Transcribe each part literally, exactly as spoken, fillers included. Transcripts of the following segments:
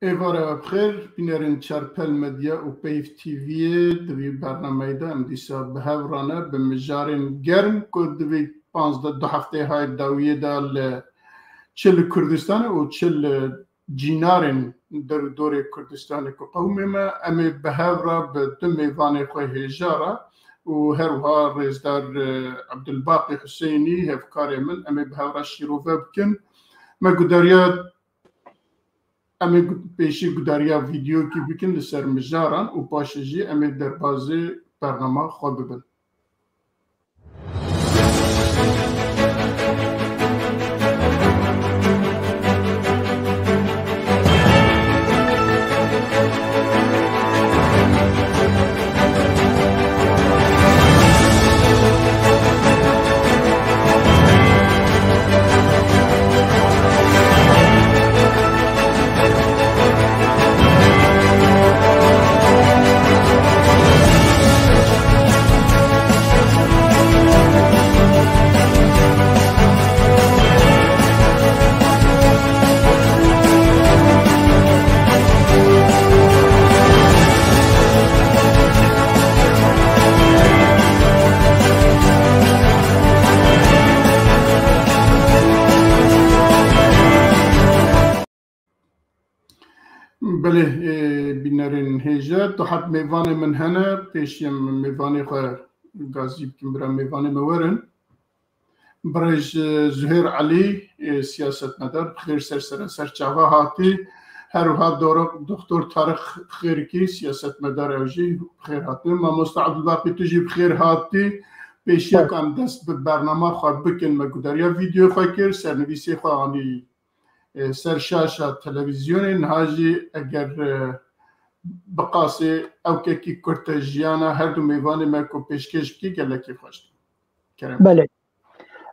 Êvara we bi xêr, bînerên Çarpel Medya û Peyv T V'yê. Di vî bernameyê de em dîsa bi hev re ne, bi mijarên germ ku di vî panzdeh du hefteyê hay dawiyê de li, çi li Kurdistanê û çi li cînarên der û dorê Kurdistanê ku qewimê me, em ê bi hev re bi du mêvanê xwe hêja re û her wiha rêzdar, e, Ebdulbaqî Huseynî, hevkarê min, em ê bi hev re şîrove bikin. Me gudariya, em ê gu-, pêşî gudariya vîdeokî bikin li ser mijaran û paşê jî em ê derbazê bernama xwe bibin. Belê, e, bînerên hêja, tu hat mêvanê min hene, pêşî em mêvanê xwe gazî bikin, bira mêvanê me werin. Birêz, e, Zuhêr Elî, e, siyasetmedar, bi xêr ser sere ser çava hatî. Her wiha dor-, Doktor Tariq Xêrikî, siyasetmedar, ew jî bi xêr hatin. Mamosta Abdulbaqî, tu jî bi xêr hatî. Pêşiya ku em dest bi bernama xwe bikin, me gudariya vîdyoyê xwe kir, sernivîsê xwe anî e, ser şaşa televîzyonê, niha jî eger, e, bi qasê ewkekî kurte jiyana her du mêvanê me ku pêşkêş bikî, gelekî xweş dibû. Kerem. Belê.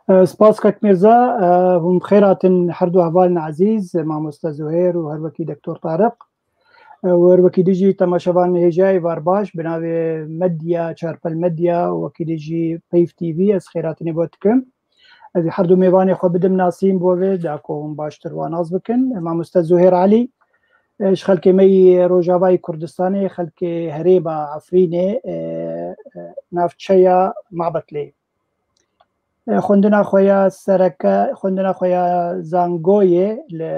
E, spas Kak Mirza, e, hûn bi xêr hatin her du hevalên ezîz, Mamoste Zuhêr û her wekî Doktor Tariq. E, û her wekî dî jî temaşevanên hêja, êvar baş, bi navê Medya, Çarpel Medya û wekî dî jî Peyv T V, ez xêrhatinê bo dikim. Ez ê her du mêvanê xwe bidim nasîn bo vê, da ku hûn baştir wan nas bikin. Mamoste Zuhêr Elî, e, ji xelkê me yî Rojavayê Kurdistanê, xelkê herêma Efrînê, e, e, navçeya Mabetlê. E, xwendina xwe ya sereke, xwendina xwe ya zangoyê li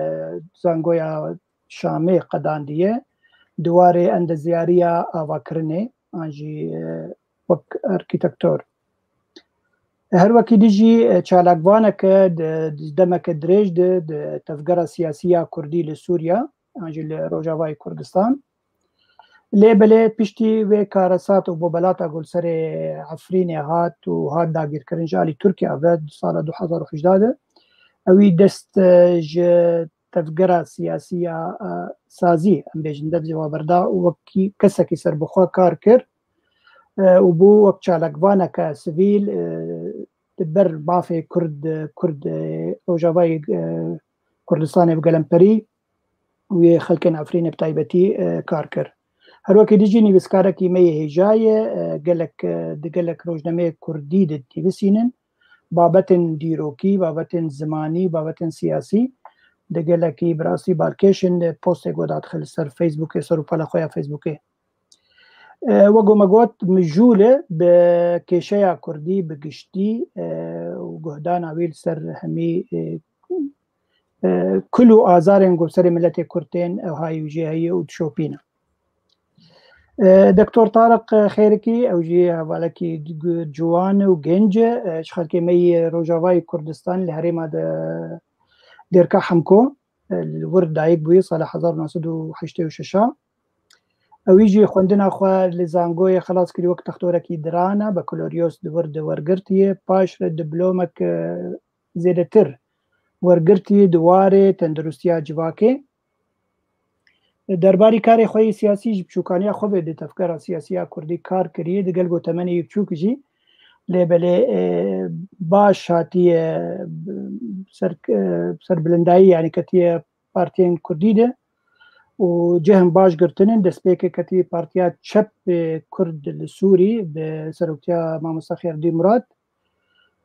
zangoya Şamê qedandiye, di warê endezyariya avakirinê, an jî, e, wek arkîtektor. Her wekî dî jî, e, çalakvaneke di, di demeke dirêj de di tevgera siyasî ya Kurdî li Sûriya, an jî li Rojavayê Kurdistan. Lê belê piştî vê karesat û bobelata ku li serê Efrînê hat û hat dagirkirin ji alî Tirkiya ve di sala du hezar û hejdeh de, ewî dest, e, ji tevgera siyasî ya, e, sazî, em bêjin, dest ji we berda û wekî kesekî serbixwe kar kir, e, û bû wek çalakvaneke sivîl, e, di ber mafê Kurd, Kurd, e, Rojavayê, e, Kurdistanê bi gelemperî û yê xelkên Efrînê bi taybetî, e, kar kir. Her wekî dî jî nivîskarekî me yê hêja ye, e, gelek, e, di gelek rojnameyê Kurdî de dinivîsînin. Babetên dîrokî, babetên zimanî, babetên siyasî di gelekî bi rastî balkêş in, postê ku dadixe li ser Facebookê, ser rûpela xwe ya Facebookê. E, wek ku me got, mijûl e bi kêşeya Kurdî bi giştî, e, û guhdana wî li ser hemî, e, e, kul û azarên ku serê miletê Kurd tên, ew hay wî jê heye û dişopîne. E, Doktor Tariq Xêrikî, ew jî hevalekî gu-, ciwan û genc e, e, ji xelkê me yê Rojavayê Kurdistan li herêma de Dêrka Hemko, e, li wir dayik bûye sala hezar û neh sed û heştê û şeş a. Ewî jî xwendina xwe li zangoyê xelas kirî, wek textorekî diran e, bakaloryoz di wir de wergirtiye, paş re diblomek, e, zêdetir wergirtiye di warê tendirustiya civakê. Derbarî karê xwe yê siyasî ji biçûkaniya xwe ve di tevgera siyasî ya Kurdî kar kiriye, di gel ku temenê wî biçûk jî, lê belê, e, baş hatiye, e, ser, e, serbilindayî, yanî ketiye partiyên Kurdî de û cihên baş girtinin, destpêkê ketiye Partiya Çep, e, Kurd li Sûrî bi seroktiya Mamoste Xêrdîn Murad.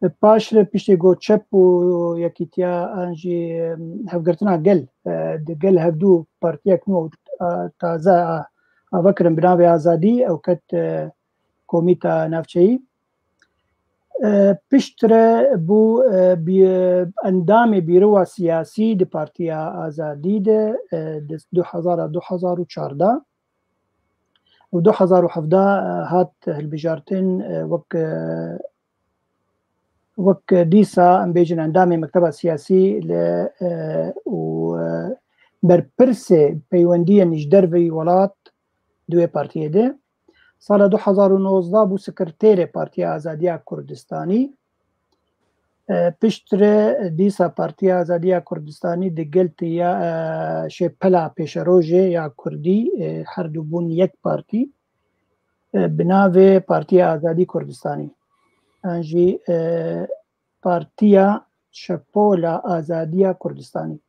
Paş re piştî ku çep û yekîtiya an jî, em, hevgirtina gel, e, di gel hevdû partiyek nû û, e, taze a-, ava kirin bi navê Azadî, ew ket, e, komîta navçeyî. E, piştre bû, e, bî-, endamê bîrowa siyasî di Partiya Azadî de, e, di du hezar a du hezar û çardeh û du hezar û hevdeh, e, hat hilbijartin, e, wek, e, wek dîsa em bêjin endamê mekteba siyasî li, e, û, e, berpirsê peywendiyên ji derveyî welat di wê partiyê de. Sala du hezar û nozdeh bû sekreterê Partiya Azadiya Kurdistanî. E, piştre dîsa Partiya Azadiya Kurdistanî di gel tiya, e, şêpela pêşerojê ya Kurdî, e, her du bûn yek partî, e, bi navê Partiya Azadî Kurdistanî. An jî, e, Partiya Şepola Azadiya Kurdistanî.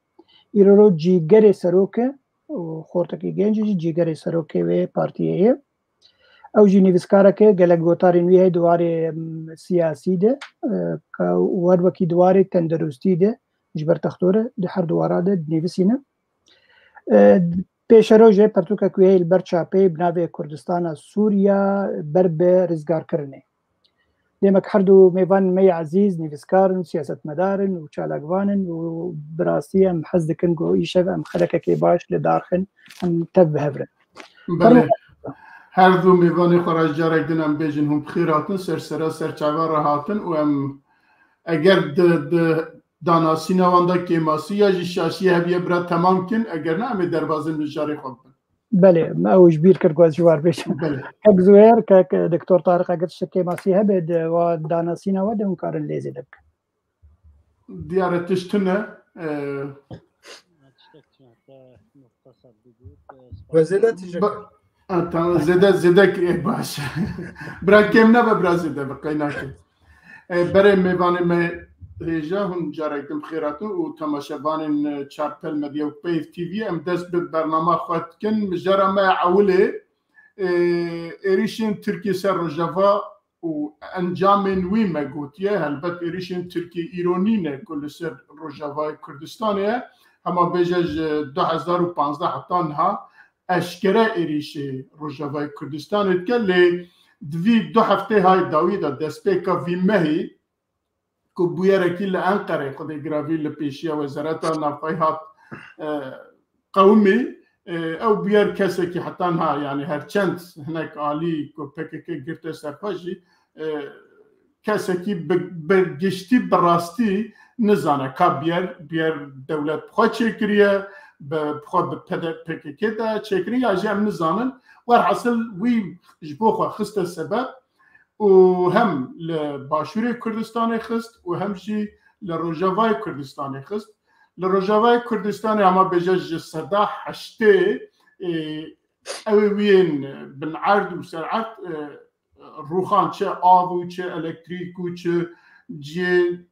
Îro cîgerê serok e û xortekî genc jî cîgerê serokê wê partiyê ye. Ew jî nivîskarek e, gelek gotarên wî heye di warê, em, siyasî de, e, ka û her wekî di warê tenduristî de ji ber textor e, di her du wara de dinivîsîne. E, pêşerojê pertûkek wî heye li ber çapê bi navê Kurdistana Sûriya ber bi rizgarkirinê. Demek her du mêvanên me yê ezîz nivîskar in, siyasetmedar in û çalakvan in û bi rastî em hez dikin ku îşev em xelekekê baş li dar xin, em tev bi hev re. Belê. Her du mêvanê xwe re ji carek din em bêjin hûn bi xêr hatin, ser sera ser çava re hatin û em eger di, di danasîna wan de kêmasî ya jî şaşiyê hebiye bira temam kin, eger ne em ê derbazin mijarê xwe bibin. Belê, me ew ji bîr kir ku ez ji war bêjim. Belê. Kek Zuher, kek Doktor Tariq, eger tiştek kêmasî hebe di wa danasîna we de hûn karin lê zêde bikin. Diyar e tişt tune, e, We zêde tijek. Ba-, ha, tamam, zêde, zêde ki, e, baş. Bira kêm nebe, bira zêde bi qeynakê. E, berê mêvanê me hêja hûn carek din bi xêr hatin û temaşevanên, e, Çarpel Medya û Peyv T V, em dest bi bernama xwe dikin. Mijara me ewilê, e, êrîşên Tirkiyê ser Rojava û encamên wî me gotiye. Helbet êrîşên Tirkiyê îro nîne ku li ser Rojavayê Kurdistanê ye. Hema bêje ji du hezar û panzdeh heta niha eşkere êrîşê Rojavayê Kurdistanê dike. Lê di vî du heftê hay dawî de destpêka vî mehî ku bûyerekî li Enqerê xwedê giravî li pêşiya Wezareta Navxweyî hat, e, qewimî, e, ew bûyer kesekî heta niha, yani her çend hinek alî ku P K K girte ser xwe jî, e, kesekî bi, bi giştî, bi rastî nizane ka bûyer, bûyer dewlet bi xwe çêkiriye, bi, bi xwe bi P D, P K K de çêkiriye ya jî em nizanin. Werhasil wî ji bo xwe xiste sebeb û hem li Başûrê Kurdistanê xist û hem jî li Rojavayê Kurdistanê xist. Li Rojavayê Kurdistanê hema bêje ji seda heştê, e, ew ê wî yên bin erd û ser erd, e, rûxan çi av û çi elektrîk û çi cihê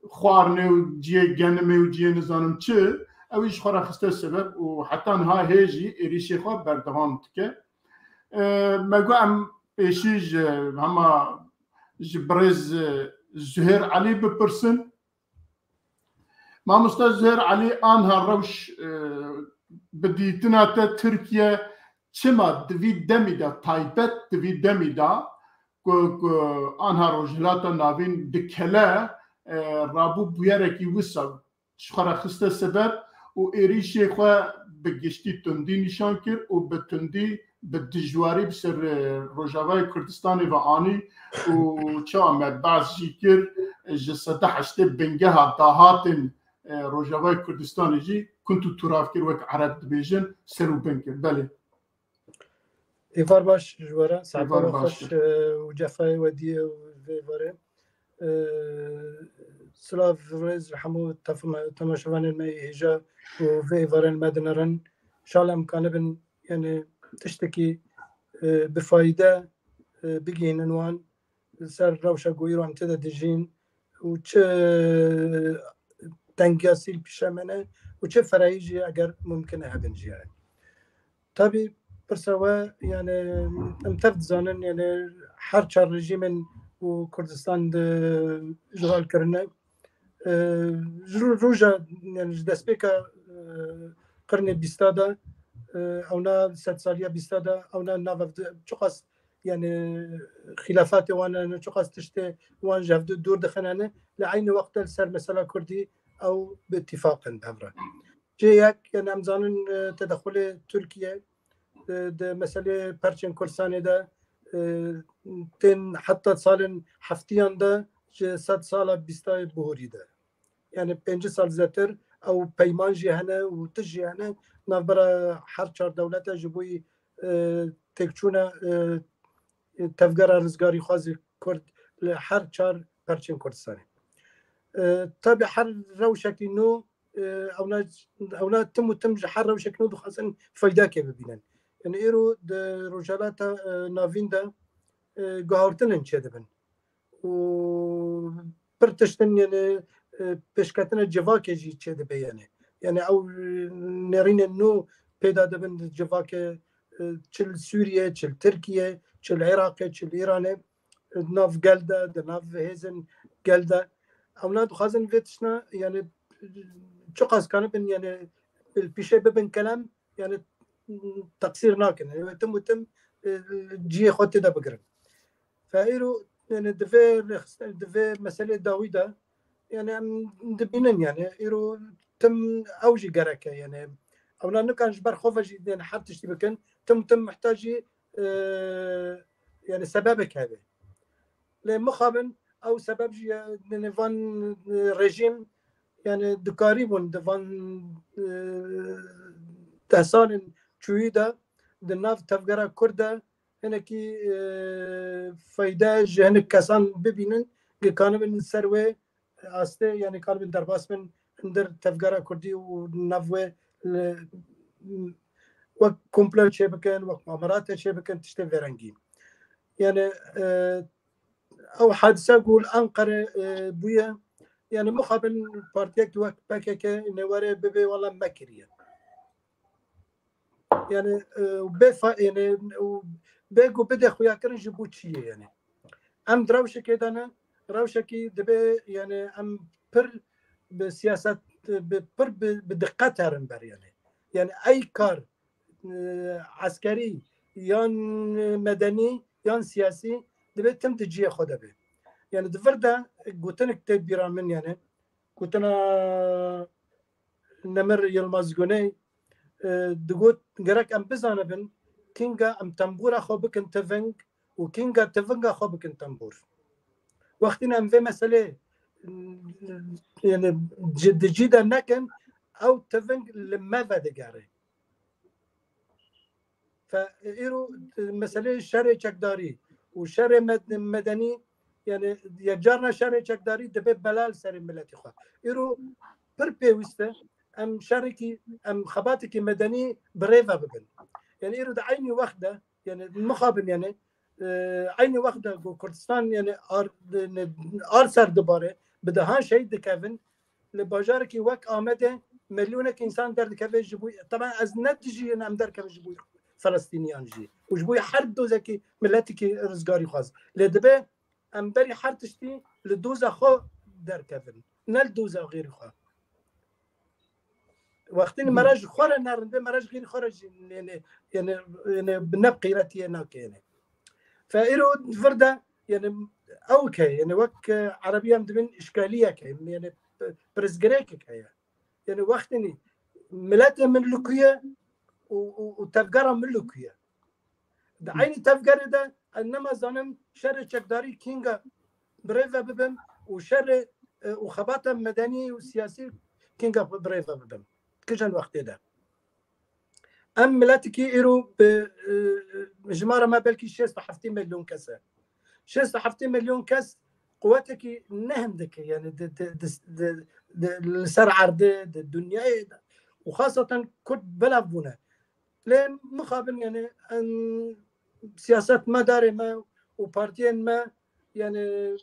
xwarinê û cihê genimê û cihê nizanim çi, ew ê ji xwe re xiste sebeb û heta niha hê jî êrîşê xwe berdewam dike. E, me got em pêşî ji hema ji birêz, e, Zuhêr Elî bipirsin. Mamoste Zuhêr Elî, anha rewş, e, bi dîtina te Tirkiye çima di vî demî de, taybet di vî demî de ku, ku anha Rojhilata Navîn dikele, e, rabû bûyerekî wisa ji xwe re xiste sebeb û êrîşê xwe bi giştî tundî nîşan kir û bi tundî, bi dijwarî bi ser, e, Rojavayê Kurdistanê ve anî û çawa me behs jî kir, e, ji sed û heştê bingeha dahatên, e, Rojavayê Kurdistanê jî kund û turav kir, wek Ereb dibêjin, ser û bin kir. Belê. Êvar baş ji we re, saeta we xweş, e, û cefayê we dî ye û vê êvarê. E, silav, rêz li hemû tefme-, temaşevanên me yê hêja û vê êvarên me dinerin. Şal em kanibin, yani tiştekî, e, bi fayde, e, bigihînin wan. Li ser rewşa ku îro em tê de dijîn û çi tengiya sîl pîşe me ne û çi ferayî jî eger mumkin e hebin jî yani. Tabî pirsa we yani em tev dizanin yani her çar rejîmên û Kurdistan di îşxal kirine. E, ji ro-, roja, yani ji destpêka, e, qirnê bîsta de, e, ewna sedsaliya bîsta de, ewna nav hev di-, çiqas, yani xîlafatê wan hene, çiqas tiştê wan ji hev di-, dûr dixinene, li eynî wext de li ser mesela Kurdî ew bi îtîfaq in bi hev re. Cê yek, yani em zanin, e, tedexulê Tirkiye, e, di meselê perçên Kurdistanê de, e, tên heta salên heftiyan de ji sedsala bîstayê bihurî de. Yani pêncî sal zêdetir ew peyman jî hene û tişt jî hene navbera her çar dewlete ji bo, e, têkçûna, e, tevgera rizgarîxwazî Kurd li her çar perçên Kurdistanê. E, tabi her rewşekî nû, e, ewna, ewna tim û tim ji her rewşekî nû dixwazin feydakê bibînin. Yani îro di Rojhilata, e, Navîn de, e, guhertinên çêdibin. Û pir tiştin, yani, e, pêşketina civakê jî çêdibe, yani. Yani ew, e, nêrînên nû pêda dibin di civakê, e, çi li Sûriye, çi li Tirkiye, çi li Iraqê, çi li Îranê, e, di nav gel de, di nav hêzên gel de. Ewna dixwazin vê tiştine, yani, çiqas kanibin, yani, li pîşê bibin kelem, yani, teqsîr nakin. Yani, tim û tim, e, cihê xwe tê de bigirin. Fe îro, yani, di vê rêxistin, di vê meselê dawî de, yani, em dibînin, yani, îro tim ew jî gerek e, yani, ewna nikan ji ber xwe ve jî, yani, her tiştî bikin, tim tim mihtacî, e, yani, sebebek hebe. Lê mixabin ew sebeb jî ye, yani, van, e, rejîm, yani, dikarîbûn di van, e, deh salên çûyî de di nav tevgera Kurd de hinekî, e, feyde ji hinek kesan bibînin, ki kanibin ser wê astê, yani kanibin derbas bin hundir tevgera Kurdî û nav wê li, wek komplo çêbikin, wek muamerate çêbikin, tiştê vêrengî. Yani, e, ew hadise ku li Enqere, e, bûye, yani mixabin partiyek wek P K K nêwere bibe wala mekiriye. Yani, e, bê fa-, yani, û bê ku bide xuyakirin ji bo çi ye, yani. Em di rewşekê de ne, rewşekî dibe, yani, em pir bi siyaset, bi, pir bi, bi diqqet herin ber, yani. Yani, ey kar, e, eskerî, yan medenî, yan siyasî, dibe tim di cihê xwe de be. Yani, di vir de gotinek tê bîra min, yani, gotina Nemir Yilmaz Guney, e, digot, gerek em bizanibin, kînga em tembûra xwe bikin tiving û kînga tivinga xwe bikin tembûr. Wextî em vê meselê, yani, ci-, di cî de nekin, ew tiving li me vedigere. Fe, îro, e, meselê şerê çekdarî û şerê med-, medenî, yani, yekcarna şerê çekdarî dibe bela li serê miletî xwe. Îro pir pêwîst e em şerekî, em xebatekî medenî bi rê ve bibin. Yani, îro di eynî wext de, yani, mixabin, yani, e, eynî wext de ku Kurdistan, yani, ar, ne, ar ser dibare, bi dehan şehîd dikevin, li bajarekî wek Amedê milyonekî însan derdikeve ji bo, teben ez ne dijî em derkevin ji bo Felestîniyan jî. Û ji bo her dozekî miletekî rizgarîxwaz. Lê dibe em berî her tiştî li doza xwe derkevin. Ne li doza xêrî xwe. Wextî mere ji xwe re nerinde, mere ji xêrî xwe re jî, yani, yani, yani, ne bi qîretiyê nake, yani. Fe îro vir de, yani, ew ke, yani, wek, e, erebî em dibin îşkaliyek heye, yani, p-, pirsgirêkek heye. Yani, wextî miletê min li ku ye û, û, û tevgera min li ku ye. Di eynî tevgerê de ez nema zanim şerê çekdarî kînga bi rê ve bibim û şerê, e, û xebata medenî û siyasî kînga bi rê ve bibim. Kijan wextê de. Em miletikî îro bi, e, jimara me belkî şêst û heftê milyon kes e. Şêst û heftê milyon kes quwetekî ne hindik e, yani di, di, di, di, di, li ser erdê, di dinyayê de. Û xaseten Kurd belav bûne. Lê mixabin, yani, em, siyasetmedarê me û partiyên me, yani,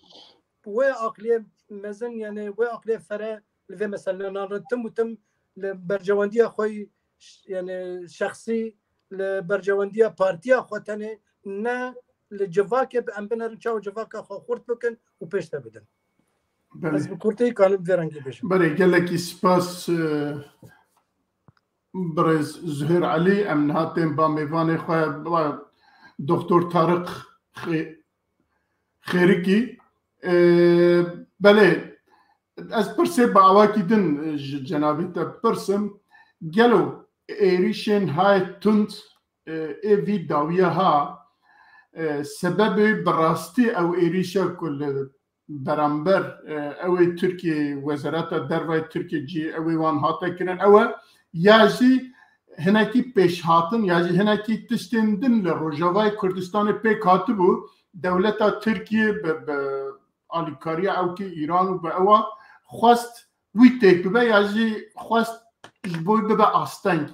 wê aqliyê mezin, yani, wê aqliyê fere li vê meselenan re tim û tim li berjewendiya xwe yî, ş-, yani, şexsî, li berjewendiya partiya xwe tenê ne li civakê bi em binerin çawa civaka xwe xurt bikin û pêş de bidin. Belê. Ez bi kurtî kanim vê rengî bêjim. Belê, gelekî spas, e, birêz Zuhêr Elî. Em niha tên ba mêvanê xwe, ba Doktor Tariq Xê-, Xêrikî. E, belê, ez pirsê bi awakî din, e, ji cenabê te bipirsim. Gelo êrîşên hayê tund, e, ê vî dawiya ha, e, sebebê bi rastî ew êrîşa ku li beramber, e, ew ê Tirkiyê, Wezareta Dervayê Tirkiyê cî ew ê wan hate kirin, ew e ya jî hinekî pêşhatin ya jî hinekî tiştên din li Rojavayê Kurdistanê pêk hatibû, dewleta Tirkiyê bi, bi alîkariya ewkê Îran û bi ewa xwest wî têk bibe ya jî xwest ji bo wî bibe asteng.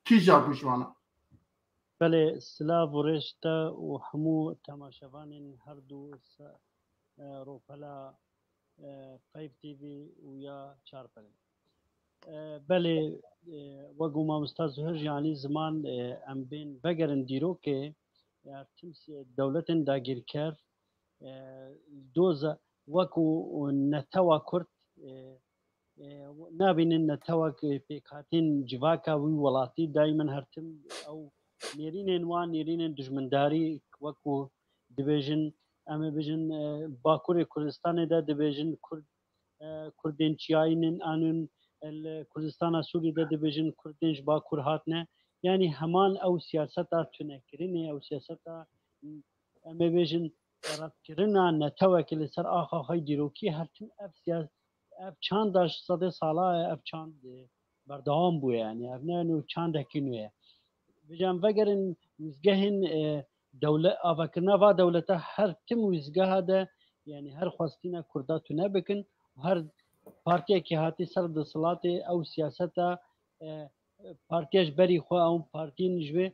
Kîja bû ji wana? Belê, silav û rêz te û hemû temaşevanên her du se-, e, ropela, e, Qeyb T V û ya Çarpelê. E, belê, e, wek û mamosta Zuhir jî anî ziman, e, em bên vegerin dîrokê, e, her tim si-, dewletên dagîrker, e, doza wekû netewa Kurd, e, e, nabînin netewek pêkhatîn civaka wî welatî, daîmen her tim ew nêrînên wan, nêrînên dijmindarî, wekû dibêjin, em ê bijin, e, Bakurê Kurdistanê de dibêjin Kurd, e, Kurdên çiyayî nin, anûn, e, li Kurdistana Sûriyê de dibêjin Kurdên ji Bakur hatine. Yanî heman ew siyaseta tunekirinê, ew siyaseta, em ê bêjin, redkirina netewekê li ser axa xwe dîrokî, her tim ev siya-, ev çanda ji sedê sala ye, ev çand, e, berdewam bûye, yanî ev ne nû çandekî nû ye. Vêca em vegerin wîzgehên, e, dewle-, avakirina va dewleta her tim wîzgeha de, yanî her xwestîna Kurda tune bikin û her partiyekî hatî ser desthilatê ew siyaseta, e, partiya ji berî xwe ew partiyên ji vê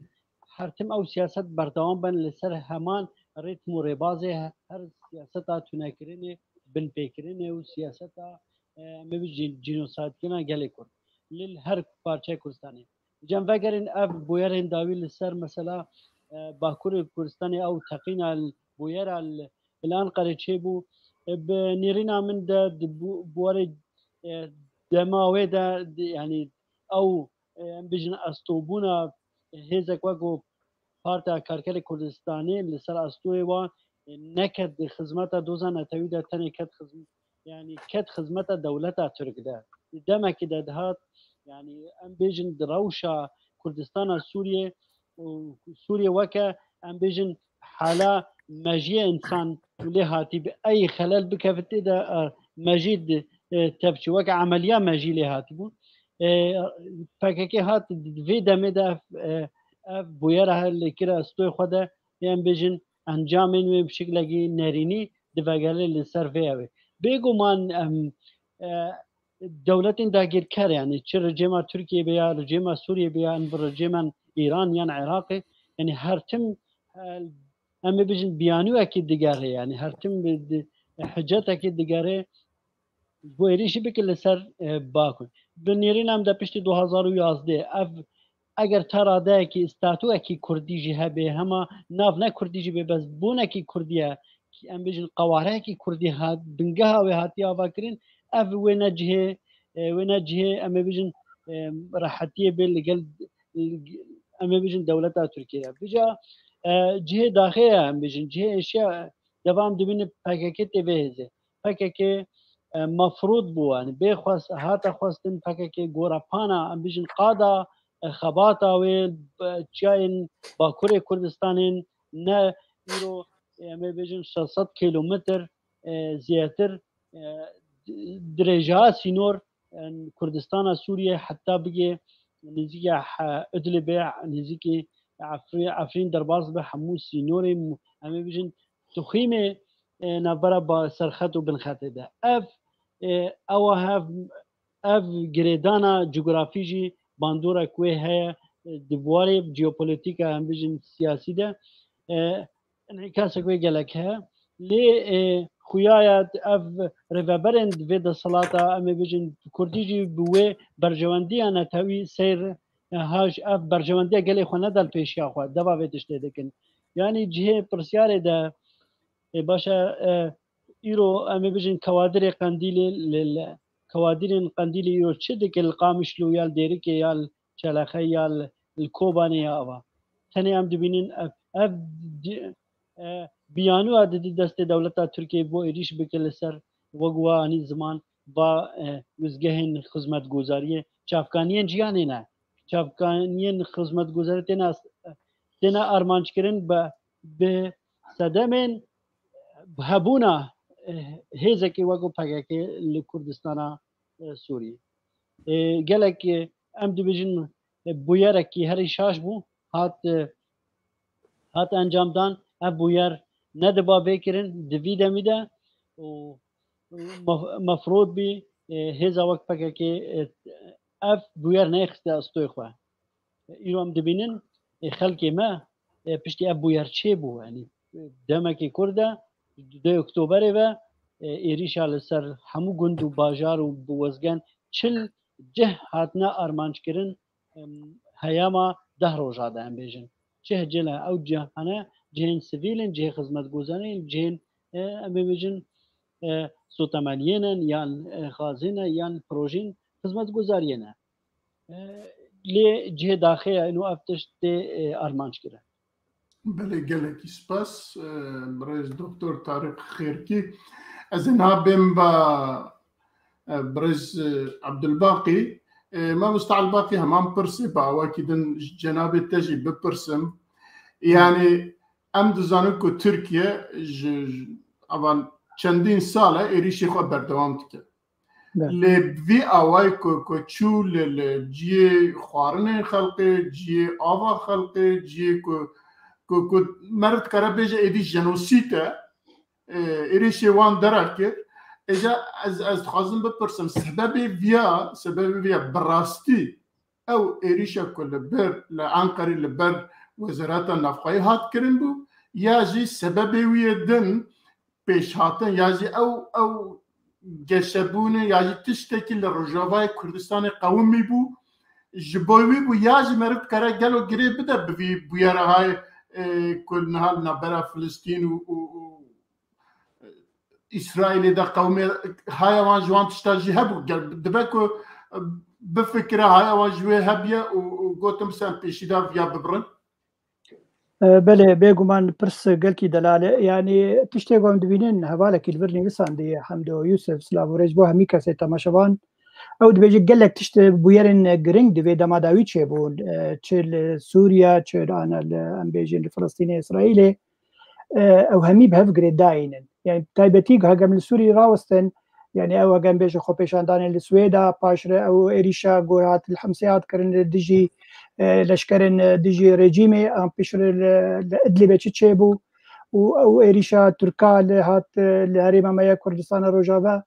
her tim ew siyaset berdewam ben li ser heman rîtm û rêbazê he-, her siyaseta tunekirinê, binpêkirinê û siyaseta, e, em ê bêjin cî-, cînosaydkirina gelê Kurd li her parçeyê Kurdistanê. Cem vegerin ev bûyerên dawî li ser mesela, e, Bakurê Kurdistanê ew teqîna l-, bûyera li, li Anqerê çêbû. E, bi nêrîna min de di bû-, bûyerê, e, dema wê de di, yanî ew, e, em bêjin estobûna hêzek wek ku Partiya Karkerê Kurdistanê li ser estoyê wan, e, neket di xizmeta doza netewî de, tenê ket xizm-, yanî ket xizmeta dewleta Tirk de. Di demekî de dihat, yanî em bêjin di rewşa Kurdistana Sûriyê û Sûriyê weke, em bêjin, hala mejiyê însan lê hatî bi ey xelel bikevitê de, e, mejî di, e, tevçî weke emeliya mejî lê hatibû. E, P K K hat di vê demê de ev, e, ev bûyera lê kira stoyê xwe de, em bêjin, encamên wê bi şiklekî nerînî divegere li ser vê ew ê. Bêguman em, e, dewletên dagîrker, yanî çi rejêma Tirkiyê be ya rejêma Sûriyê be ya em bi rejêmên Îran yan Iraqê, yanî her tim, e, em ê bijin biyanûyekî digere, yanî her tim bi di-, hicetekî digere ji bo êrîşî bike li ser, e, Bakur. Bi nêrîna em de piştî du hazar û yazdeh ev, eger ta radeyekî, statûyekî kurdî jî hebe, hema nav ne kurdî jî bê, bes bûnekî kurdî ye, em bêjin qewareyekî kurdî hat, bingeha wê hatiye avakirin, ev wê ne cihê, e, wê ne cihê, em ê bêjin, e, rehetiyê bê li gel, em ê bêjin dewleta Tirkiyê de. Vêca, e, cihê daxê ye, em bêjin, cihê êşiya, devam dibîne P K K tê vê hêzê. P K K, e, mefrûd bû, yanî bê xwest, hate xwestin P K K gorepana, em bêjin qada, e, xebata wê, e, çiyayên Bakurê Kurdistanê ne îro, e, em ê bêjin şeş sed kîlometr, e, zêdetir, e, di-, dirêja sînor, e, Kurdistana Sûriyê heta bigê nêzîkî he-, Idlibê, nêzîkî Efrî-, Efrîn derbas be, hemû sînorê, em ê bêjin tuxîmê, e, navbera ba serxet û binxetê de. Ev, e, ewa hev, ev girêdana cografî jî bandorek wê heye, e, di warê jeopolîtîka, em bêjin siyasî de, e, înîkasek wê gelek heye. Lê, e, xuya ya ev rêveberên vê desthilata, em ê bêjin kurdî jî bi wê berjewendiya netewî seyr, e, ha ji ev berjewendiya gelê xwe neda li pêşiya xwe, deva vê tiştê dikin. Yanî cihê pirsyarê de, e, baş e, e, îro em ê bijin kewadirê Qendîlê li, li, kewadirên Qendîlê îro çi dike li Qamişlo ya li Dêrikê ya li Çelexe ya li, li Kobanê ya ava. Tenê em dibînin ev, ev di- e, biyanu a didi destê dewleta Tirkiyê bo êrîş bike li ser wek we anî ziman va, e, mizgehên xizmetguzariyê, çavkaniyên jiyanê ne. Çavkaniyên xizmetguzariyê têne, têne armanckirîn bi, bi sedemên hebûna, e, hêzekê wek P K K li Kurdistana, e, Sûriyê. E, gelek, e, em dibêjin, e, bûyerekî herî şaş bû, hat, e, hat encamdan, ev bûyer nediba vê kirin di vî demî de û mef- mefrûd bî, e, hêza wek P K K, e, ev bûyer neyxiste astoyê xwe. Îro em dibînin, e, xelkê me, e, piştî ev bûyer çêbû, yanî, e, demekê kurt de, di deh Oktoberê ve, e, êrîşa li ser hemû gund û bajar û bi wezgen çil cih hatine armanckirin, em, heyama deh roja de em bêjin. Cih cil e, ew cihane cihên sivîl in, cihê xizmetguzarî in, cihên, e, em ê bêjin, e, sotemeniyê ne, yan, e, xazê ne, yan projeyên xizmetguzariyê ne. E, lê cihê daxê ye, ino ev tişt tê, e, armanc kirin. Belê, gelekî spas, e, birêz Doktor Tariq Xêrkî. Ez ê niha bêm ba, e, birêz, e, Abdulbaqî. E, Mamosta Elbaqî, heman pirsê bi awakî din ji cenabê te jî bipirsim. Yanî em dizanin ku Tirkiye ji, ji avan çendîn sal e êrîşê xwe berdewam dike. Lê bi vî awayî ku, ku çû li, li ciyê xwarinê xelkê, ciyê ava xelkê, ciyê ku, ku, ku meriv dikare bêje êdî jenosîd e, e, êrîşê wan dera kir. Êja ez, ez dixwazim bipirsim, sebebê viya, sebebê viya bi rastî ew êrîşa ku li ber, li Enqerê li ber Wezareta Navxweyî hat kirin bû, ya jî sebebê wî yê din pêşhatin, ya jî ew, ew geşebûnê, ya jî tiştekî li Rojavayê Kurdistanê qewimî bû, ji bo wî bû, ya jî meriv dikare gelo girê bide bi vî bûyera hay, e, ku niha li navbera Filistîn û, û, û Îsraîlê de qewimê haya wan ji wan tişta jî hebû. Gel, dibe ku, e, bifikire haya wan ji wê hebiye û, û gotim sen pêşî de viya bibirin. E, belê, bêguman pirs gelkî delal e. Yanî tiştê ku em dibînin, hevalekî li vir nivîsandî Hemdo Yusuf, silav û rêz bo hemî kesê temaşevan. Ew dibêje gelek tişt bûyerên giring di vê dema dawî çêbûn. E, çi li Sûriye, çi ana li, em bêjin, li Filistînê, Îsraîlê. E, ew hemî bi hev girêdayî ne. Yani taybetî heger em li Sûriyê rawestin, yani ew heger em bêjin xwepêşandanê li Swêda, paşre ew êrîşa ku hat li Hemsê hat kirin li dijî, e, leşkerên, e, dijî rejîmê, an piştre li, li Idlibê çi çêbû û ew êrîşa Tirka li hat, e, li herêma me ya Kurdistana Rojava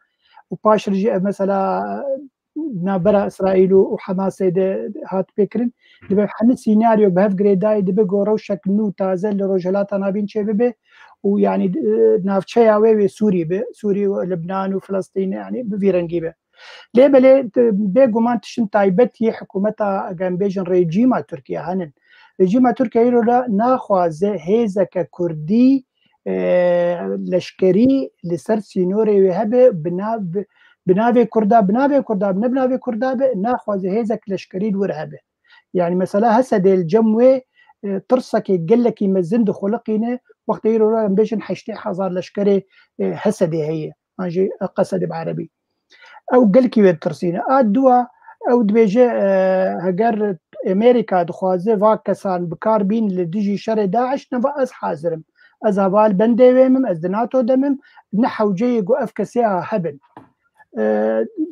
û paşre jî ev mesela navbera Îsraîl û, û Hamasê de hat pêkirin. Dibe hemî sînaryo bi hev girêdayî dibe ku rewşek nû taze li Rojhilata Navîn çêbibe û, yanî, e, navçeya wê wê Sûrî be, Sûrî û Libnan û Filistîn, yanî bi vî rengî be. Lê belê, e, bêguman tiştin taybet yê hikûmeta, eger em bêjin, rejîma Tirkiye henin. Rejîma Tirkiye îro de naxwaze hêzeke Kurdî, e, leşkerî li ser sînorê wê hebe, bi nav-, bi, bi navê Kurda, bi navê Kurda, bi ne bi navê Kurda be, naxwaze hêzek leşkerî li wir hebe. Yani mesela Hesedê li cem wê, e, tirsekê gelekî mezin dixuliqîne, wextê îro re em bêjin heştê hezar leşkerê, e, Hesedê heye. An jî Qesedê bi erebî. Ew gelkî wê ditirsîne. A dua, ew dibêje, e, heger Amerîka dixwaze va kesan bi kar bîn li dijî şerê DAIŞ, neva ez hazir im. Ez heval bendê wê mim, ez di NATO de mim, ne hewceyê ku ev kesê hebin. E,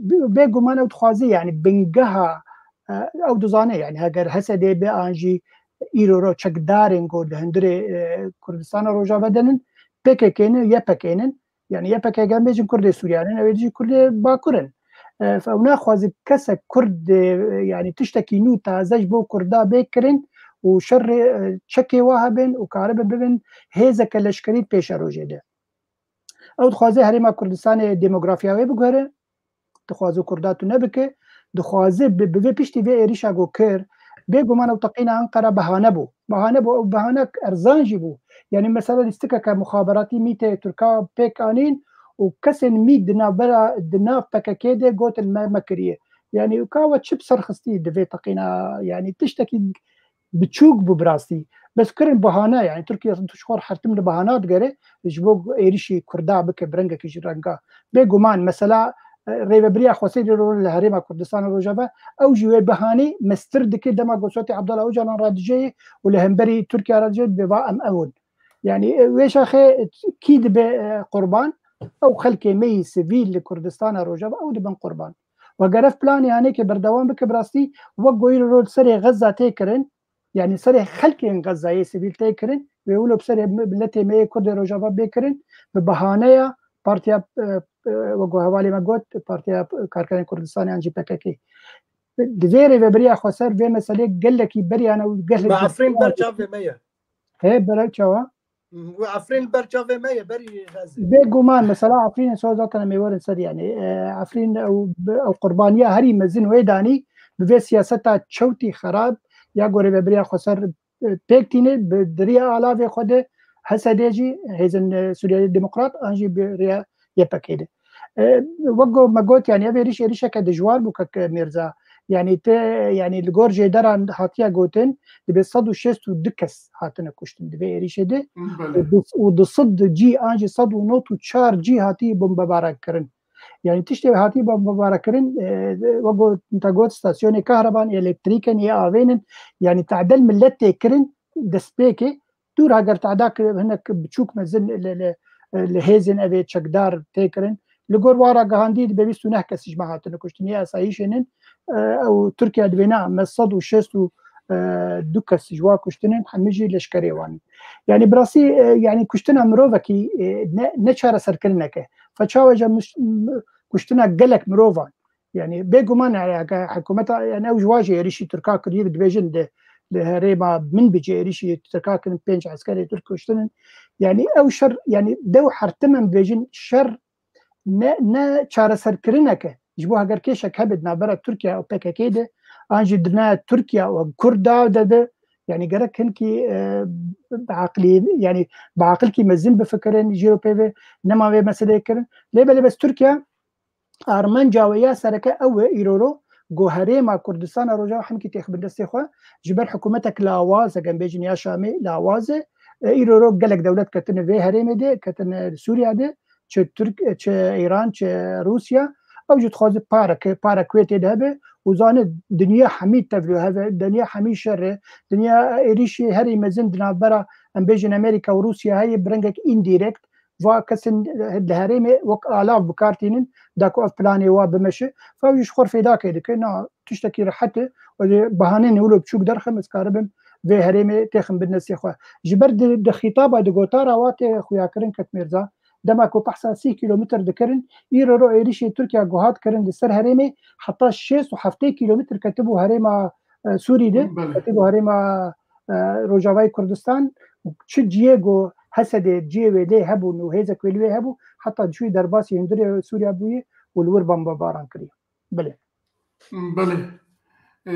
bê-, bêguman ew dixwaze, yani bingeha, e, ew dizane, yani heger Hesedê be an jî îro ro çekdarên ku li hundirê, e, Kurdistana Rojava de nin, P K K ne, Y P G ne, yani Y P G em bêjin Kurdê Sûriyan in, ew ê jî Kurdê Bakur in. E, ew naxwaze kesek Kurd, e, yani tiştekî nû taze ji bo Kurda bê kirin û şerê, e, çekê wa hebin û karibin bibin hêzeke leşkerî di pêşerojê de. Ew dixwaze Herêma Kurdistanê demografiya wê biguhere, dixwaze Kurda tune bike, dixwaze bi, bi vê piştî vê êrîşa ku kir, Bêguman ew teqîna Enqera behane bû. Behane bû, ew behanek erzan jî bû. Yanî mesela lîstikeke muxaberatî MÎT'ê Tirka pêk anîn û kesên MÎT di navbera, di nav P K K de gotin me, me kiriye. Yanî ka we çi bi ser xistî di vê teqîna, yanî tiştekî biçûk bû bi rastî. Bes kirin bahane, yanî Tirkiye tu ji xwe hertim li bahana digere, ji bo êrişî Kurda bike bi rengekî ji renga. Bêguman mesela, e, rêvebiriya Xweser îro li Herêma Kurdistana Rojava, ew jî wê bihanê mestir dike dema ku Sotî Abdullah Ocalan radijeyê û li hemberî Tirkiye radijeyê dibe va em ew in. Yanî, e, wê şaxê kî dibe, e, qurban? Ew xelkê me yî sivîl li Kurdistana Rojava ew dibin qurban. Ve geref planê hanê ke berdewam bike bi rastî wek goyî rol serê Xezza tê kirin, yanî serê xelkên Xezzayê sivîl tê kirin, wê wilo bi serê miletê me yê Kurdê Rojava bê kirin, bi bahaneya partiya, e, e, wek ku hevalê me got, Partiya Karkerên Kurdistanê an jî P K K. Di vê rêvebiriya Xweser vê meselê gelekî beriyane û gelek Me Efrîn ber çavê me ye. He, berek çawa? Wi Efrîn li ber çavê me ye, berî Xezê. Bêguman, mesela Efrînê so zaten em ê werin ser, yanî, e, Efrîn ew, ew qurbaniya herî mezin wê danî bi vê siyaseta çewtî xerab ya ku rêvebiriya Xweser, e, pêk tîne bi diriya alavê xwe de HSD'ê jî hêzin, e, Sûriye Demokrat an jî bi riya Y P G de. E, wek ku me got, yanî ev êrîş êrîşeke dijwar bû kek Mîrza. Yanî te, yanî li gor jêderan hatiye gotin, dibe sed û şêst û du kes hatine kuştin di vê êrîşê de. Belê. Û du, û du sed cî an jî sed û nod û çar cî hatî bombebaran kirin. Yanî tiştê hatî bombebaran kirin, e, wek ku te got, stasyonê kahreban, elektrîk in, yê avê in, yanî tedel milet tê kirin destpêkê. Dûr heger teda ki hinek biçûk mezin li, li, li hêzên evê çekdar tê kirin. Li gor wa ragihandî dibe bîst û neh kes ji me hatine kuştin. Yê esayîşên in, e, ew Tirkiye dibêne me sed û şêst û du kes ji wa kuştinin, hemî jî leşkerê wan in. Yanî bi rastî, e, yanî kuştina mirovekî, e, ne, ne çareserkirineke. Fe çawa je miş-, m-, kuştina gelek mirovan. Yanî bêguman, yanî heke hikûmeta, yanî ew ji wa jî êrîşî Tirka kiriye, dibêjin di, li herêma Minbicê êrîşî Tirka kirin, pênc eskerê Tirk kuştinin. Yanî ew şer, yanî dew hertim em dibêjin şer ne, ne çareserkirineke. Ji bo heger kêşek hebe di navbera Tirkiye û P K K de, an jî di nava Tirkiye û Kurda de be, yanî gerek hinkî, e, bi aqilî, yanî bi aqilkî mezin bifikirin, jî ro pê ve nema vê meseleyê kirin. Lê belê bes Tirkiye armanca wê ya sereke ew e, îroro ku herêma Kurdistana Rojava hemkî têxibin destê xwe, ji ber hikûmetek lawaz, eger bêjin ya Şamê lawaz e, e, îroro gelek dewlet ketine vê herêmê de, ketine Sûriye de, çi Tirk, çi Îran, çi Rûsya, ew jî dixwaze pare ke, pare ku wê tê de hebe û zane dinya hemî tevlî heve, dinya hemî şer e, dinya êrîşê herî mezin di navbera, em bêjin Amerîka û Rûsya heye, bi rengek indirekt, va kesên li herêmê wek alav bi kar tînin, da ku ev planê wa bimeşe. Fa wî ji xwe fêdakê dike, na tiştekî rehet e, û dê bahaneyên wilo biçûk derxim, ez karibim vê herêmê têxim bin destê xwe. Ji ber di, di xîtaba, di gotara wa tê xuyakirin ket Mêrza, dema ku behsa sî kîlometr dikirin, îro ro êrîşê Tirkiye ku hat kirin li ser herêmê, heta şêst û heftê kîlometr ketibû herêma, e, Sûrî de, Belê. ketibû herêma, e, Rojavayê Kurdistan, çi ciyê ku Hesedê ciyê wê lê hebûn û hêzek wê li wê hebû, heta çûyî derbasî hundirê Sûriya bûyî û li wir bombebaran kiriye. Belê. Belê. Ee,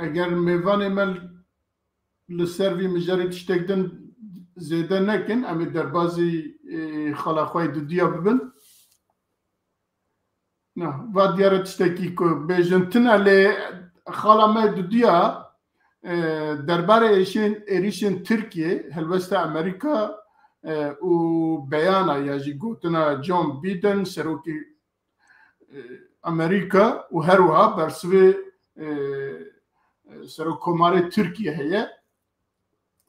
eger mêvanê me li ser vî mijarê tiştek din zêde nekin, em ê derbazî, e, xala xwe yê dudiya bibin. Na, va diyar e tiştekî ku bêjin tune, lê xala me dudiya, e, derbarê êrişên, êrişên Tirkiye, helwesta Amerîka, e, û beyana ya jî gotina John Biden, serokê, e, Amerîka û her wiha bersivê, e, e, Serokkomarê Tirkiye heye.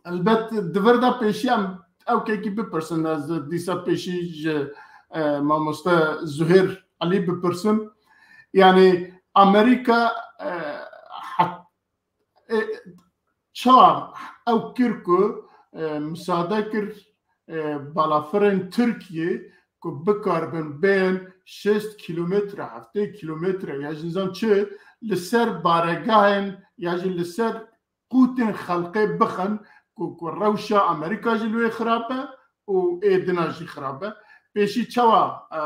Elbet di vir de pêşî em ew kekî bipirsin, ez dîsa pêşî ji, e, mamoste Zuhêr Elî bipirsim. Yanî Amerîka, e, het-, e, çawa ew kir ku, e, misade kir, e, balafirên Tirkiyê ku bikaribin bên şêst kîlometre, heftê kîlometre ya jî nizam çi li ser baregahên ya jî li ser qûtên xelkê bixin ku, ku rewşa Amerîka jî li wê xirab e û ê dina jî xirab e. Pêşî çawa, e,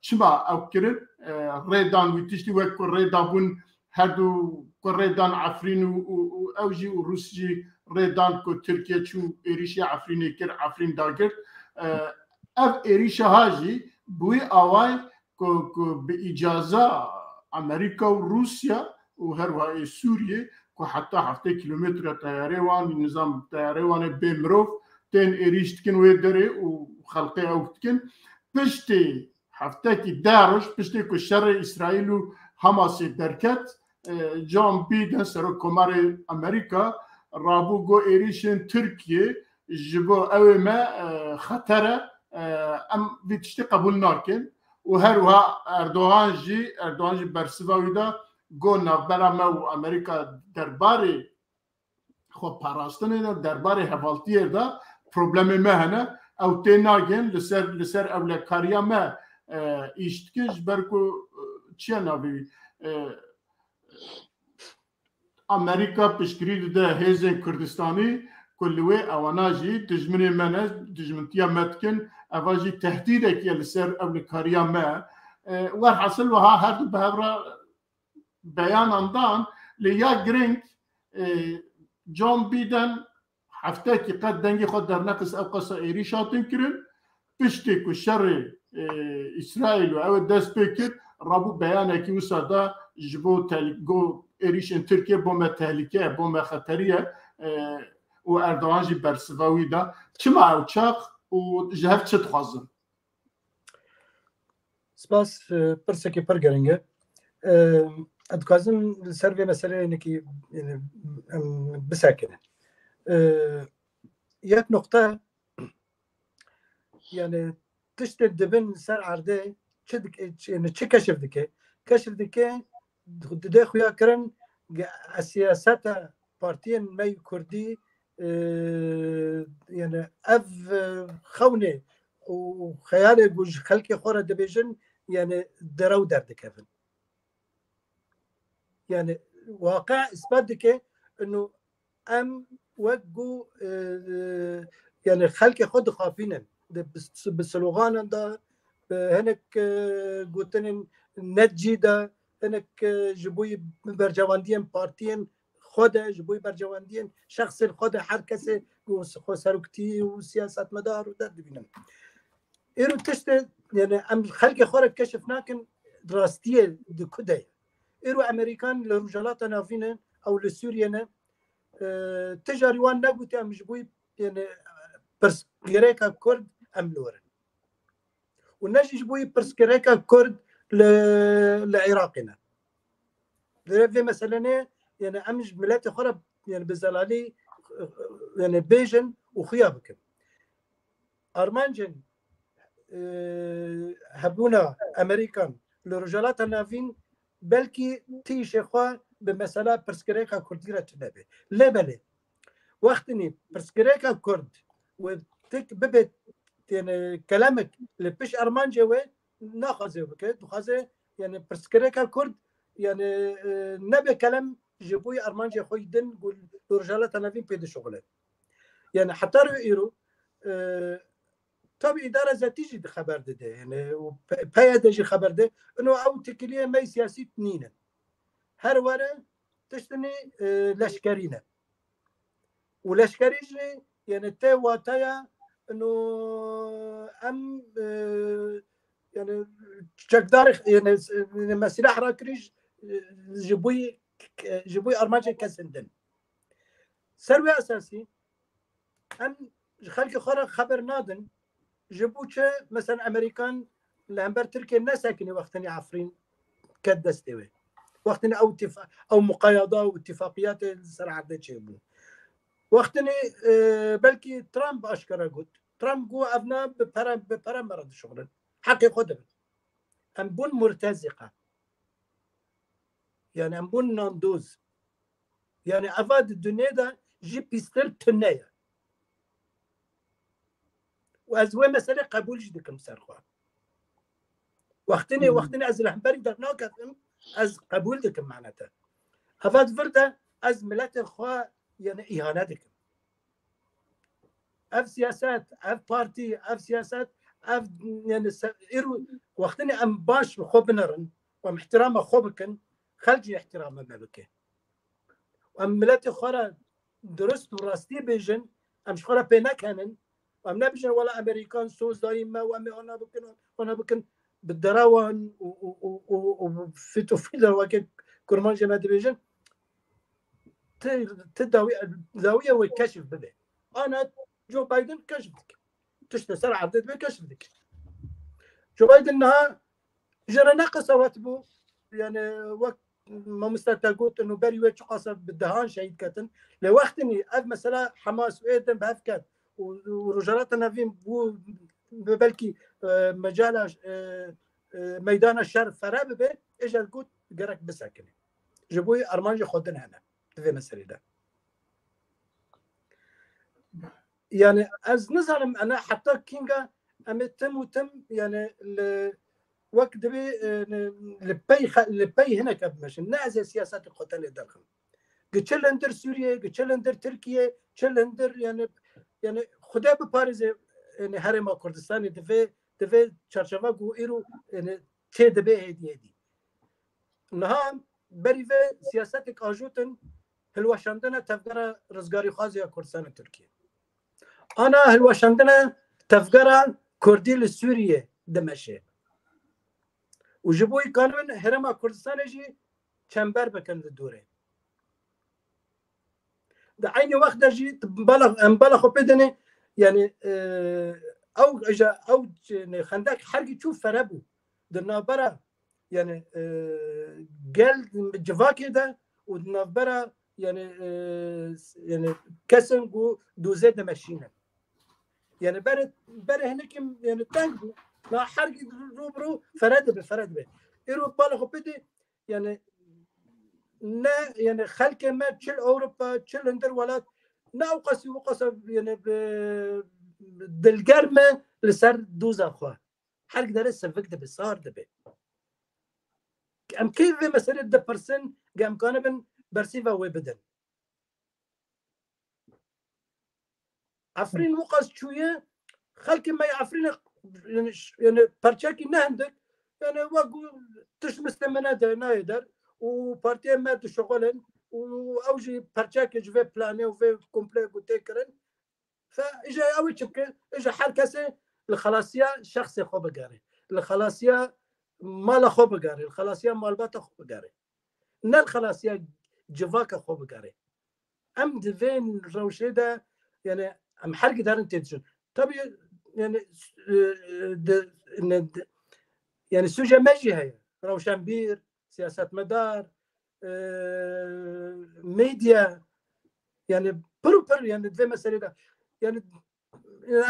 çima ew kirin, e, rê dan wî tiştî wek ku rê dabûn her du ku rê dan Efrîn û, û, û ew jî û Rûs jî rê dan ku Tirkiye çû êrîşê Efrînê kir, Efrîn dagirt. E, ev êrîşa ha jî bi wî awayî ku, ku bi îcaza Amerîka û Rûsya û her wiha ê Sûriyê ku heta heftê kîlometre teyarê wan, nizam teyarê wan ê bê mirov tên êrîş dikin wê derê û xelqê ew dikin. Piştê heftekî deh roj, piştê ku şerê Îsraîl û Hamasê derket, e, John Biden, Serokkomarê Amerîka, rabû got êrîşên Tirkiyê ji bo ew ê me, e, xeter e, e, em vî tiştî qebûl nakin. Û her wiha Erdogan jî, Erdogan jî bersiva wî da, got navbera me û Amerîka derbarê xwe parastinê de, derbarê hevaltiyê de problemê me hene. Ew tê nagên li ser, li ser ewlekariya me, e, îş dikin, ji ber ku, e, çiye navê wî, e, Amerîka piştgirî dide hêzên Kurdistanî ku li wê ewana jî dijminê me ne, dijmintiya me dikin, eva jî tehdîdek ye li ser ewlekariya me. E, werhasil wiha her du bi hev re beyanan dan, lê ya giring, e, John Biden heftekî qet dengê xwe dernexist, ew qasa êrîş hatin kirin. Piştê ku şerê, e, Îsraîl û ew ê dest pê kir, rabû beyanekî wisa da ji bo tel-, got êrîşên Tirkiye bo me tehlîke ye, bo me xeterî ye, e, û Erdogan jî bersiva wî da. Çima ew çax û ji hev çi dixwazin? Spas, e, pirsekî pir giring e. E, ez dixwazim li ser vê meseleyê hinekî, yani, em, bisekinin. E, yek noqte, yani, tiştê dibin ser erdê çi dik-, çi, yani, çi keşif dike? Keşif dike, dide xuya kirin, ge-, siyaseta partiyên me yê Kurdî, e, yani, ev, e, xewnê û xeyalê ku ji xelkê xwe re dibêjin, yani, derew derdikevin. Yani, waqe îspat dike, inu em wek ku, e, e, yani, xelkê xwe dixapînin. Di, bi, bi sloganan de, bi hinek, e, gotinên netcî de, hinek, e, ji bo bercewendiyên partiyên xwe de, ji bo bercewendiyên şexsên xwe de, her kesê ku xwe seroktî û siyasetmedar û derdibînin. Êro tiştê, yani, em xelkê xwe re keşif nakin, rastiyê di ku de ye. Êro Amerîkan li Rojhilata Navîn e, ew li Sûriye ne, e, ti carî wan negotiye em ji bo, yani, pirsgirêka Kurd em li wir in. Û ne jî ji bo pirsgirêka Kurd li, li Iraqê ne. Li vê meselenê, yani, em ji miletê xwe re, yani, bi zelalî, yani, bêjin û xuya bikin. Armancên, e, hebûna Amerîkan li Rojhilata Navîn belkî tîşê xwe bi mesela pirsgirêka Kurdî re tune be. Lê belê, wextinî pirsgirêka Kurd wê tik bibe, yani, kelemek li pişt armancê wê naxwaze bike, dixwaze, yani, pirsgirêka Kurd, yani, e, nebe kelem ji bo armancê xwe yî din ku li Rojhilata Navîn pê dişuxile. Yani, heta ro îro, e, tabî îdara zetî jî di xeber dide, yani, û P-, P Y D jî xeber dide. Ino ew tikiliyê me siyasî nîne. Her were tiştinî, e, leşkerî ne. Û leşkerî jî, yani, tê wataya ino em, e, yani, çekdarê, yani, yani, me sîlah rakirî ji, ji bo, ji bo armancên kesên din. Ser wê esasî, em ji xelkê xwe re xeber nadin, ji bo çi, mesela, Amerîkan li hember Tirkiye nesekinî wextinî Efrîn ket destê wê. Wextinî ew tifa-, ew muqayada û îtifaqiyatê li ser erdê çêbû. Wextinî, e, belkî Trump aşkera got. Trump got, "Ev ne bi pere, bi pere me re dişuxulin. Heqê xwe dibin." Em bûn murtezîqa. Yani em bûn nandoz. Yani eva di dinyê de jî pîstir tune ye. Û ez wê meselê qebûl jî dikim ser xwe. Wextinê, Hmm. wextinê ez li hemberî dernaketim, ez qebûl dikim manete. Eva di vir de ez miletê xwe, yani, îhane dikim. Ev siyaset, ev partî, ev siyaset, ev, yani, se-, îro wextinê em baş bi xwe binerin, û em îhtîrama xwe bikin, Xelk jî îhtîrama me bike. Em miletê xwe re dirust û rastî bêjin, em ji xwe re pê nekenin. Em nebêjin, wela Amerîkan soz dayî me û em ê ana bikin, ana bikin. Bi derewan û, û, û, û, û fit û fîdar weke kurmancê me dibêjin. Ti, ti dawî, dawiye wê keşf bibe. Ana Joe Biden keşf dike. Tişt li ser erdê dibe keşf dike. Joe Biden niha ji re ne qesewet bû. Yani wek mamoste te got, û berî wê çiqasa bi dehan şehîd ketin. Lê wextinî ev mesela Hamas û ê din bi hev ket û, û Rojhilata Navîn bû bi belkî, e, mecala, e, e, meydana şer fere bibe, ê jî got gerek bisekine. Ji bo armancê xwe din hene di vê meselê de. Yani ez nizanim ene heta kînga em ê tim û tim yani li wek dibê, e, li pey xe-, li pey hineke bimeşin. Ne ez ê siyasetê xwe tenê derxim. Gi çi li hundir Sûriyê, gi çi li hundir Tirkiyê, çi li hundir yani, yani Xuda biparêze yani Herêma Kurdistanê di vê, di vê çarçeva ku îro yani çê dibe hêdî hêdî. Niha berî vê siyasetek ajotin hilweşandina tevgera rizgarîxwazê ya Kurdistanê Tirkiye. Ana hilweşandina tevgera Kurdî li Sûriyê dimeşe. Û ji bo îkanibin Herêma Kurdistanê jî çember bikin li dorê. Di eynî wext de jî bala, em bala xwe pê dinê, yani, e, ew, eja, ew, ne, xendek hergî çû fere bû. Di navbera, yani, e, gel civakê de û di navbera, yani, e, yani, kesin ku dozê dimeşînin. Yani, berê, berê hinekim, yani, teng bû. Na hergî rû bi rû fere dibe, fere dibe. Îro bala xwe pê dê, yani, ne, yani, xelkê me çil Ewropa, çil hundir welat, ne ew qasî, ew qasa, yani, bi, dilger me li ser doza xwe. Her gidere sivik dibe, sar dibe. Em kê vê meselê dipirsin, ge em kanibin bersîva wê bidin. Efrîn wiqas çûye, xelkê me yê Efrînê, yani, ş-, yani, perçekî ne hindik, yani, wek tişt mistê me nede, nayê der û partiyê me dişixulin û ew jî perçekê ji vê planê û vê komple ku tê kirin. Fe, îja ew ê çi bike? Îja her kesê li xelasiya şexsê xwe bigere. Li xelasiya mala xwe bigere. Li xelasiya malbata xwe bigere. Ne li xelasiya civaka xwe bigere. Em di vê rewşê de, yani, em her giderin tê diçin. Tabii, yani, e, e, de, ne, de, yani, sûce me jî heye. Rewşenbîr, siyasetmedar, e, medya, yani, pir û pir, yani, di vê meselê de, yani,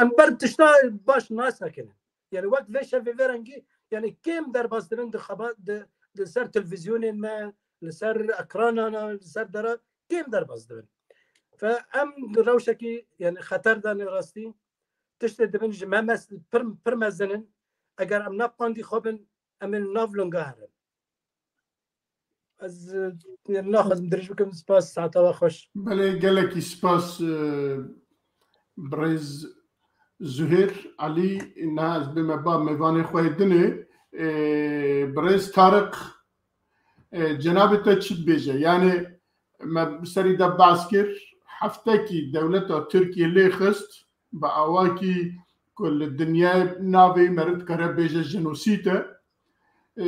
em ber tişta baş nas nekinin. Yani, wek vê şevê vê rengî, yani, kêm derbas dibin di xeba-, di, di ser televîzyonên me, li ser ekranana, li ser dera, kêm derbas dibin. Fe em di rewşekî, yani, xeter de ne rastî, tiştê dibin ji me mes-, pir, pir mezin in. Eger em ne pandî xwe bin, em ê nav linga herin. Ez, e, naxwazim dirêj bikim, spas, saeta we xweş. Belê, gelekî spas, e, birêz Zuhêr Elî, niha ez bême ba mêvanê xwe yê dinê, e, birêz Tariq, e, cenabê te çi dibêje? Yani, me bi serî de behs kir, heftekî dewleta Tirkiye lê xist, bi awakî ku li dinyayê navê meriv dikare bêje jenosîd e. E,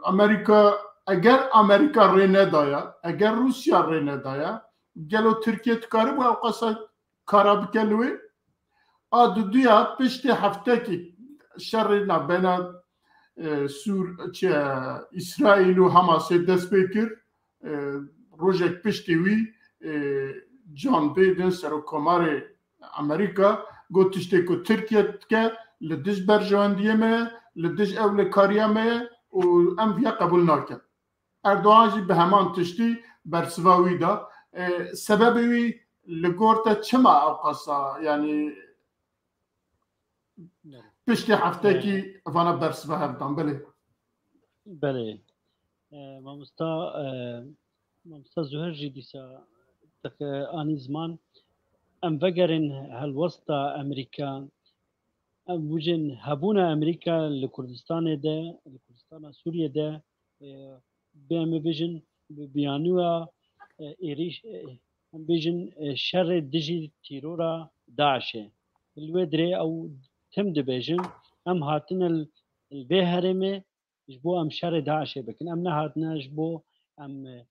Amerîka, eger Amerîka rê nedaya, eger Rûsya rê nedaya, gelo Tirkiye dikaribû ew qasa kara bike li wê? A duduya piştê heftekî şerê navbeyna, e, Sûr, çi, Îsraîl û Hamasê dest pê kir, e, rojek piştî wî, e, John Biden, serokkomarê Amerîka, got tiştê ku Tirkiye dike li dij berjewendiyê me ye, li dij ewlekariya me ye û em viya qebûl nakin. Erdogan jî bi heman tiştî bersiva wî da. E, sebebê wî li gor te çima ew qasa, yanî Belê. Piştî heftekî Ee, vana bersiva hev dan, belê. Belê. Ee, mamosta, e, mamosta Zuher jî dîsa teke anî ziman. Em vegerin helwesta Amerîka. Em bûjin hebûna Amerîka li Kurdistanê de, li Kurdistana Sûriyê de, e, bê em ê bijin bi biyaniya, e, êrîş, e, em bijin, e, şerê dijî tîrora DAIŞê. Li wê dirê ew tim dibêjin, em hatine li, li vê herêmê ji bo em şerê DAIŞê bikin. Em nehatine ji bo em, e,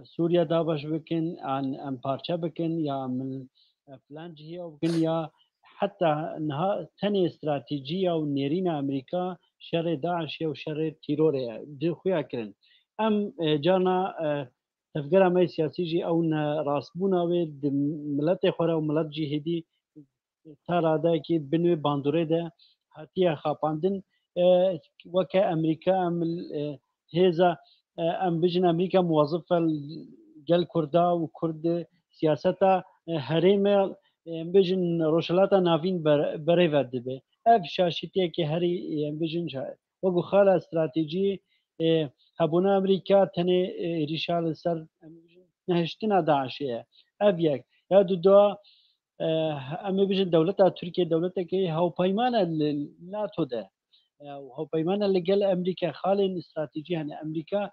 Sûriye dabeş bikin, an em parçe bikin, ya em, e, filan cihê ew bikin, ya heta niha tenê stratejiya û nêrîna Amerîka şerê DAIŞê û şerê tîrorê ye. Di xuya kirin. Em, e, carna, e, tevgera me siyasî jî ew ne rastbûna wê di miletê xwe re û milet jî hêdî ta radeyekî bin wê bandorê de hatiye xapandin. E, weke Amerîka em, e, hêza, e, em bijin Amerîka muwazif e gel Kurda û Kurd siyaseta, e, herême, e, em bijin Rojhilata Navîn ber-, berêve dibe. Ev şaşîtiyekê herî, e, em bijin şa-, wekû xala stratejî, e, hebûna Amerîka tenê, e, êrîşa li ser, em bijin, nehiştina DAIŞê ye. Ev yek. Ya duda, e, em ê bijin dewleta Tirkiye dewletekê hawpeyman e li NATO de. E, û hawpeyman e li gel Amerîka, xalên stratejî hene. Amerîka,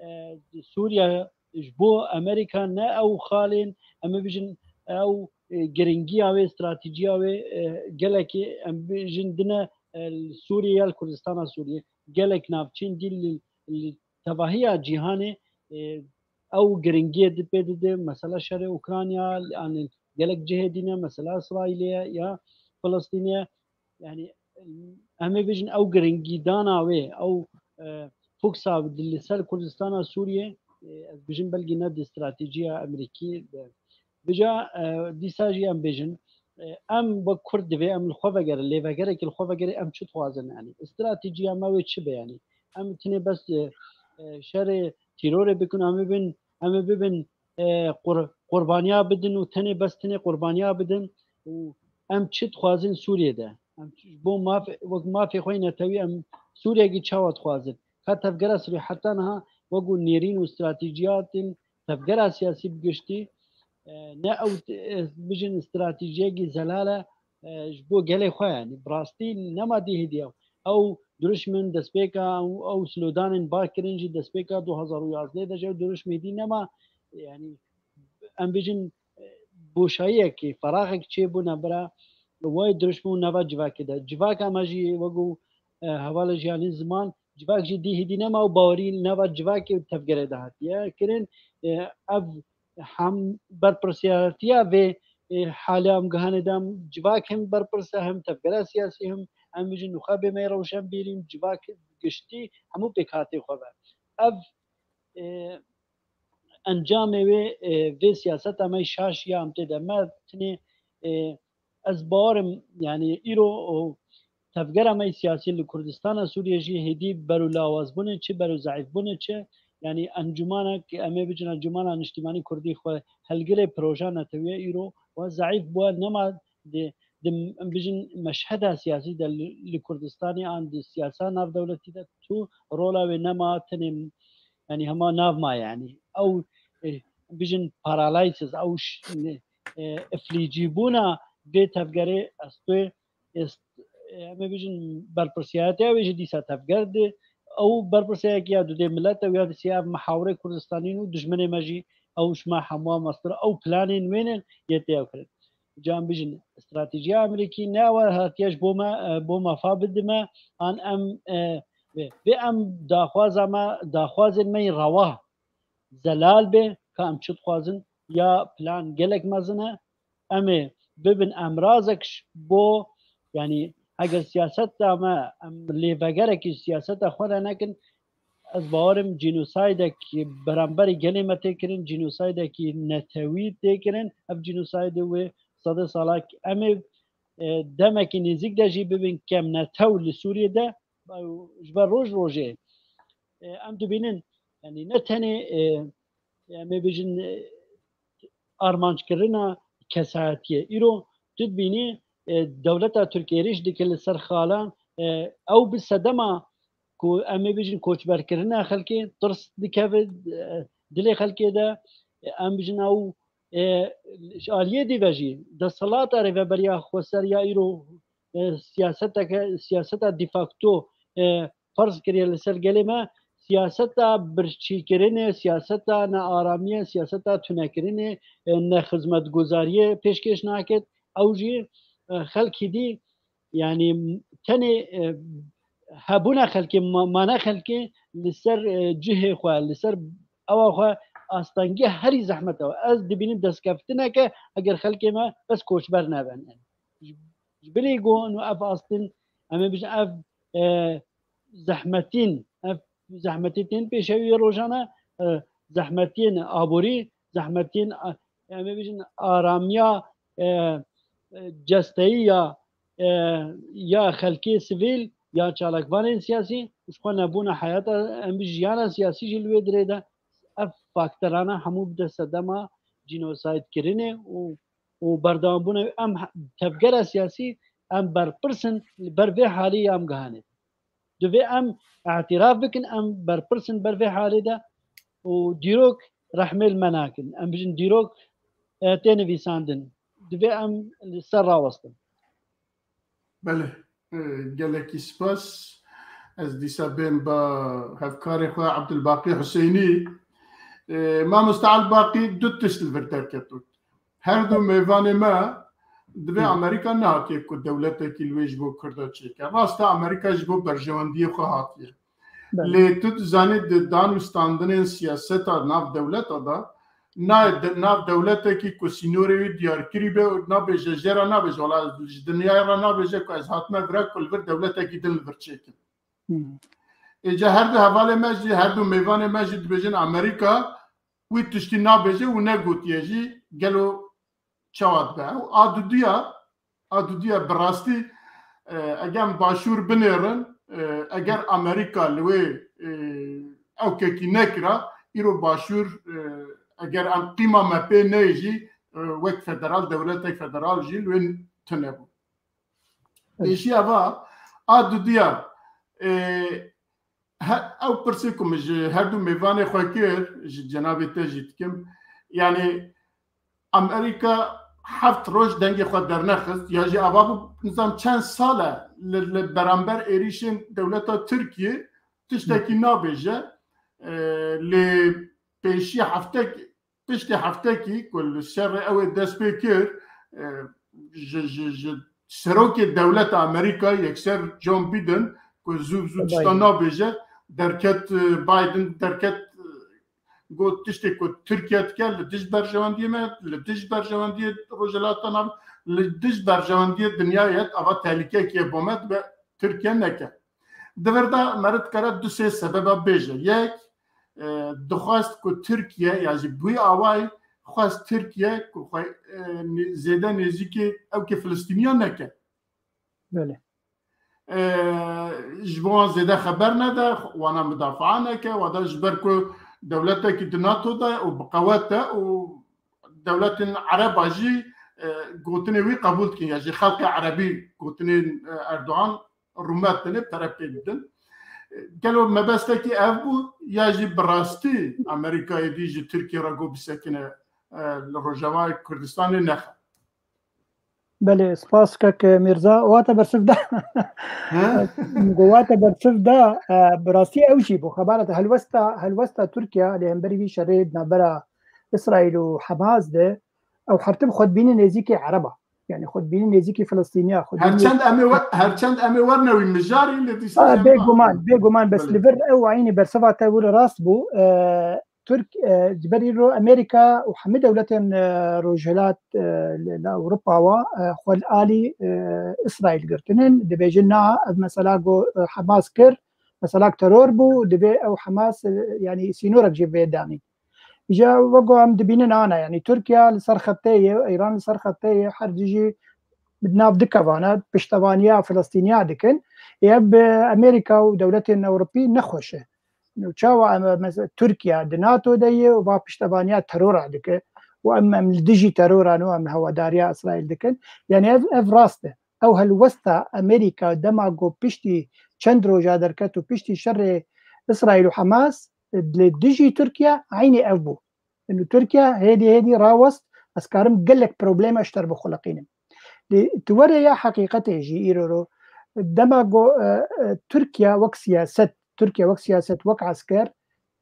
e, di Sûriye ji bo Amerîka ne ew xalên, em ê bijin ew, e, giringiya wê, stratejiya wê, e, gelekî em bijin dine, e, li Sûriye ya li Kurdistana Sûriye. Gelek navçeyên dî li, li tevahiya cîhanê, e, ew giringiyê di pê dide, mesela şerê Ukrayna, yanî gelek cihê dî ne, mesela Îsraîlê ye ya Filistînê ye. Yanî em ê bijin ew giringîdana wê, ew, e, foksa li ser Kurdistana Sûriyê, e, ez bijim belkî ne di stratejiya Amerîkî de. Vêca, e, dîsa jî em bêjin, e, em wek Kurd divê em li xwe vegerin, lêvegerekî li xwe vegerin, em çi dixwazin, yanî stratejiya me wê çi be, yanî em tinê bes, e, e, şerê tîrorê bikin, em ê bin, em ê bibin, e, qur-, qurbaniya bidin û tenê bes tinê qurbaniya bidin û em çi dixwazin Sûriyê de? Em ji bo maf-, wek mafê xwe yê netewî em Sûriyekî çawa dixwazin? Ka tevgera Sûriyê heta niha wekû nêrîn û stratejiyatên tevgera siyasî bi giştî, e, ne ew, e, bijin stratejiyekî zelal e, e, ji bo gelê xwe, yanî bi rastî nema dî hêdî ew. Ew dirûşmin destpêka ew, ew sloganên bar kirin jî destpêka du hazar û yazdeh de jî ew dirûşmê dî nema, yanî em bijin, e, boşayiyekê, feraxek çêbûne bira wayê dirûşmê û nava civakê de. Civaka me jî wekû, e, hevala jiyanî ziman, civak jî dî hêdî nema û bawerî nava civakê û tevgerê de hatiye kirin. E, ev hem berpirsiyaretiya vê, e, halê em gihane de em civak hem berpirs e, hem tevgera siyasî hem em bijin nûxe bê me rewşenbîrî û civak giştî hemû pêkhatê xwe ve. Ev, e, encamê wê, e, vê siyaseta me şaş ya em tê de me tinê, e, ez bawerim, yanî îro o tevgera me siyasî li Kurdistana Sûriyê jî hêdî berû lawazbûnê çi, berû zeîfbûnê çi, yanî encûmanek, em ê bijin Encûmana Niştîmanî Kurdî xwe helgirê proja netewî ye îro wa zeîf bûye, nema di, di, em bijin meşheda siyasî de li, li Kurdistanê an di siyasa navdewletî de tu rola wê nema tenê, yanî hema nav maye, yanî ew, e, bijin paralysis, ew ş-, e, iflîcîbûna vê tevgerê ez tu est-, em ê bijin berpirsiyaretiya wê jî dîsa tevger di. Ew berpirsiyariyekî ya dudê milet ew ya dîsa ev mihawirê Kurdistanî û dijminê me jî ew ji me hemû mestir ew planên wê ne yê tê ew kirin. Ca em bijin stratejiya Amerîkî ne ew hatiye ji bo me, e, bo me fa bidime, an em, e, vê, vê em daxwaza me, daxwazên me yê rewa zelal bê, ka em çi dixwazin, ya plan gelek mezin e, em ê bibin emrazek ji bo, yanî eger siyaseta me, em lêvegerekî siyaseta xwe re nekin, ez bawerim cînosaydek beramberî gelê me tê kirin, cînosaydekî netewî tê kirin. Ev cînosaydê wê sedê salak em ê, e, demekî nêzîk de jî bibin kêm netew li Sûriyê de, ew ji ber roj rojê, e, em dibînin, yanî ne tenê, e, em ê bijin, e, armanckirina kesayetiyê. Îro tu dibînî, e, dewleta Tirk êrîş dike li ser xalan, e, ew bi sedema ku em ê bijin koçberkirina xelkê, tirs dikeve, e, dilê xelkê de, e, em bijin ew, e, ji aliyê dî ve jî desthilata rêveberiya xweser ya îro, e, siyaseteke, siyaseta de facto, e, ferz kiriye li ser gelê me, siyaseta birçîkirinê, siyaseta nearamiyê, siyaseta tunekirinê, e, nexizmetguzariyê pêşkêş naket. Ew jî, e, xelkî dî, yanî tenê, e, hebûna xelkê, ma-, mane xelkê li ser, e, cihê xwe, li ser ewa xwe astengî herî zehmet e. Ez dibînim destkeftineke eger xelkê me bes koçber nebin. Ji, ji bilî ku û ev astin, em ê bijin ev, e, zehmetîn, ev zehmetî tên pêşewiyê rojane, e, zehmetiyên aborî, zehmetiyên, e, em ê bijin aramiya, e, e, cesteyî ya, e, ya xelkê sivîl, ya çalakvanên siyasî, ji xwe nebûna heyata, em bijin jiyana siyasî jî li wê dirê de, ev faktorana hemû bide sedema cînosaydkirinê û, û berdewambûna em he-, tevgera siyasî em berpirs in li ber vê halê ya em gihanê. Divê em îtiraf bikin, em berpirs in ber vê halê de û dîrok rehmê li me nakin. Em bijin dîrok, e, tê nivîsandin. Divê em li ser rawestin. Belê, e, gelekî spas. Ez dîsa bên ba hevkarê xwe Abdulbaqî Huseynî. E, mamoste Elbaqî, du tişt li vir derketin. Her du mêvanê me divê Hı. Amerîka nehatiye ku dewletekî li wê ji bo Kurda çêke. Rast e, Amerîka ji bo berjewendiyê xwe hatiye. Belê. Lê tu dizanî di dan û standinên siyaseta nav dewleta de, nayê de, nav dewletekî ku sînorê wî diyarkirî be û nabêje, jê re nabêje, wala ji dinyayê re nabêje ku ez hatime vira ku li vir dewletekî din li vir çêkim. Hmm. Êca her du hevalê me jî, her du mêvanê me jî dibêjin Amerîka wî tiştî nabêje û negotiye jî, gelo çawa dibe? Ew a dudiya, a dudiya bi rastî, e, eger em başûr binêrin, e, eger Amerîka li wê, e, ewkekî nekira, îro başûr, e, eger em qîma me pê neyê jî, e, wek federal, dewletek federal jî li wê tune bû. Evet. Pêşiya va, a dudiya, e, he-, ew pirsê ku min ji her du mêvanê xwe kir, ji cenabê te jî dikim. Yanî Amerîka heft roj dengê xwe dernexist, ya jî ava bû, nizam çend sal e li, li beramber êrîşên dewleta Tirkiyê tiştekî nabêje. E, lê pêşiya heftek, piştê heftekî ku li şerê ew ê dest pê kir, e, ji, ji, ji serokê dewleta Amerîka yekser John Biden ku zû zû tişta Biden. nabêje, derket, e, Biden derket, e, got tiştê ku Tirkiye dike li dij berjewendiyê me, li dij berjewendiyê Rojhilata Nav, li dij berjewendiyê dinyayê ye, ava tehlîkeyekê bo me dibe Tirkiye neke. Di vir de meriv dikare du sê sebeba bêje. Yek, e, dixwest ku Tirkiye, ya jî bi wî awayî xwest Tirkiye ku xwe, e, nê-, zêde nêzîkê ewkê Filistîniya neke. Belê. E, ji bo wan zêde xeber nede, wana mudafaa neke, wada ji ber ku dewletekî di NATO de û bi qewet e û dewletên Ereba jî, e, gotinê wî qebûl dikin, ya jî xelkê Erebî gotinên, e, Erdogan rûmet dine, pere pê didin. Gelo mebestekî ev bû, ya jî bi rastî Amerîkayê dî ji Tirkiye re got bisekine, e, li Rojavayê Kurdistanê nexe? Belê, spas kek Mîrza. Wate bersiv da. He? Go wate bersiv da, e, bi rastî ew jî bû. Xebara te helwesta, helwesta Tirkiye li hemberî vî şerê di navbera Îsraîl û Hamas de, ew her tim xwe dibînin nêzîkî Ereba. Yani xwe dibînin nêzîkî Filistîniya, xwe dibînin Her çend em ê we-, her çend em ê werne wî mijarî, lê dîsa Ha, jî em bêguman, bêguman, bes Belê. li vir ew eynî bersiva te wilo rast bû. E, Tirk, e, ji ber îro Amerîka û hemî dewletên, e, Rojhilat, e, li, li Ewropa wa, e, xwe li alî, e, Îsraîl girtinin. Dibêjin na, ev mesela ku, e, Hamas kir, meselak teror bû, divê ew Hamas, e, yani sînorek jî vê danîn. Îja wek ku em dibînin ana, yani Tirkiye li ser xetê ye, Îran li ser xetê ye, her dijî bi nav dikevane, piştevaniya Filistîniya dikin. Ê ev bi Amerîka û dewletên Ewropî nexweş e. Û çawa em, em, mesela Tirkiye di NATO de ye û va piştevaniya terora dike û em, em li dijî terora no, em hewadariya Îsraîl dikin. Yani ev, ev rast e. Ew helwesta Amerîka dema ku piştî çend roja derket û piştî şerê Îsraîl û Hamas, li dijî Tirkiye eynî ev bû. Û Tirkiye hêdî hêdî rawest, ez karim gelek problema ji ter bixuliqînim. Lê tu were ya heqîqetê jî îro ro, dema ku, e, e, Tirkiye wek siyaset Tirkiye wek siyaset, wek esker,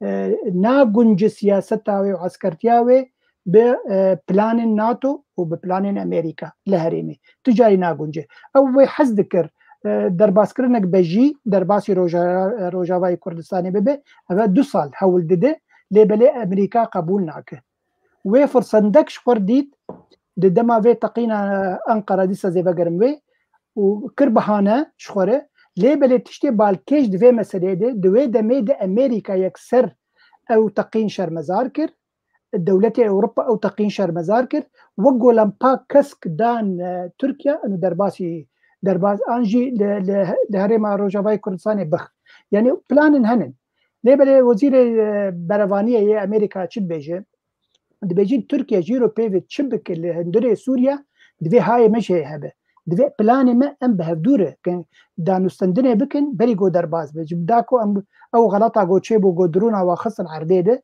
e, nagunce siyaseta wê û eskertiya wê bi, e, planên NATO û bi planên Amerîka li herêmê. Tu carî nagunce. Ew wê hez dikir, e, derbaskirinek bejî derbasî Roja-, Rojavayê Kurdistanê bibe. Eve du sal hewl dide, lê belê Amerîka qebûl nake. Wê firsendek ji xwe dît, di dema vê teqîna Enqera dîsa zêve gerim wê û kir bahane ji xwe re. Lê belê tiştê balkêş di vê meseleyê de, di wê demê de Amerîka yekser ew teqîn şermezar kir, dewletê Ewropa ew teqîn şermezar kir, wek ku lempa kesk dan, e, Tirkiye, û derbasî, derbas, an jî li, li, li herêma Rojavayê Kurdistanê bix. Yani planên henin. Lê belê wezîrê, e, berevaniyê yê Amerîka çi dibêje? Dibêjin Tirkiye jî ro pê ve çi bike li hundirê Sûriye, divê hayê me jî heye hebe. Divê planê me em bi hevdû re kin, danûstendinê bikin, berî ku derbas be. Ji da ku em ew xelata ku çêbû, ku drona wa xistin erdê de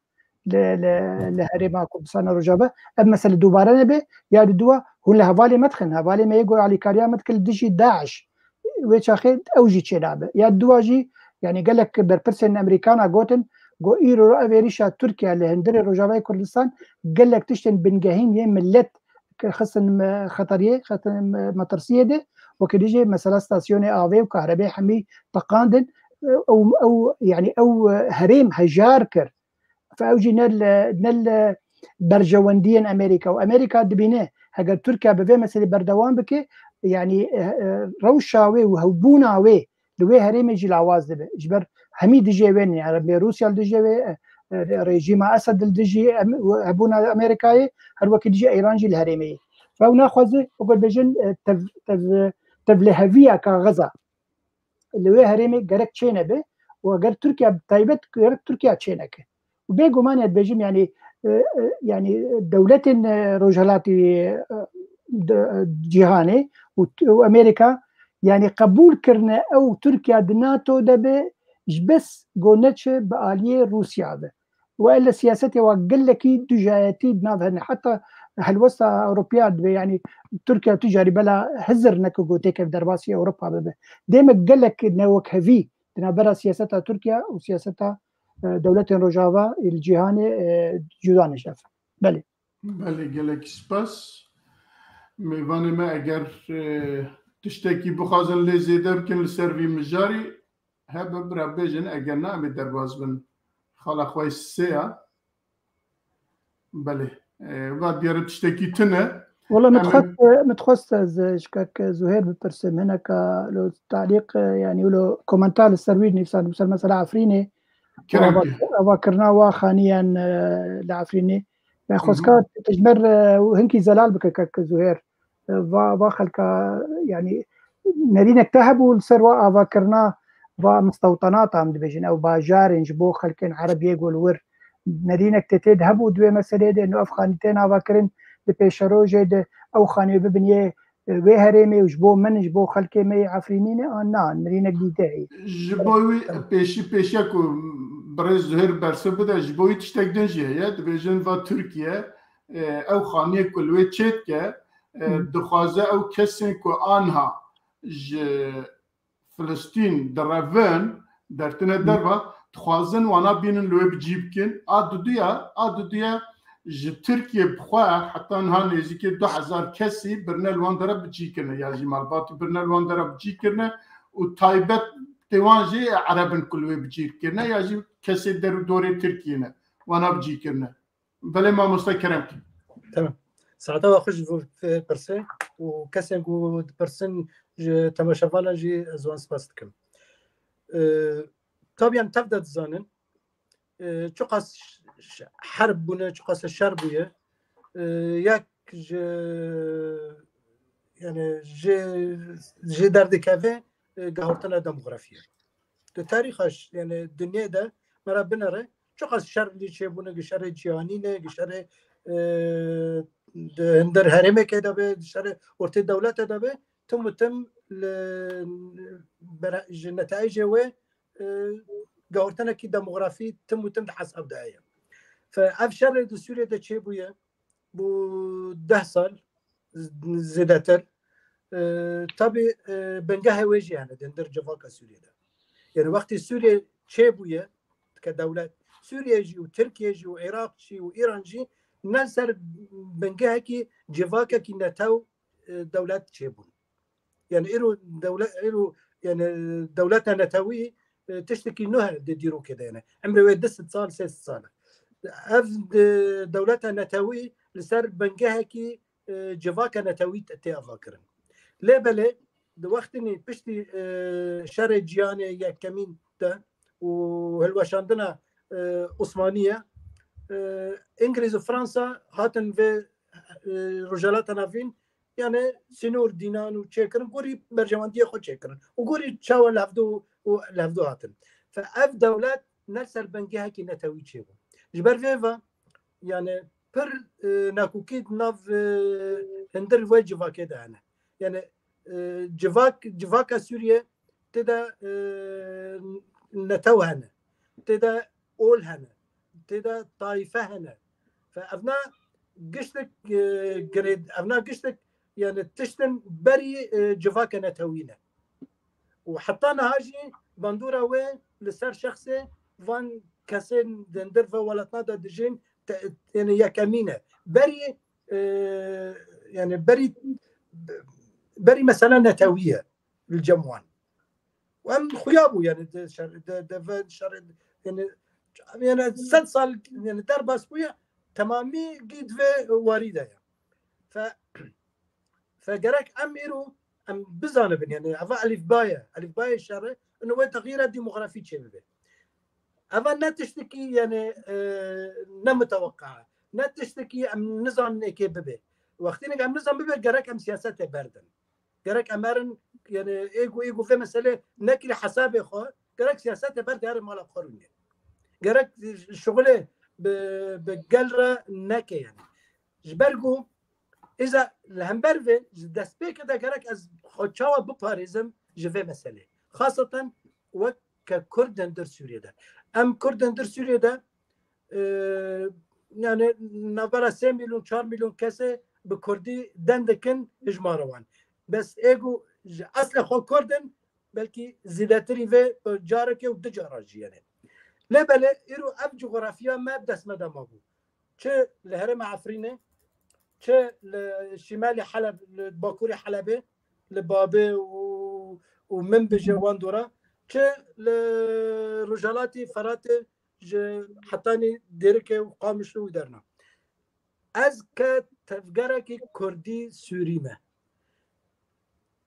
li, li, li herêma Kurdistana Rojava, ev mesele dubare nebe, ya di dua hûn li hevalê me dixin, hevalê me yê ku alîkariya me dike li dijî DAIŞ, wê çaxê ew jî çênabe. Ya dua jî, yani gelek berpirsên Amerîkana gotin, got îro ev êrîşa Tirkiye li hundirê Rojavayê Kurdistan gelek tiştên bingehîn yê millet ke xistin me-, xeteriyê, xistin me-, metirsiyê de, wekî dijî mesela stasyonê avê û kahrebê hemî teqandin, ew, ew, yani ew herêm hejar kir. Fe ew jî ne li, ne li berjewendiyên Amerîka. Û Amerîka dibîne, heger Tirkiye bi vê meselê berdewam bike, yanî, e, e, rewşa wê û hewbûna wê li wê herêmê jî lawaz dibe. Ji ber hemî dijê wê ne, yani, Rûsya li dijê wê, e, e, rejîma Esed li dijî em, hebûna Amerîkayê, her wekî dijî Îran jî li herêmê ye. Fe ew naxwaze, wekî bêjin, e, tev-, tev-, tevliheviyeka Xeza li wê herêmê gerek çênebe û eger Tirkiye bi taybet gerek Tirkiye çêneke. Û bêguman ya dibêjim, yani, e, e, yani dewletên, e, Rojhelatî, e, de, e, cîhanê û t-, û Amerîka, yani qebûl kirine ew Tirkiye di NATO de be, ji bes go neçe bi aliyê Rûsya be. Wele siyasetê wa gelekî dujayetî di nav hene. Heta helwesta Ewropiya dibe, yani Tirkiye tu carî bela hizir neke ku têkev derbasî Ewropa bibe. Dê me gelek newekhevî di navbera siyaseta Tirkiye û siyaseta, e, dewletên Rojava ê li cîhanê, e, cuda neşefe. Belê. Belê, gelek spas. Mêvanê me eger, e, tiştekî bixwazin lê zêde bikin li ser vî mijarî, hebe bira bêjin, eger na em ê derbas bin. Xala xwe sê ya. Belê. E, va diyare tiştekî tune. Wala min Em dixwest, min dixwest ez ji kek Zuhêr bipirsim. Hineka lo talîq, e, yani lo komentar li ser wî nivîsand, li ser mesela Efrînê. Kerem Ava, ki. Avakirina wa xaniyan, e, li Efrînê. Yani Hı hı. xwestka tijmer, e, hinkî zelal bike kek Zuhêr. E, va, va xelka, yani, nerînek te hebû li ser wa avakirina va mistewtenata, em dibêjin, ew bajarên ji bo xelkên Ereb yê ku li wir nerînek te tê de hebû di wê meseleyê de, no ev xanî tên avakirin di pêşerojê de ew xanî bibin yê, e, wê herêmê û ji bo min, ji bo xelkê me yê Efrînî ne, an na, nerînek dî te heye. Ji bo wî pêşî pêşiya ku birêz Zuhêr bersiv bide, ji bo wî tiştek din jî heye, dibêjin va Tirkiye, e, ew xaniyê ku li wê çêdike, e, Hı. dixwaze ew kesên ku anha ji Filistîn direvin, dertine Hı. derva, dixwazin wana bînin li wê bi cî bikin. A duduya, a duduya ji Tirkiye bi xwe heta niha nêzîkî du hezar kesî birine li wan dera bi cî kirine, ya jî malbatî birine li wan dera bi cî kirine û taybet tê wan jî Ereb in ku li wê bi cî kirine, ya jî kesê der û dorê Tirkiyê ne, wana bi cî kirine. Belê mamoste, kerem ki. Tamam. Saeta we xweş ji bo pirsê û kesên ku dipirsin ji temaşevanan jî ez wan spas dikim. Ee, tabii em tev de dizanin, e, çiqas ş-, ş-, herb bûne, çiqas şer bûye, e, yek ji, yani ji, ji derdikeve, e, gahurtina demografiyê. Di tarîxa ş-, yani dinyê de me re binere, çiqas şer lî çêbûne, gi şerê cîhanî ne, gi şerê, e, di hundir herêmekê de be, di şerê ortê dewlete de be, tim û tim li bera-, ji netayecê wê, e, gahurtinekî demografî tim û tim di hesab de heye. Fe ev şerê di Sûriyê de çêbûye, bû deh sal z-, zêdetir. E, tabî, e, bingehê wê jî hene di hundir civaka Sûriyê de. Yani wextî Sûriyê çêbûye, ke dewlet Sûriye jî û Tirkiye jî û Iraq jî û Îran jî ne li ser bingehekî civakekî netew, e, dewlet çêbûn. Yani îro dewlet, îro yani dewleta netewî, e, tiştekî nû di dîrokê de ye. Emrê wê du sed sal, sê sed sal e. Ev, e, dewleta netewî li ser bingehekî, e, civaka netewî tê avakirin. Lê belê di wextînî piştî, e, şerê cîhanê yekemîn de û hilweşandina, e, Osmaniye, e, Îngilîz û Fransa hatin vê, e, Rojhilata Navîn, yani sînor dînan û çêkirin, gorî berjewendiyê xwe çêkirin û gorî çawa li hevdû û li hevdû hatin. Fe ev dewlet ne ser bingehekî netewî çêbû. Ji ber vê ve, yani pir, e, nakokî di nav, e, hundir vê civakê de hene. Yani, e, civak, civaka Sûriye tê de, e, netew hene, tê de ol hene, tê de tayfe hene. Fe evna giştek, e, girê, evna giştek, yani tiştin berî, e, civaka netewî ne. Û heta niha jî bandora wê li ser şexsê van kesên di hundir ve welatna de dijîn, te-, yani yekemîn e. Berî, e, yani berî, berî mesela netewî ye li cem wan. Û em xuya bû, yani di şer-, di, di ve şer-, yani, yani sed sal, yani derbas bûye, temamî gî di vê warî de ye. Fe, fe gerek em îro em bizanibin, yani eva elîfba ye, elîfbayê şerê, û wê texyîra demografî çê bibe. Eva ne tiştekî, yani, e, ne miteweqqa, ne tiştekî em nizanin êkê bibe. Wextînek em nizan bibe, gerek em siyasetê berdin. Gerek em herin, yani ê ku, ê ku vê meselê nekirî hesabê xwe, gerek siyasetê berde herin mala xwe rûnê. Gerek şixulê bi, bi gel re neke yani. Ji ber ku îza li hember vê, ji destpêkê de gerek ez xwe çawa biparêzim ji vê meselê. Xaseten wek ke Kurd di hundir Sûriyê de. Em Kurd di hundir Sûriyê de, e, yani navbera sê milyon, çar milyon kesê bi Kurdî deng dikin hijmara wan. Bes ê ku ji eslê xwe Kurd in, belkî zêdetirî vê bi carekê û du cara jî yenê. Lê belê îro ev cografiya me bi dest me de mabû. Çi li herêma Efrînê, çi li şimalê Heleb, li bakurê Helebê, li Babê û, û Minbicê wan dora, çi li rojhelatê Feratê ji hetanî Dêrikê û Qamişlo û derna. Ez ke tevgerekî Kurdî Sûrî me.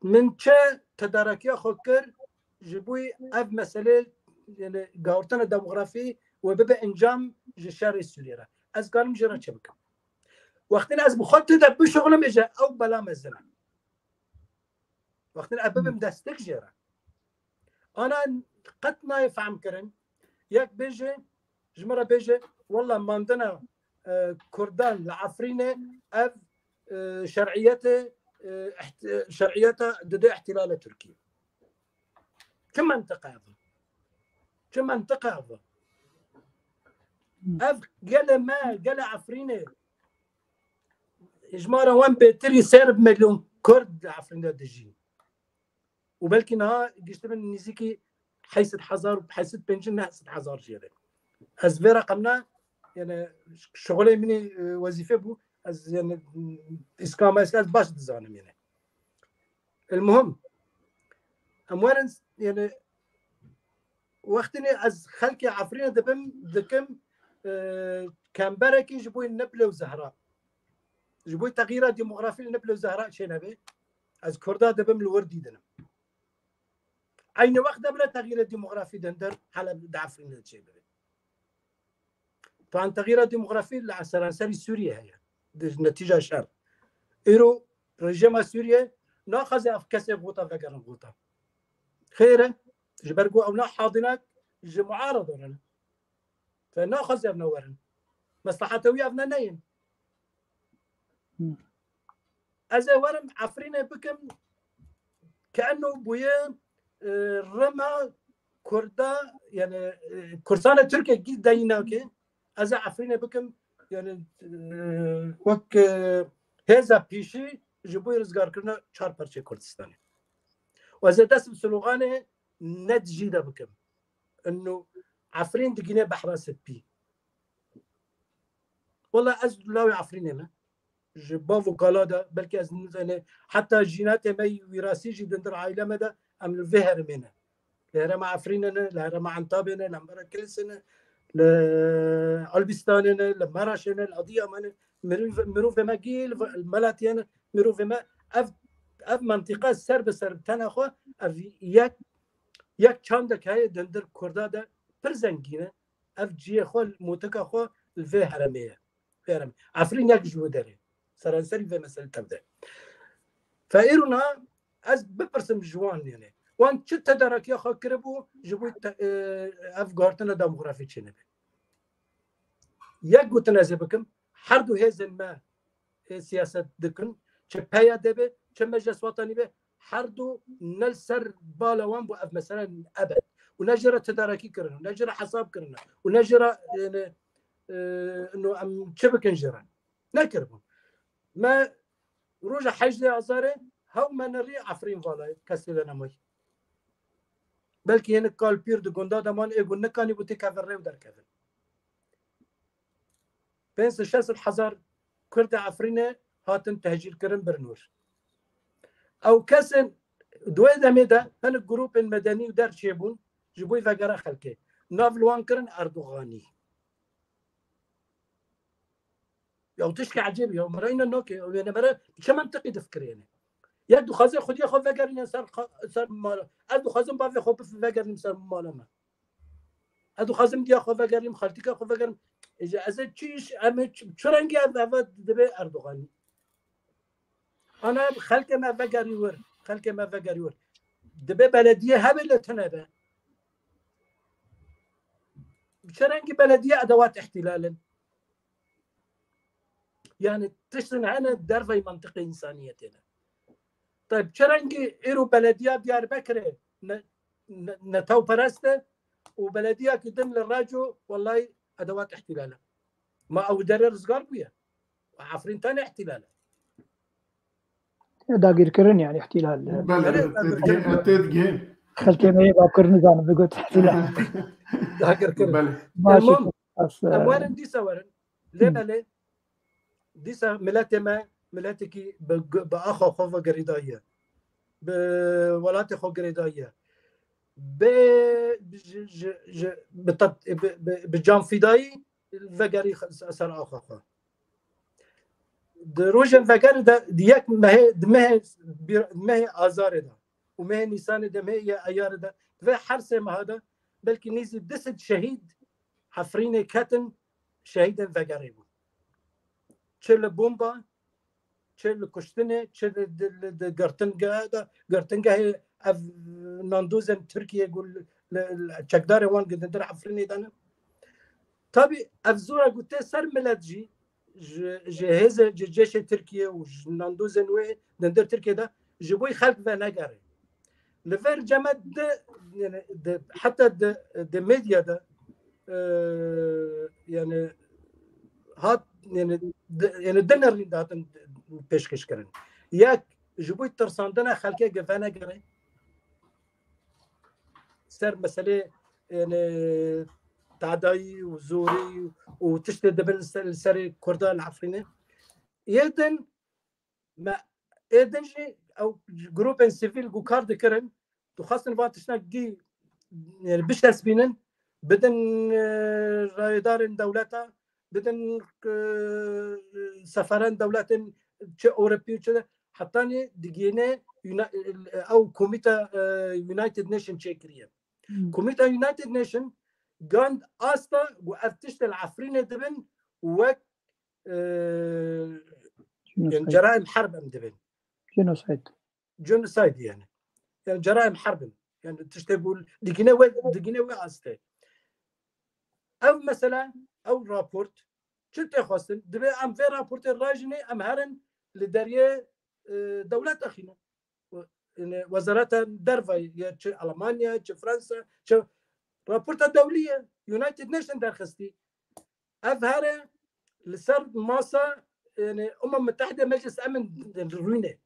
Min çi tedarakiya xwe kir ji bo ev meselê, yani gawirtina demografî we bibe encam ji şerê Sûriyê re. Ez karim jê re çi bikim? Wextî ez bi xwe tu de bişuxulim, êje ew bela mezin e. Wextî ez bibim destek jê re. Ana qet nayê fehm kirin. Yek bêje, ji min re bêje, wela mandina, e, Kurdan li Efrînê ev, e, şer'iyetê, e, iht-, şer'iyeta dide ihtilala Tirkiyê. Çi mentiqa ev? Çi mentiqa ev? Ev gelê me, gelê Efrînê, hijmara wan bêtirî sê milyon Kurd li Efrînê dijîn. Û belkî niha giştibin nêzîkî heyşt sed hezar, heyşt sed pêncî, neh sed hezar jê re. Ez vê reqemna, yani şixulê min ê, e, wezîfe bû, ez yani îskama ez baş dizanim yani. El muhim, em werin yani wextînê ez xelkê Efrînê dibim, dikim, e, kemberekî ji bo Nebile û Zehra. Ji bo texyîra demografî li Nebile û Zehra çênebe. Ez Kurda dibim li wir dîdinim. Eynî wext de bile texyîra demografî di hundir Heleb, di Efrînê de çêbibe. Taban texyîra demografî li seranserî Sûriyê heye. Di netîca şer. Îro rejîma Sûriyê naxwaze ev kesê gota vegerin gota. Xêr e, ji ber ku ew ne hadînek ji muarada re ne. Fe naxwaze ev ne werin. Mesleheta wî ev ne neyin. Hmm. Ez ê werim Efrînê bikim, ke eno bûye, e, rima Kurda, yani, e, Kurdistana Tirkiye gî deyî nake. Ez ê Efrînê bikim, yani, e, wek, e, hêza pîşî ji bo rizgarkirina çar parçeyê Kurdistanê. Û ez ê dest bi sloganê ne dijî de bikim. Eno Efrîn digîne behra spî. Wela ez lawê Efrînê me. Ji bav û kala de, belkî ez nizane, heta jînatê me yî wîrasî jî dindir aîle me de, em li vê herêmê ne. Li herêma Efrînê ne, li herêma Entabê ne, li Enbera Kilisê ne, li Elbîstanê ne, li Meraşê ne, li Adiyamanê ne. Mirov-, mirovê me gî li Melatiyê ne, mirovê me ev, ev mentiqa ser bi ser bi tena xwe, ev yek, yek çandek heye dindir Kurda de pir zengîn e. Ev ciyê xwe, motika xwe li vê herêmê ye. Vê herêmê. Efrîn yek ji wê derê. Seranserî vê meselê tev de. Fe îro niha ez bipirsim ji wan, yanî wan çi tedarakiya xwe kiribû ji bo te-, e, ev guhartina demografî çênebe. Yek gotin ez ê bikim, her du hêzên me, e, siyaset dikin, çi P Y D be, çi Meclis Wetanî be, her du ne li ser bala wan bû ev mesele ebed. Û ne jê re tedarekî kirin, û ne jê re hesab kirin, û ne jê re, e, ne, e, no em çi bikin jê re? Nekiribûn. Me roja hejdê Azarê hew me nerî Efrîn vala, kesê de nemay. Belkî yê kal pîr di gunda de man, ê gund nikanî bû têkevin rê û derkevin. Pênc sed şeş sed hezar Kurdê Efrînê hatin tehcîr kirin, birin wir. Ew kesên di wê demê de hinek grûpên medenî û der çêbûn ji bo vegera xelkê. Nav li wan kirin Erdoganî. Ya tişkî ecêb ya, mera îna nake, wê ne mera çi mentiqî difikirêne. Yek dixwaze xwediyê xwe vegerîne ser xa-, ser mala. Ez dixwazim bavê xwe bif-, vegerînim ser mala me. Ez dixwazim diya xwe vegerînim, xaltîka xwe vegerînim. Ê, ji ez ê çi iş, em ê çi, çi rengî ev, ev dibe Erdoganî? Ana xelkê me vegerî wir, xelkê me vegerî wir. Dibe belediyê hebe li tune be. Çi rengî belediye edewat îhtîlal in? Yani tiştin hene dervey mantiqê însaniyetê ne. Tayyib, çi rengî îro belediya Diyarbekirê ne, ne, netewperest e û belediyakî din li Reco, wellahî edewat îhtîlal e. Ma ew dere rizgar bûye? Efrîn tane îhtîlal e. Dagirkirin yani îhtîlal. Belê, Belê, belê. Tê digihên, em tê digihên. Xelkê me yê Bakur nizanim bigot îhtîlal. Dagirkirin. Belê. Baş e. Tamam. As, em e, werin dîsa werin. Lê Hı. belê, dîsa miletê me, miletekî bi, bi axa xwe ve girêdayî ye. Bi welatê xwe girêdayî ye. Bi, bi, ji, ji, ji, bi tat-, bi, bi, bi canfîdayî vegerî xe-, ser axa xwe. Di rojên vegerê de, di yek mehê, di mehê, bir, mehê Azarê de û mehê Nîsanê de, mehê Eyarê de, di vê her sê meha de belkî nêzî du sed şehîd Efrînê ketin, şehîdên vegerê bûn. Çi li bomba, çi li kuştinê, çi li, di, li, di girtingehê de, girtingehê ev nandozên Tirkiyê ku li, li, li çekdarê wan gidindir Efrînê de ne. Tabî ev zora ku tê ser milet jî, ji, ji hêzê, ji cêşê Tirkiyê û ji nandozên wê dindir Tirkiyê de ji bo xelk venegere. Li vir cem e di, yani, di, heta di, di medya de, e, yani, hat, yani, di, yani, di nerîn de hatin pêşkêş kirin. Yek, ji bo tirsandina xelkê gi venegere ser meselê, yani, tadayî û zorî û tiştê dibin li ser, li serê Kurda li Efrînê. Yê din, me, ê din jî ew grûpên sivîl ku kar dikirin, dixwestin van tiştekî, yani, bişesbînin, bidin, e, raydarên dewleta, bidin, e, seferên dewletên çi Ewropî û çi de, hetanî digihîne Uni-, ew komîta, e, United Nation çêkiriye. Hmm. Komîta United Nation gand asta ku ev tiştê li Efrînê dibin wek, e, yani Genocide. Ceraim herb em dibin. Genocide. Genocide yani. Yani ceraim herb in. Yani tiştê ku digine we, digine we astê. Ev mesela, ew raport, çi tê xwestin? Dibe em vê raportê rajinê, em herin li deriyê, e, dewlet axîne. Yani wezareta derve ye, çi Almanya, çi Fransa, çi raporta dewlî ye, United Nation derxistî. Ev here li ser masa, yani, Umem Mütehide, Meclis Emin rûne.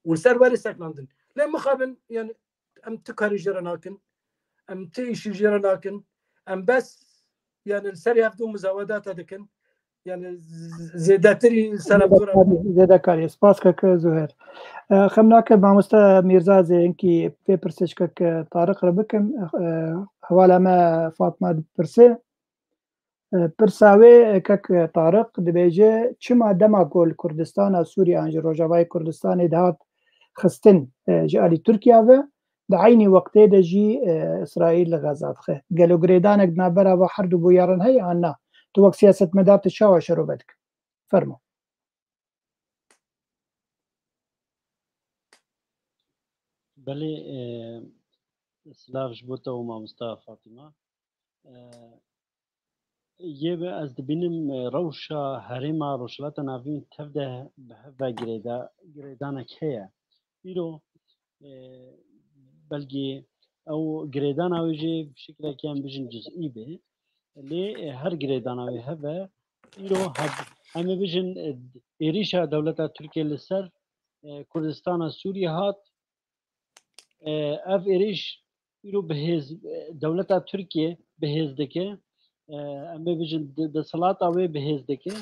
Û li ser werê seklandin. Lê mixabin, yani, em tu karî jê re nakin. Em ti îşî jê re nakin. Em bes, yani, li ser hevdû muzawedata dikin. Yani, z-, zêdetirî li ser hevdû re. Zêdekarî, zêdekarî. Spas keke Zuher. E, xem nake mamoste Mîrza, ez ê hinkî vê pirsê ji keke Tariq re bikim. E, hevala me Fatma dipirse. E, pirsa wê, e, kek Tariq dibêje, çima dema ku li Kurdistana Sûriye an jî Rojavayê Kurdistanê dihat xistin, e, ji alî Tirkiya ve, di eynî wextê de jî, e, Îsraîl li Xeza dixe? Gelo girêdanek di navbera va her du bûyeran heye an na? Tu wek siyasetmedar tu çawa şerove dike? Fermo. Belê, e, silav ji bo te û mamosta Fatima. E, yê be ez dibînim, e, rewşa herêma Rojhilata Navîn tev de bi hev ve girêda-, girêdanek heye. Îro, e, belkî ew girêdana wê jî bi şekilekî em bijin cizî be. Lê, e, her girêdana wê hebe. Îro heb-, em ê bijin, e, êrîşa dewleta Tirkiye li ser, e, Kurdistana Sûriye hat. E, ev êrîş îro bi hêz, e, dewleta Tirkiye bi hêz dike. E, em ê bijin de-, desthilata wê bi hêz dike.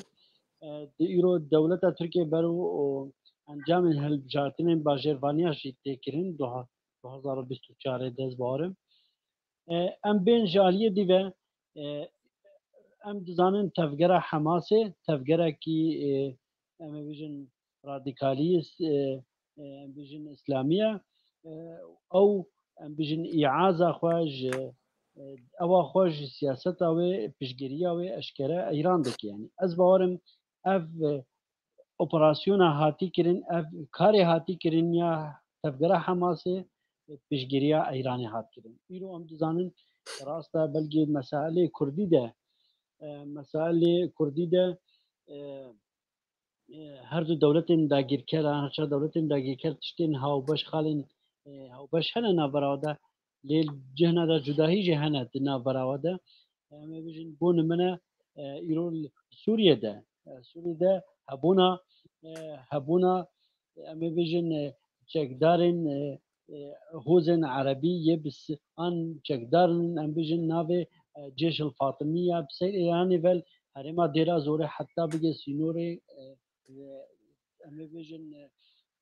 E, di îro dewleta Tirkiye ber û, û encamên hilbijartinên bajêrvaniya jî tê kirin du ha-, du hazar û bîst û çarê dest barim. E, em bên ji aliyê dî ve, e, em dizanin tevgera Hamasê, tevgerekî, e, em ê bijin radîkalî, e, e, em bijin îslamî ye. E, ew, em bijin îaza xwe ji, e, ewa xwe ji siyaseta wê, piştgiriya wê eşkere Îran dike. Yani ez bawerim ev, e, operasyona hatî kirin, ev karê hatî kirin ya tevgera Hamasê, e, piştgiriya Îranê hat kirin. Îro em dizanin rast e, belkî meselê Kurdî de, e, meselê Kurdî de, e, e, her du dewletên dagîrker, her çar dewletên dagîrker tiştên hawbeş, xalên, e, hawbeş hene navbera de, lê cihna de cudahî jî hene di navbera de. Em ê bijin, bo nimune, e, îro li Sûriye de, e, Sûriye de hebûna, e, hebûna, em ê bijin, e, çekdarên, e, e, hozên erebî yê bi si-, an çekdarin, em bijin navê, e, Cêşil Fatimiya bi ser Îranê ve herêma Dêra Zorê heta bigê sînorê, e, e, em ê bijin, e,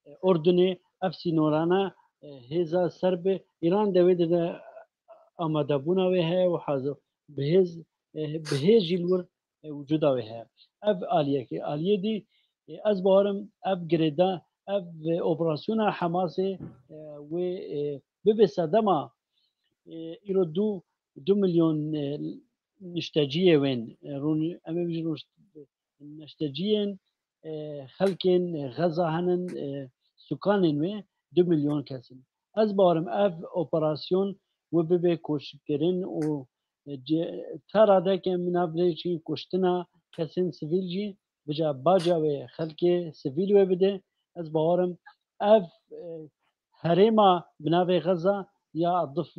e, Urdunê, ev sînorana, e, hêza ser bi Îran de wê de, de amadebûna wê heye û hazir bi hêz, e, bi hêz jî li wir, e, wicûda wê heye. Ev aliyekê. Aliyê dî, e, ez bawerim ev girêda, ev, e, operasyona Hamasê, e, wê, e, bibe sedema, e, îro du, du milyon, e, nişteciyê wên, e, rûn-, em ê bijin rûn-, neşteciyên, e, xelkên Xeza henin, e, sûkanên wê du milyon kes in. Ez bawerim ev operasyon wê bibe koşkirin û, e, ce-, ta radeke min nav rêçî kuştina kesên sivîl jî bija baca wê xelkê sivîl wê bide. Ez bawerim ev, e, herêma bi navê Xeza ya Dif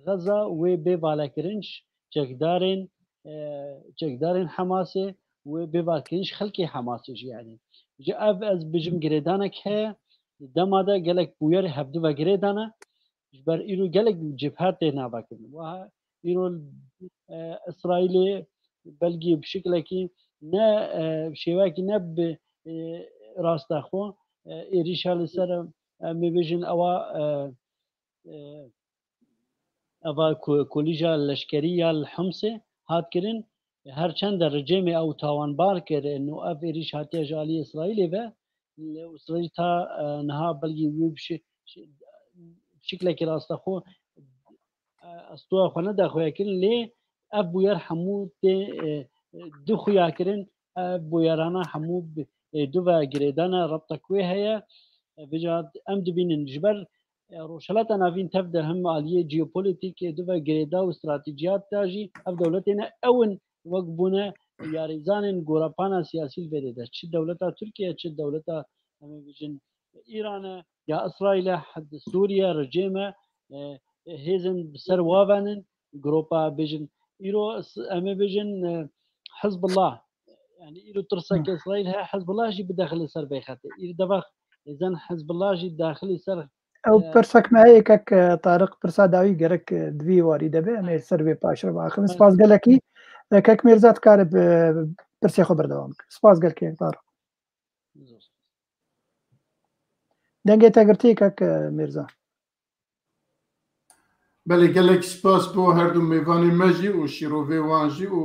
Xeza wê bê valekirin ji çekdarên, e, çekdarên Hamasê, wê bê valekirin ji xelkê Hamasê jî, yani. Ji ev ez bijim girêdanek heye, dema de gelek bûyer hevdu ve girêdane, ji ber îro gelek cibhe tê navekirin. Wiha îro, e, Îsraîlê belkî bi şiklekî ne, e, şêwekî ne bi, e, rasta xwe, e, êrîşa li ser, em ê bêjin ewa, e, e, eva ku-, kulîja leşkerî ya li Himsê hat kirin, her çend de rejêmê ew tawanbar kir, û ev êrîş hatiye ji alî Îsraîlê ve, lê Îsraîl ta, e, niha belkî wî bi şi-, şi-, şiklekî rastaxo, e, estuwa xwe neda xuya kirin, lê ev bûyer hemû tê, e, e, du xuya kirin, ev bûyerana hemû bi, e, du ve girêdane, rebtek wê heye. E, vêca em dibînin ji ber, e, Rojhilata Navîn tev de hem aliyê jeopolîtîk, e, du ve girêda û stratejiyat de jî ev dewletê ne ew in wek bûne yarîzanên gorepana siyasî li vê dê de. Çi dewleta Tirkiye, çi dewleta, em ê bijin, Îran e, ya Îsraîl e, hed-, Sûriye, rejêm e, e, hêzên bi ser waven in, gropa bijin. Îro s-, em ê bijin, e, Hizbullah. Yani îro tirseke Îsraîl heye, Hizbullah jî bidexile ser vê xetê. Îro devex hêzên Hizbullah jî daxilî ser Ew pirsek me heye kek, e, Tariq, pirsa dawî gerek, e, di vî warî de be, em ê ser vê paşre biaxivin. Spas gelekî, e, kek Mîrza dikare bi pirsê xwe berdewam bike. Spas gelekî kek Tariq. Dengê te girtî kek, e, Mîrza. Belê, gelek spas bo her du mêvanê me jî û şîrovê wan jî û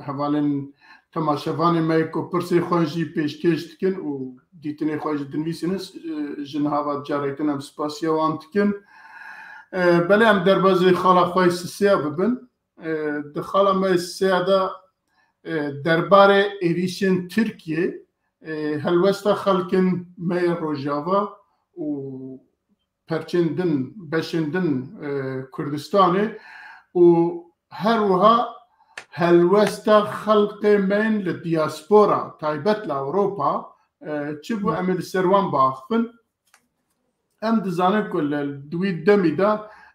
hevalên temaşevanê me ku pirsê xwe jî pêşkêş dikin û dîtinê xwe jî dinivîsînin, e, ji niha ve carek din em spasiya wan dikin. E, belê em derbazê xala xwe yê sisiya bibin. E, di xala me yê sisiya de, e, derbarê êrîşên Tirkiyê, e, helwesta xelkên me yê Rojava û perçên din, beşên din, e, Kurdistanê û her wiha helwesta xelkê me yên li diaspora, taybet li Ewropa, e, çi bû, em ê li ser wan biaxivin. Em dizanin ku li, di wî demî de,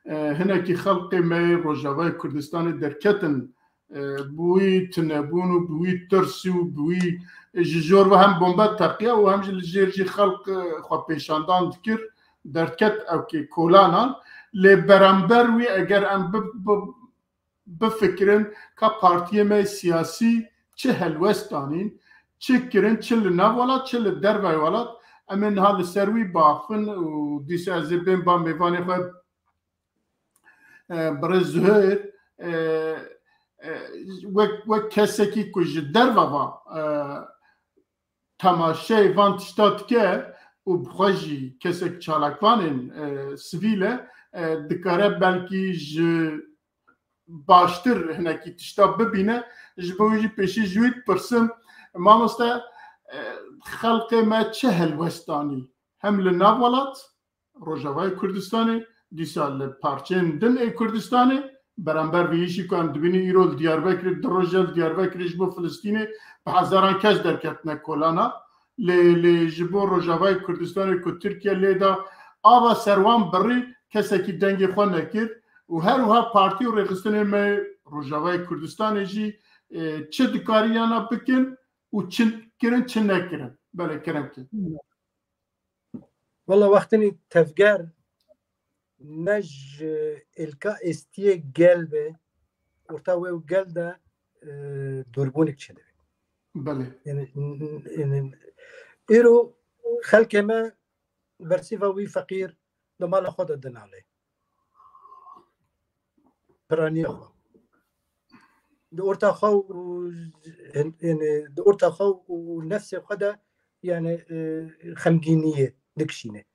e, hinekî xelkê me yê Rojavayê Kurdistanê derketin, e, bi wî tunebûn û bi wî tirsî û bi wî, e, ji jor ve hem bombe teqiya û hem jî li jêr jî xelk, e, xwe pêşandan dikir, derket ewkê kolanan. Lê beramber wî eger em bi, bi, bifikirin ka partiyê me siyasî çi helwest danîn, çi kirin, çi li nav welat, çi li derveyê welat, em ê niha li ser wî biaxivin û dîsa ez ê bên ba mêvanê xwe, e, birêz Zuhêr, e, e, wek, wek kesekî ku ji derve va, e, temaşeyê van tişta dike û bi xwe jî kesek çalakvanên, e, sivîl e, e, dikare belkî ji baştir hinekî tişta bibîne. Ji bo wî jî pêşî ji wî dipirsim, mamoste, e, xelkê me çi helwest danî? Hem li nav welat, Rojavayê Kurdistanê, dîsa li parçeyên din ê Kurdistanê, beramber vê îşî ku em dibînin îro li Diyarbekirê, du roj e li Diyarbekirê ji bo Filistînê bi hezaran kes derketine kolana. Lê, lê ji bo Rojavayê Kurdistanê ku Tirkiye lê da, ava ser wan birî, kesekî dengê xwe nekir û her wiha partî û rêxistinên me Rojavayê Kurdistanê jî, e, çi dikariyana bikin û çi kirin, çi nekirin. Belê, kerem kin. Wala wextinî tevger ne ji êlka êstiyê gel be, orta wê û gel de, e, dûrbûnik çêdibe. Belê. Yani, n-, n-, yani, îro xelkê me bersîva wî feqîr di mala xwe de dinale. Piraniya xwe. Di orta xwe û, yani, di orta xwe û nefsê xwe de, yani, e, xemgîniyê dikişîne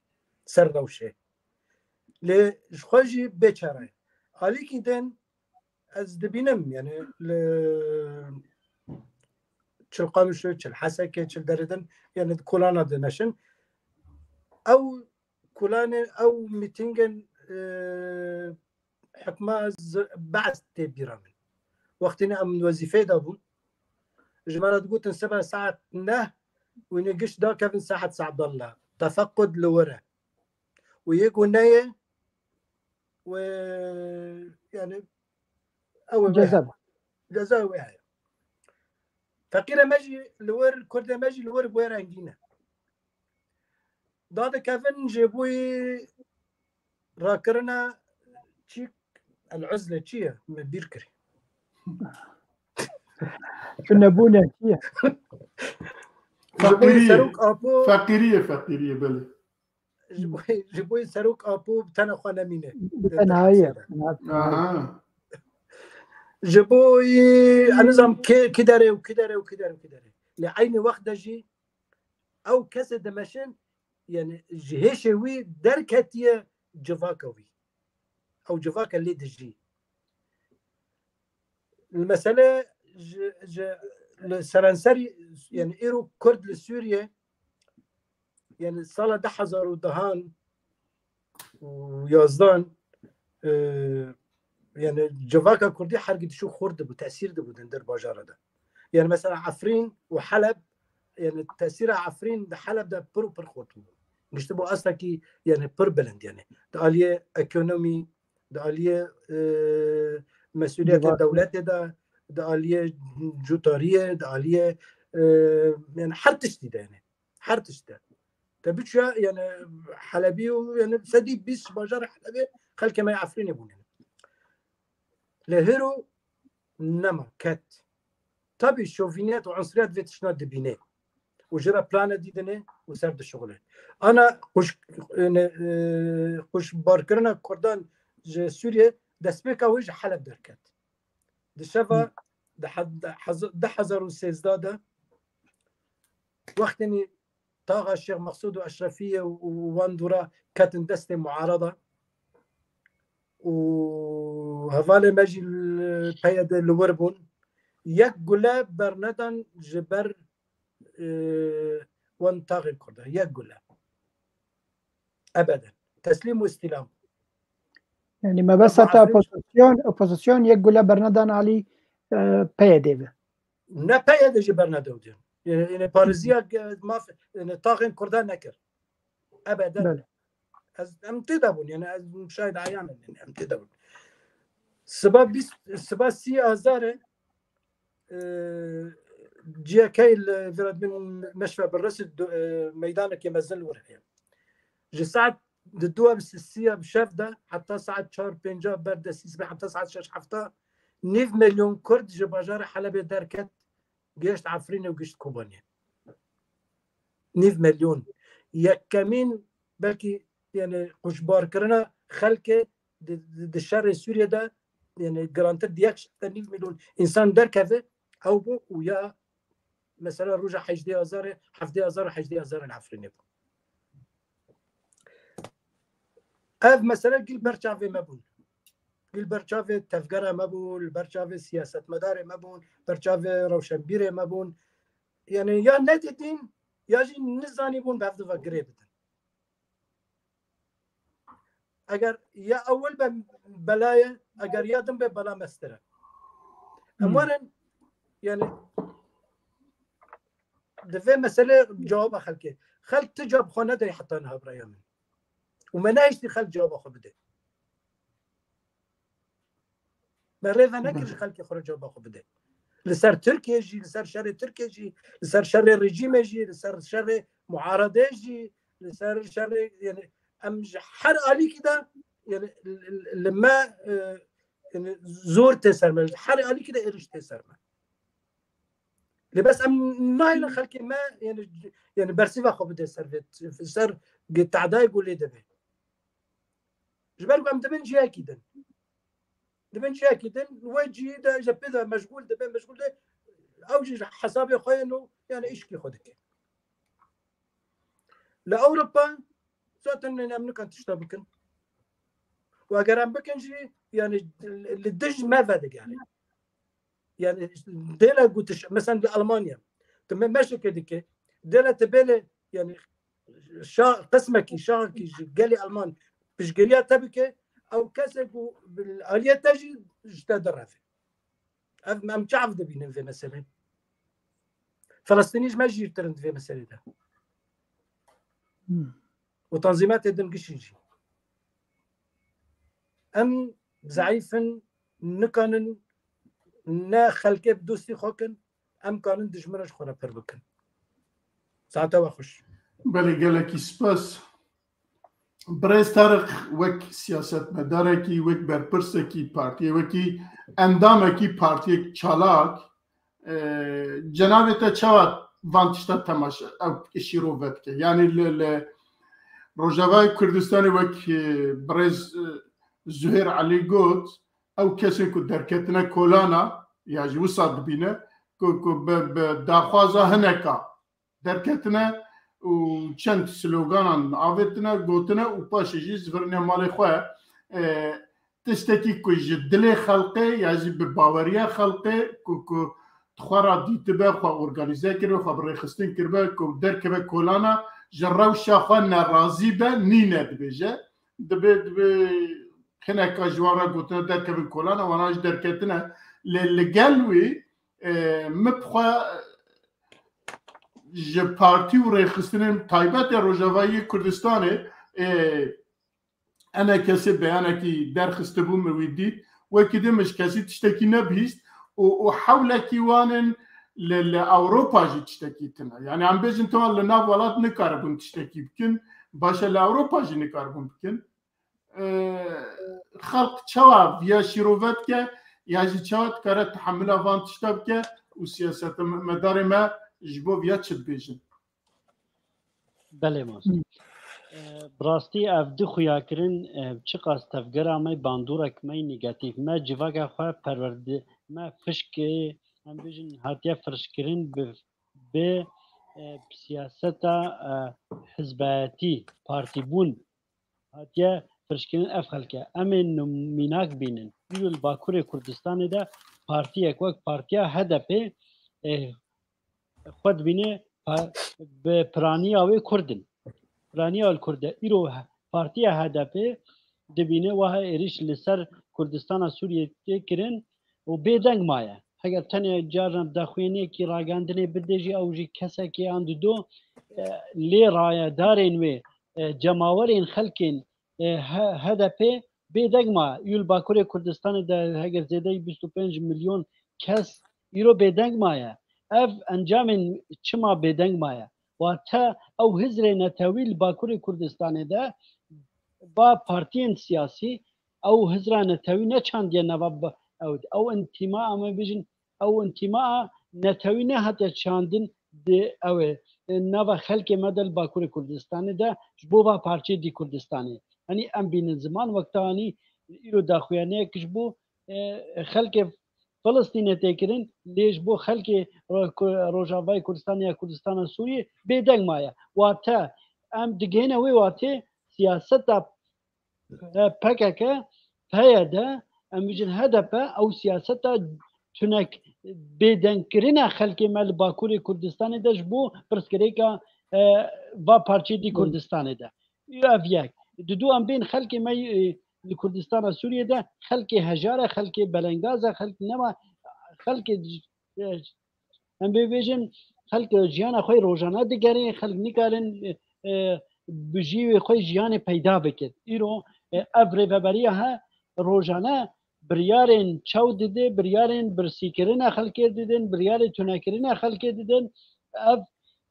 ser rewşê. Lê ji xwe jî bêçare ye. Alîkî din ez dibînim, yani, li çil Qamişlo, çil Hesekê, çil derê din, yani, di kolana dimeşin. Ew kolanê, ew mîtîngên, e, hikma z-, Be'es tê bîra min. Wextî ne em wezîfeyê de bûn, ji me re digotin sibe saet neh û ne giş dakevin saet Se'dallah. Tefequd li wir e. Û yê ku neyê, wê, yani, ew ê wê Ceza heye. Ceza wê heye. Feqîrê me jî li wir, Kurdê me jî li wir bi wê rengî ne. Dadikevin ji bo rakirina çîk, el uzle çi ye? Me bîr kirî. Tunebûne çi ye? Ji bo Feqîriyê. Serok Apo. Feqîriyê, feqîriyê, belê. Ji bo, ji bo Serok Apo bi tena xwe nemîne. Bi tenayî ye. Aha. Ji bo, e, ez nizam kê, kî derê û kî derê û kî derê û kî derê. Lê eynî wext de jî ew kesê dimeşin, yani ji hêşê wî derketiye civaka wî. Ew civaka lê dijî. Mesele ji, ji, li seranserî, yani îro Kurd li Sûriye, yani sala du hezar û dehan û yazdan, e, yani civaka Kurdî hergî dişû xurt dibû, tesîr dibû di ndir bajara de. Yani mesela Efrîn û Heleb, yani tesîra Efrîn di Heleb de pir û pir xurt bû. Giştî bû astekî, yani pir bilind, yani di aliyê ekonomî, di aliyê, e, mesûliyetê Civaka. Dewletê de, di aliyê cutariyê, di aliyê, e, yani her tiştî de, yani her tişt de. Te biçûya, yani, Helebî û, yani, sedî bîst bajarê Helebê xelkê me yê Efrînê bûne. Lê hêro nema, ket. Tabî şovîniyet û unsuriyet vê tiştine dibîne. Û ji re plane dîdine û ser dişuxile. Ana quş, yani, e, quşbarkirina Kurdan ji Sûriye destpêka wê ji Heleb derket. Di şeva di he-, di heza-, du hezar û sêzdeh de wextênî taxa Şêx Mexsûd û Eşrefiyê û, û wan dûra ketin destê muarada û hevalê me jî li, P Y D li wir bûn. Yek gule bernedan ji ber, e, wan taxên Kurda. Yek gule. Ebeden. Teslîm û îstîlam. Yani mebesta te Muafin- opozisyon, opozisyon yek gule bernedan alî, e, P Y D ve. Ne P Y D jî bernedewdin. Yani, yani parêziya ge-, maf, yani taxên Kurdan nekir. Ebeden. Belê. Ez, em tê de bûn, yani ez şahid ayan im, yani em tê de bûn. Siba bîst, siba sî azarê, e, ciyekey li vira dibin meşve birresi du-, e, meydanekê mezin li wir heye. Ji saet di dua bi sisiya bi şev de heta saet çar pênca ber destî sibê heta saet şeş hefta nîv milyon Kurd ji bajarê Helebê derket, gihişt Efrînê û gihişt Kobaniyê. Nîv milyon. Yekemîn belkî, yani, quşbarkirina xelkê di, di, di şerê Sûriyê de, yani, girantir di yek şev de nîv milyon însan derkeve, ew bû û ya mesela roja hejdê azarê, hevdê azar û hejdê azarê li Efrînê bû. Ev mesele gil ber çavê me bûn. Gil ber çavê tevgera me bûn, li ber çavê siyasetmedarê me bûn, ber çavê rewşenbîrê me bûn. Yani ya nedidîn, ya jî nizanîbûn bi hev diva girê bidin. Eger ya ewil be bela ye, eger ya din be bela mestir e. Em Hmm. werin, yani, di vê meselê cewaba xelkê. Xelk ti cewab xwe nedayê heta niha, biraya min. Û me nehiştî xelk cewaba xwe bide. Me rê venekir ji Belê. xelkê xwe re cewaba xwe bide. Li ser Tirkiye jî, li ser şerê Tirkiye jî, li ser şerê rejîmê jî, li ser şerê muaredê jî, li ser şerê, yani, em ji her alîkî de, yani, li, li, li me, e, yani, zor tê ser me, ji her alîkî de êrîş tê ser me. Lê bes em nahêlin xelkê me, yani, yani, bersîva xwe bide ser vê, ser gi-, tehdayê ku lê dibe. Ji ber ku em dibin cihekî din. Dibin cihekî din, wê cihî de ji pê de meşgûl dibe, meşgûl de, ew jî ji hesabê xwe ye û, yani, îşkî xwe dike. Li Ewropa zaten em nikan tişta bikin. Û eger em bikin jî, yani, li dij me vedigere. Yani, dêle gotiş, mesela li Almanya, tu me meşeke dike, dêle te bêle, yani, şa-, qismekî, şahekî ji gelê Alman piştgiriya te bike, ew kesê ku bi aliyê te jî ji te direve. Ev, em çav dibînin vê meselê. Filistînî ji me jîrtir in di vê meselê de. Hmm. Û tanzîmatê din gişî jî. Em zeîf in, nikanin ne xelkê bi dostî xwe kin, em kanin dijmina ji xwe re pir bikin. Saete we xweş. Belê, gelekî spas. Birêz Tariq, wek siyasetmedarekî, wek berpirsekî partiyê, wekî endamekî partiyek çalak, e, cenabê te çawa van tişta temaşe, ew şîrove dike? Yanî li, li Rojavayê Kurdistanê wek, e, birêz, e, Zuhêr Elî got, ew kesên ku derketine kolana, ya jî wisa dibîne, ku, ku bi, bi daxwaza hineka derketine û çend sloganan avêtine, gotine û paşê jî zivirine malê xwe. E, tiştekî ku ji dilê xelqê ya jî bi baweriya xelqê ku, ku xwe ra dîtibe, xwe organîze kiribe, xwe bi rêxistin kiribe, ku derkeve kolana, ji rewşa xwe nerazî be, nîne dibêje. Dibe, dibe hineka ji wan re gotine derkevin kolana, wana jî derketine. Lê li gel wî, e, min bi xwe ji partî û rêxistinên taybet ya Rojavayî Kurdistanê, e, enekesê beyanekî derxistibû, min wî dît. Wekî din min ji kesî tiştekî nebihîst û, û hewlekî wan in li, li Ewropa jî tiştekî tune. Yani em bêjin, tamam, li nav welat nikaribûn tiştekî bikin, baş e, li Ewropa jî nikaribûn bikin. E, xelk çawa viya şîrove dike, ya jî çawa dikare tehemila van tişta bike û siyasetmedarê me ji bo viya çi dibêjin? Belê master. E, bi rastî ev du xuyakirin, e, çiqas tevgera me bandorek me yî negatîf. Me civaka xwe perwerde, me fişkê, em bêjin hatiye firşkirin bi, bi, e, siyaseta, e, hizbayetî, partîbûn hatiye firşkirin ev xelke. Em ê nimînak bînin. Îro li Bakurê Kurdistanê de partiyek wek partiya H D P, e, xwe dibîne pa-, bi piraniya wê Kurd in. Piraniya li Kurd e. Îro partiya H D P dibîne wiha êrîş li ser Kurdistana Sûriyê tê kirin û bêdeng maye. Heger tenê carna daxuyaniyekî ragihandinê bide jî, ew jî kesekê an dido, e, lê rayedarên wê, e, cemawerên xelkên, e, H-, H D P bêdeng maye. Îro li Bakurê Kurdistanê de heger zêdeyî bîst û pênc milyon kes îro bêdeng maye. Ev encamên çima bêdeng maye? Wate ew hizrê netewî li Bakurê Kurdistanê de ba partiyên siyasî ew hizra netewî neçandiye nava ba-, ew, ew întîma, em ê bêjin, ew întîmaa netewî nehatiye çandin di ew ê, e, nava xelkê me de li Bakurê Kurdistanê de ji bo va parçeyê dî Kurdistanê. Yanî em bînin ziman wekta anî îro daxuyaniyek ji bo, e, xelkê Filistînê tê kirin, lê ji bo xelkê Ro-, Ku-, Rojavayê Kurdistanê ya Kurdistana Sûriyê bêdeng maye. Wate em digihêne wê watê siyaseta, e, P K K, P Y D, em bêjin H D P, ew siyaseta tunek bêdengkirina xelkê me li Bakurê Kurdistanê de ji bo pirsgirêka, e, va parçeyê dî Kurdistanê de. Ev yek. Didu em bên xelkê me, e, li Kurdistana Sûriyê de xelkê hejar e, xelkê belengaz e, xelk nema, xelkê, e, em bê bêjin, xelk jiyana xwe rojane digerin, xelk nikarin, e, e, bijî wê xwe jiyanê peyda bikin. Îro, e, ev rêveberiya he rojane biryarên çew dide, biryarên birsîkirina xelkê didin, biryarê tunekirina xelkê didin. Ev,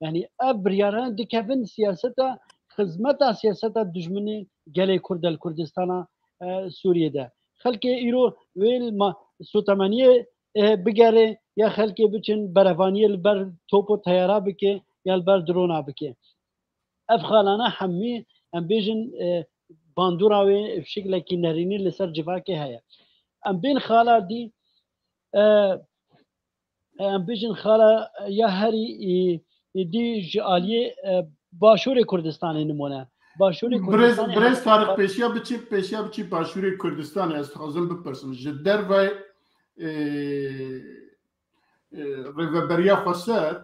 yanî ev biryaran dikevin siyaseta, xizmeta siyaseta dijminê gelê Kurd e li Kurdistana, e, Sûriyê de. Xelkê îro wê li ma-, sotemeniyê, e, bigere ya xelkê biçin berevaniyê li ber top û teyara bike ya li ber drona bike. Ev xalana hemî, em bêjin, e, bandora wê bi şeklekî nerînî li ser civakê heye. Em bên xala dî, e, em bêjin xala ya herî, e, e, dî ji aliyê, e, Başûrê Kurdistanê nimûne. Başûrê Birêz, Kurdistanê Birêz Tariq, pêşiya biçî, pêşiya biçî Başûrê Kurdistanê, ez dixwazim bipirsim. Ji derve, e, e, Rêveberiya Xweser,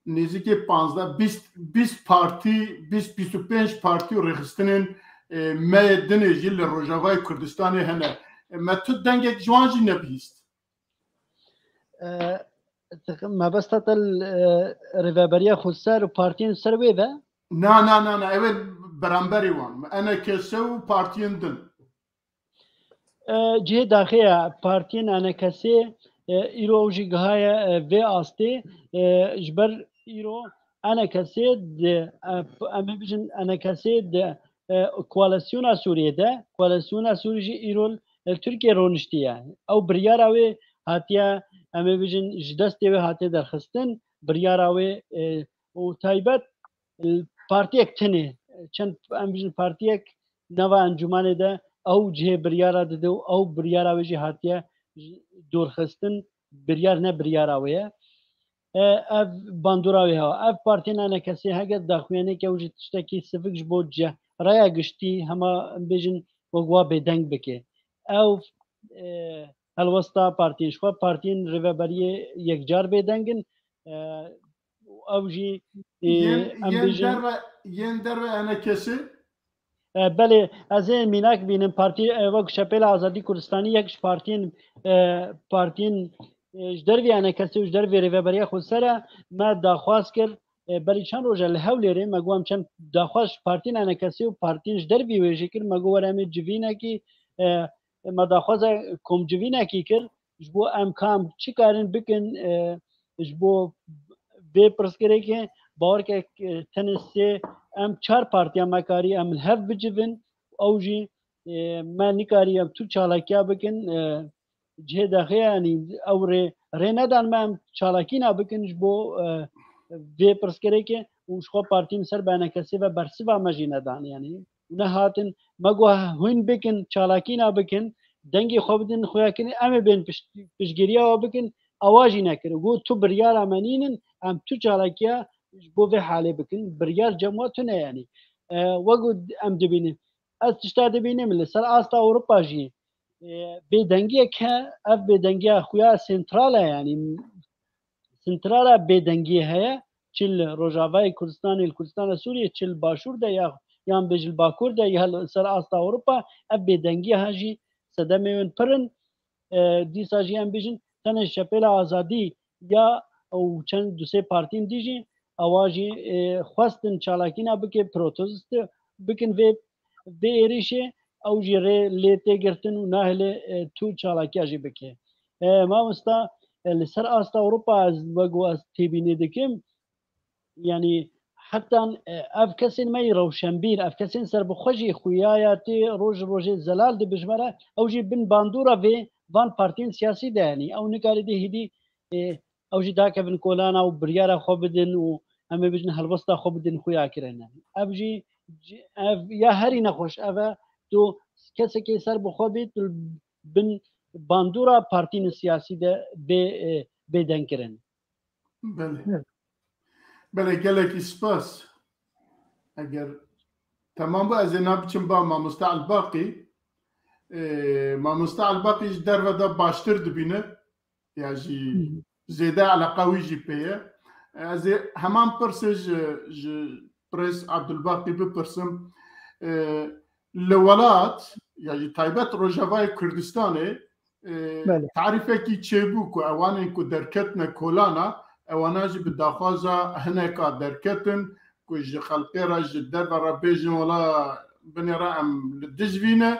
nêzîkê panzdeh, bîst, bîst partî, bîst, bîst û pênc partî û rêxistinên, e, me yê dinê jî li Rojavayê Kurdistanê hene. E, me tu dengek ji wan jî nebihîst. E, mebesta te li, e, Rêveberiya Xweser û partiyên ser wê ve? Na, na, na, na, ew ê beramberî wan. E N K S û partiyên din. E, cihê daxê ye, partiyên E N K S, e, îro ew jî gihaye, e, vê astê, e, ji ber îro E N K S di, e, em ê bijin E N K S di, e, koalîsyona Sûriyê de, koalîsyona Sûrî jî îro li Tirkiyê roniştiye. Ew biryara wê hatiye, em ê bijin ji destê wê hatiye derxistin, biryara wê, e, û taybet, e, partiyek tenê, çend, em bijin partiyek nava encûmenê de ew cihê biryara dide û ew biryara wê jî hatiye dorxistin, biryar ne biryara wê ye. E, ev bandora wê hewa. Ev partiyên E N K S heger daxuyaniyeke ew jî tiştekî sivik ji bo ce-, raya giştî hema em bêjin wek wa bêdeng bike. Ew, e, helwesta partiyên ji xwe, partiyên rêveberiyê yekcar bêdeng in. E, ew jî, e, Yên, em yên bêjin derve, yên derve E N K S? E, belê, ez ê mînak bînim. Partî, e, wek Çepêla Azadî Kurdistanî yek ji partiyên, e, partiyên, e, ji dervî E N K S û ji dervî Rêveberiya Xweser e, me daxwaz kir. E, berî çend roj e li Hewlêrê me got em çend daxwaz ji partiyên E N K S û partiyên ji dervî wê jî kir. Me got were em ê civînekî, e, me daxwaza komcivînekî kir. Ji bo em ka em çi karin bikin, e, Ji bo vê pirsgirêkê bawerkek, e, tenê sê, em çar partiya me karî em li hev bicivin, ew jî, e, me nikarî em tu çalakiya bikin, e, cihê dexê, yanî ew rê, rê nedan me em çalakîna bikin ji bo, e, vê pirsgirêkê û ji xwe partî min ser bi enekesê ve bersiva me jî nedan, yanî û nehatin me got hûn bikin, çalakîna bikin, dengê xwe bidin xuyakirin, em ê bên pişt-, piştgiriya we bikin, ewa jî nekir. Got tu biryara me nînin, em tu çalakiya ji bo vê halê bikin, biryar cem we tune, yanî, e, wek em dibînin. Ez tişta dibînim li ser asta Ewropa jî, e, bêdengiyek he, ev bêdengiya xuya sentral e, yanî sentral e bêdengiyê heye, çi li Rojavayê Kurdistanê, li Kurdistana Sûriyê, çi li Başûr de ya, yan bêjin li Bakur de ya li ser asta Ewropa, ev bêdengiya he jî sedemê win pir in. E, dîsa jî em bêjin, tenê Şepêla Azadî ya û çend du sê partiyên dî jî ewa jî, e, xwestin çalakîna bike, protesto bikin vê, vê êrîşê, ew jî rê lê tê girtin û nahêle, e, tu çalakiya jî bike. E, mamosta, e, li ser asta Ewropa ez wek ez têbînê dikim, yanî hetan, e, ev kesên me yî rewşenbîr, ev kesên serbixwe jî xuya ya tê roj rojê zelal dibe ji me re, ew jî bin bandora vê van partiyên siyasî de, yanî ew nikarî dê hêdî, e, ew jî dakevin kolana û biryara xwe bidin û em ê bijin helwesta xwe bidin xuya kirine. Ev jî, ev ya herî nexweş ev e, tu kesekê serbixwe bî, tu bin bandora partiyên siyasî de bê, e, bêdeng kirin. Belê. Evet. Belê, gelekî spas. Eger temam bû, ez ê nabiçim ba mamoste Elbaqî. Ee, mamoste Elbaqî ji derve de baştir dibîne. Ya jî Hı hı. zêde eleqa wî jî pê ye. Ez ê heman pirsê ji, ji Birêz Abdulbaqî bipirsim. Ee, li welat, ya jî taybet Rojavayê Kurdistanê, e, Belê. tarîfekî çêbû ku ewanên ku derketine kolana, ewana jî bi daxwaza hineka derketin ku ji xelkê re ji derve re bêjin wela binêre em li dij vî ne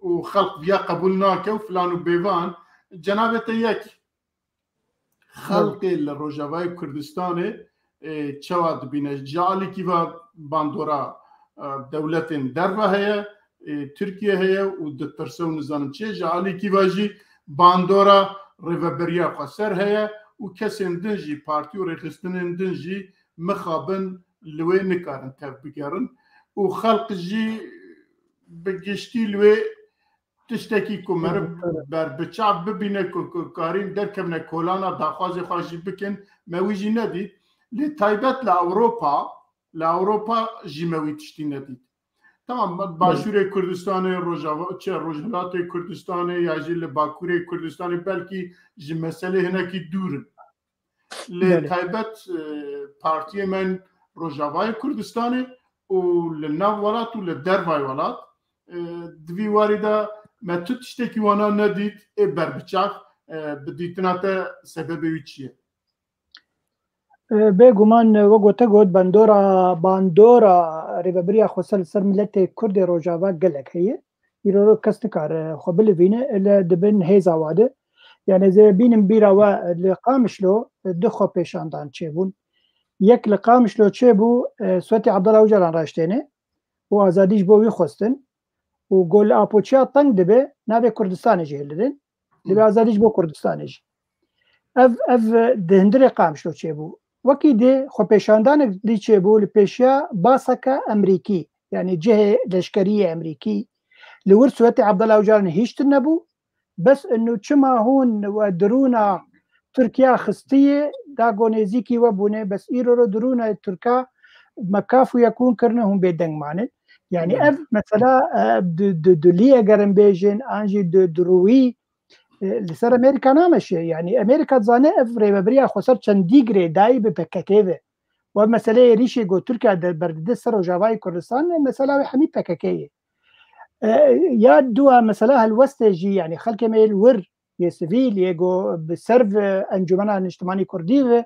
û xelk viya qebûl nake û filan û bêvan. Cenabê te yek xelkê li Rojavayê Kurdistanê, e, çawa dibîne? Ji alîkî ve bandora, e, dewletên derve heye, e, Tirkiye heye û ditirse û nizanim çi. Ji alîkî ve jî bandora Rêveberiya Xweser heye û kesên din jî, partî û rêxistinên din jî mixabin li wê nikarin tev bigerin û xelk jî bi giştî li wê tiştekî ku meriv Evet, evet. ber bi çav bibîne ku, ku karîn derkevine kolana daxwazê xwe jî bikin, me wî jî nedît. Lê taybet li Ewropa, li Ewropa jî me wî tiştî nedît. Tamam, ba-, Evet. Başûrê Kurdistanê, Rojava-, çi, Rojhilatê Kurdistanê ya jî li Bakurê Kurdistanê belkî ji meselê hinekî dûr in. Lê Belê. taybet, e, partiyê me Rojavayê Kurdistanê û li nav welat û li dervay welat, e, di vî warî de me tu tiştekî wana nedît, ê berbiçav, e, bi dîtina te sebebê wî çi ye? E, bêguman, e, wek te got, bandora, bandora Rêveberiya Xweser li ser miletê Kurdê Rojava gelek heye. Îro kes nikare xwe bilivîne, ele dibin hêza wa de. Yani ez ê bînim bîra we, li Qamişlo du xwepêşandan çêbûn. Yek li Qamişlo çêbû, e, Swetê Abdullah Ocalan raştêne û azadî ji bo wî xwestin. Û got li Apoçiya teng dibe, navê Kurdistanê jî hilidin. Dibe Hı. azadî ji bo Kurdistanê jî. Ev, ev di hundirê Qamişlo çêbû. Wekî di xwepêşandanek dî çêbû li pêşiya baseke Emerîkî, yani cihê leşkerî yê Emerîkî. Li wir Swetê Abdullah Ocalan hîç tune nebû. Bes inu çima hûn we dirûna Tirkiya xistiye, da go nêzîkî we bûne, bes îro ro dirûna Tirka mekaf û yekûn kirine, hûn bêdeng mane. Yani Hı. ev mesela, e, du, du, dulî egerin bêjin, an jî du, durûî, e, li ser Amerîka nameşe. Yani Amerîka dizane ev rêveberiya xweser çendî girêdayî bi P K K ve. Ve meseleyê êrîşê ku Tirkiye de berdide ser Rojavayê Kurdistan, mesela wê hemî P K K ye. E, ya dua mesela helwestê jî, yani xelkê me yê li wir, yê sivîl, yê ku bi ser ve Encumena Niştimanî Kurdî ve,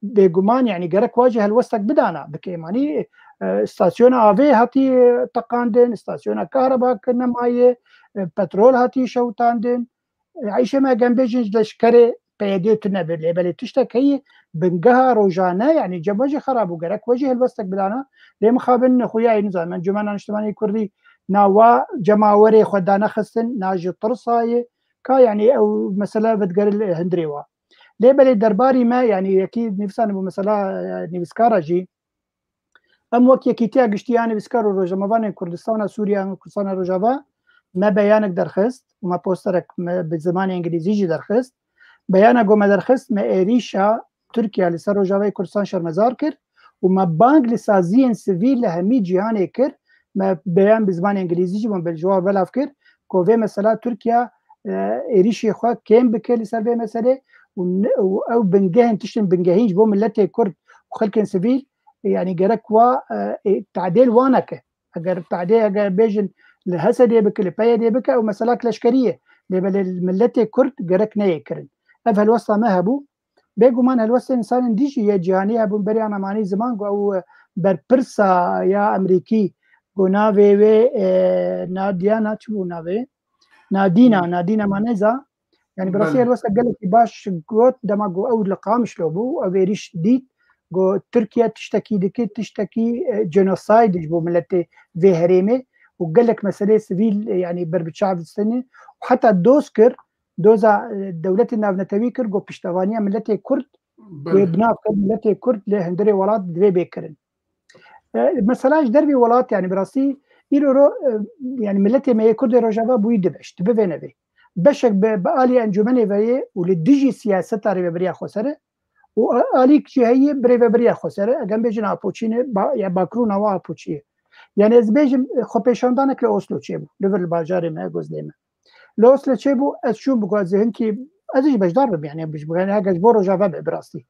bêguman, yani gerek wa jî helwestek bidana, bike. Yani, e, stasyona avê hatî teqandin, stasyona kahreba kirine maye, e, petrol hatî şewitandin. E, îşê me gem bêjin ji leşkerê P Y D tune be, lê belê tiştek heye, bingeha rojane, yanî cem we jî xerab bû, gerek we jî helwestek bidana. Lê mixabin nexuyayî, nizanim, Encûmena Niştimanî Kurdî nawa cemawerê xwe danexistin, na ji tirsa ye, ka, yanî ew mesele vedigere li hundirê wa. Lê belê derbarî me, yanî yekî nivîsane bû mesela, e, nivîskara jî. Em wek Yekîtiya Giştî ya Nivîskar û Rojnamevanên Kurdistana Sûriye an Kurdistana Rojava me beyanek derxist û me posterek me bi zimanê îngilîzî jî derxist. Beyana ku me derxist, me êrîşa Tirkiye li ser Rojavayê Kurdistan şermezar kir û me bang li saziyên sivîl li hemî cîhanê kir. Me beyan bi zimanê îngilîzî jî, me ji wan belav kir ku vê mesela Tirkiye, e, êrîşê xwe kêm bike li ser vê meselê û ne, û ew bingehên, tiştên bingehîn ji bo miletê Kurd û xelkên sivîl, e, yanî gerek wa, e, e, tadê li wan neke. Eger tadê, eger bêjin li H S D'ê bike, li P Y D'ê bike, ew meselak leşkerî ye. Lê belê li miletê Kurd gerek neyê kirin. Ev helwesta me hebû. Bêguman helwestên însanên dî jî yê cîhanî hebûn. Beriya me manî ziman ku ew berpirsa ya Amerîkî ku navê wê, e, Nadiana, çi bû navê? Nadîna, Hmm. Nadîna Maneza. Yani bi rastî Belê. helwesta gelekî baş got, dema ku ew li Qamişlo bû, ew êrîş dît, ku Tirkiye tiştekî dike, tiştekî, e, genocide ji bo miletê vê herêmê û gelek meseleyê sivîl, e, yani berbiçav distîne û heta doz kir, doza, e, dewletê navnetewî kir, ku piştevaniya miletê Kurd Belê. wê bi nav kir, miletê Kurd li hundirê welat divê bê kirin. E, mesela ji dervê welat, yani bi rastî îro ro, e, yani miletê me yê Kurdê Rojava bûyî dibe, ji dibe vê nevê. Beşek bi, bi alî encûmenê ve ye û li dijî siyaseta rêvebiriya xweser e û a-, alîk jî heye bi rêvebiriya xweser e, eger em bêjin Apoçî ne, ba-, ya Bakur û Nava Apoçî ye. Yani ez bêjim, e, xwepêşandanek li Oslo çêbû, li vir li bajarê me, Gozlê me. Li Oslo çêbû, ez çûm bi ku ez ê hinkî, ez ê jî beşdar bim, yani, bi, bi, yani, heger ji bo Rojava be, bi rastî.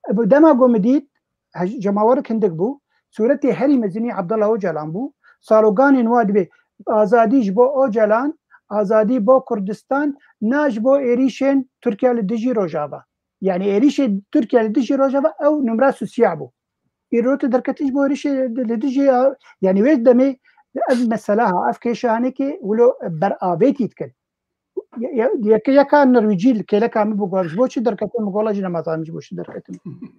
E, bi dema ku min dît, hej-, cemawerik hindik bû, sûretê herî mezinî Abdullah Ocalan bû, sloganên wa dibê, "Azadî ji bo Ocalan, azadî bo Kurdistan, na ji bo êrîşên Tirkiye li dijî Rojava." Yani êrîşê Tirkiye li dijî Rojava ew numra susiya bû. Îro tu derketî ji bo êrîşê li, li dijî, yani wê demê ev mesela ha, ev kêşe hanekê wilo beravêtî dikin. Ya, ya, yeke, yeka Norwîcî li kêleka min bû, got, "Ji bo çi derketin?" Min got, "Wela jî ne mezan ji bo çi derketin."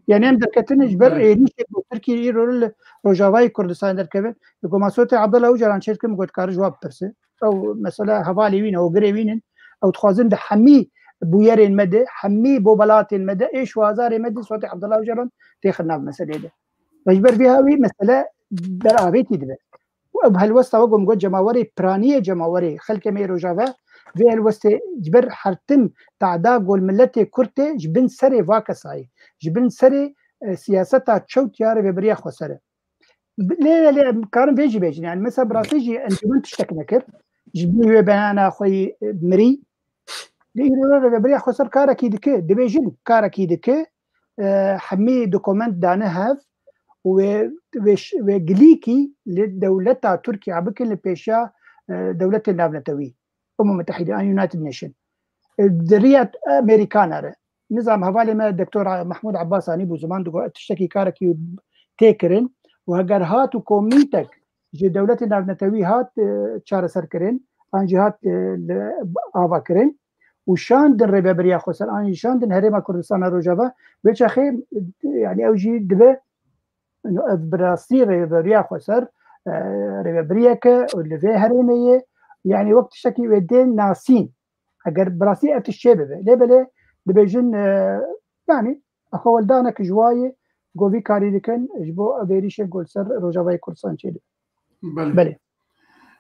Yani em derketin ji ber Evet. êrîşê ku Tirkiye îro li Rojavayê Kurdistan derkeve. Li ku me sûretê Abdullah Ocalan çêdikin, min got, "Kare ji wa bipirse." Ew mesela hevalê wî ne, hogirê wî ne. Ew dixwazin di hemî bûyerên me de, hemî bobelatên me de, êş û azarê me de sûretê Abdullah Ocalan têxin nav meselê de. Ve ji ber vê hawî mesele beravêtî dibe. Û ev helwesta we, ku min got, cemawerê piraniyê, cemawerê xelkê me yê Rojava, vê helwestê ji ber hertim, tada gol miletê Kurd tê ji bin serê va kesayê, ji bin serê, e, siyaseta çewt ya rêvebiriya xweser e. Lê, lê, lê, em karin vê jî bêjin. Yani mesela bi rastî jî encûmen tiştek nekir. Ji bo wê beyana xwe yî, e, mirî. Lê îro rêvebiriya xweser karekî dike. Dibêjin karekî dike. E, hemî dokument dane hev û wê, wê ş-, wê gilîkî li dewleta Tirkiye bikin li pêşiya, e, dewletên navnetewî. Umûm Mitehîde, an United Nation. E, di riya Amerîkana re. Nizam hevalê me Doktor Mahmûd Abbas anî bû ziman, digot tiştekî karekî tê kirin û heger hat û komîtek ji dewletê navnetewî hat, e, çareser kirin, an jî hat, e, li ava kirin û şandin rêvebiriya xweser, an jî şandin Herêma Kurdistana Rojava, vê çaxê, e, yani ew jî dibe Ev bi rastî rêvebiriya xweser, e, rêvebiriyeke li vê herêmê ye. Yani wek tiştekî wê dê nasîn. Eger bi rastî ev tişt çê bibe. Lê belê dibêjin, e, yani xeweldanek ji wa ye, ku vî karî dikin, ji bo ev êrîşên ku li ser Rojavayê Kurdistan çêdibe. Belê. Belê.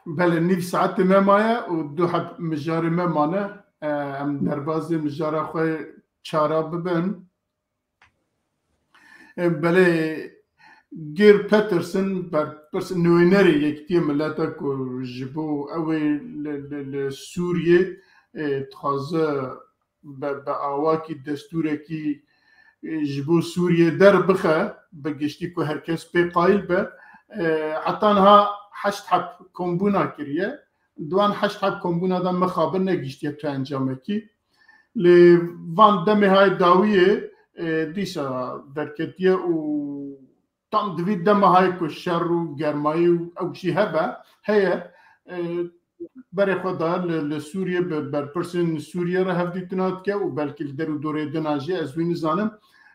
Belê, nîv saetê me maye û du heb mijarê me mane. E, em derbazê mijara xwe çara bibin. E, belê, Geir Petersen, berpirs nûnerê Yekîtiyê Mileta ku ji bo ew ê li, li, li Sûriyê, e, dixwaze be, be awakî destûrekî, e, ji bo Sûriyê derbixe, bi giştî ku her kes pê qayîl be. E, heta niha heşt heb kombûna kiriye. Di wan heşt heb kombûna de mixabin negihîştiye tu encamekî. Lê van demê hay dawiyê, e, dîsa derketiye û tam di vî dema hay ku şer û germayî û ew jî hebe, heye, e, berê xwe da li, li Sûriyê bi berpirsên Sûriyê re hevdîtina dike û belkî li der û dorê din a jî ez wî nizanim.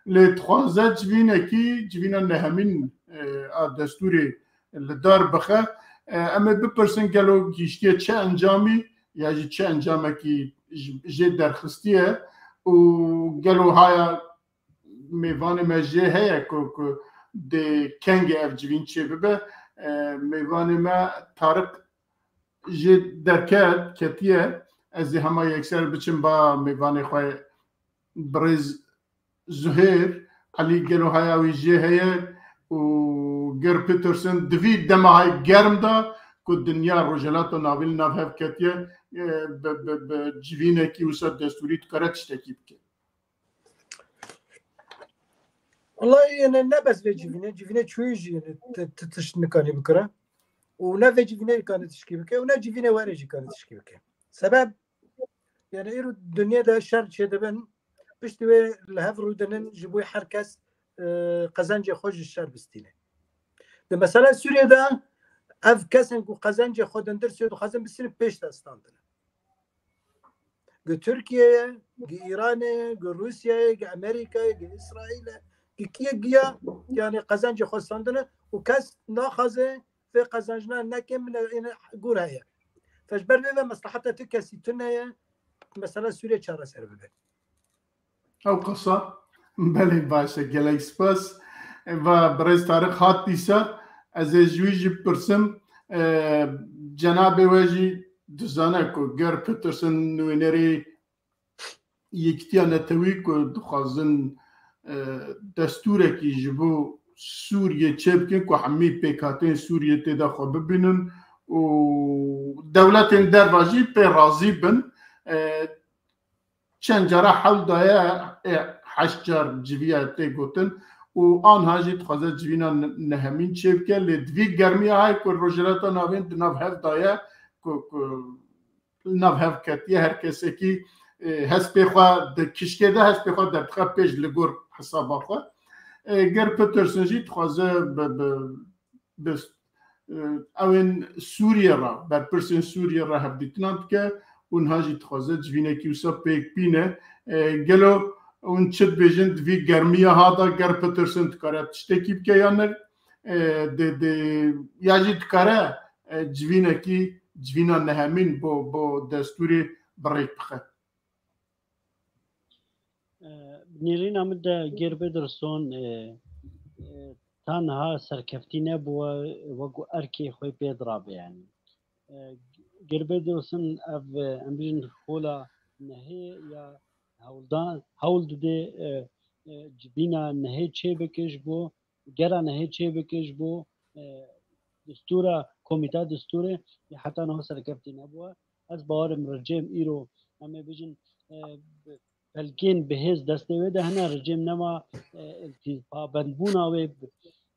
Lê dixwaze civînekî, civîna nehemîn, e, a destûrê li dar bixe. E, em ê bipirsin gelo gihiştiye çi encamî ya jî çi encamekî ji, jê derxistiye û gelo haya mêvanê me jê heye ku, ku dê kengê ev civîn çê bibe. E, mêvanê me Tariq jê derket, ketiye. Ez ê hema yekser biçim ba mêvanê xwe birêz Zuhêr Elî, gelo haya wî jê heye û Geir Petersen di vî dema hay germ de ku dinya Rojhilata Navîn li nav hev ketiye, e, bi, bi, bi civînekî wisa destûrî dikare tiştekî bike. Wallahî, yani ne bes vê civînê, civînê çûyî jî, yani, ti, ti tişt nikanî bikire. Û ne vê civînê nikanî tişkî bike, û ne civînê werê jî kanî tişkî bike. Sebeb, yani, îro dinyê de şer çêdibin, piştî wê li hev rûdinin, ji bo her kes, e, qezencê xwe ji şer bistîne. Di mesela Sûriyê de ev kesên ku qezencê xwe dindir sê dixwazin bistînin pêş de standin. Gi Tirkiyeyê, gi Îranê, gi Rûsyayê, gi Amerîkayê, gi Îsraîlê, gi kiyê giya, yani qezencê xwe standine û kes naxwaze vê qezencina neke, min ê gor heye. Fe ji ber vê ve mesleheta ti kesî tune ye, mesela Sûriyê çareser bibe. Ew qasa. Belê, baş e, gelek spas. Va birêz Tarîq hat dîsa, ez ê ji wî jî bipirsim. E, cenabê we jî dizane ku Geir Petersen nûnerê Yekîtiya Netewî ku dixwazin, e, destûrekî ji bo Sûriyê çêbikin ku hemî pêkhateyên Sûriyê tê de xwe bibînin û dewletên derva jî pê razî bin. E, çend cara hewl daye, e, heşt car civiya tê gotin û anha jî dixwaze civîna ne-, nehemîn çêbike, lê di vî germiya hay ku Rojhilata Navîn di nav hev daye ku, ku li nav hev ketiye, her kesekî, e, hespê xwe di kişkê de, hespê xwe derdixe pêş li gor hesaba xwe. E, Geir Petersen jî dixwaze bi, bi, bi, e, ewên Sûriyê re, berpirsên Sûriyê re hevdîtina dike û niha jî dixwaze civînekî wisa pêk bîne. E, gelo hûn çi dibêjin, di vî germiya ha de Geir Petersen dikare tiştekî bike ya ne? E, di, di, ya jî dikare, e, civînekî, civîna nehemîn bo, bo destûrê bi rêk bixe. E, nêrîna min de Geir Petersen, e, e, tanha serkeftî nebûye, wekû erkê xwe pê dirabe, yani. E, Geir Petersen ev, e, em bijin xola nehê ya hewldan, hewl dide, e, e, civîna nehê çêbike ji bo gera nehê çêbike ji bo, e, destûra, komîta destûrê heta niha serkeftî nebûye. Ez bawerim rejîm îro, em ê bijin, e, pelkên bihêz destê wê de hene, rejîm nema, e, iltî-, pabendbûna wê,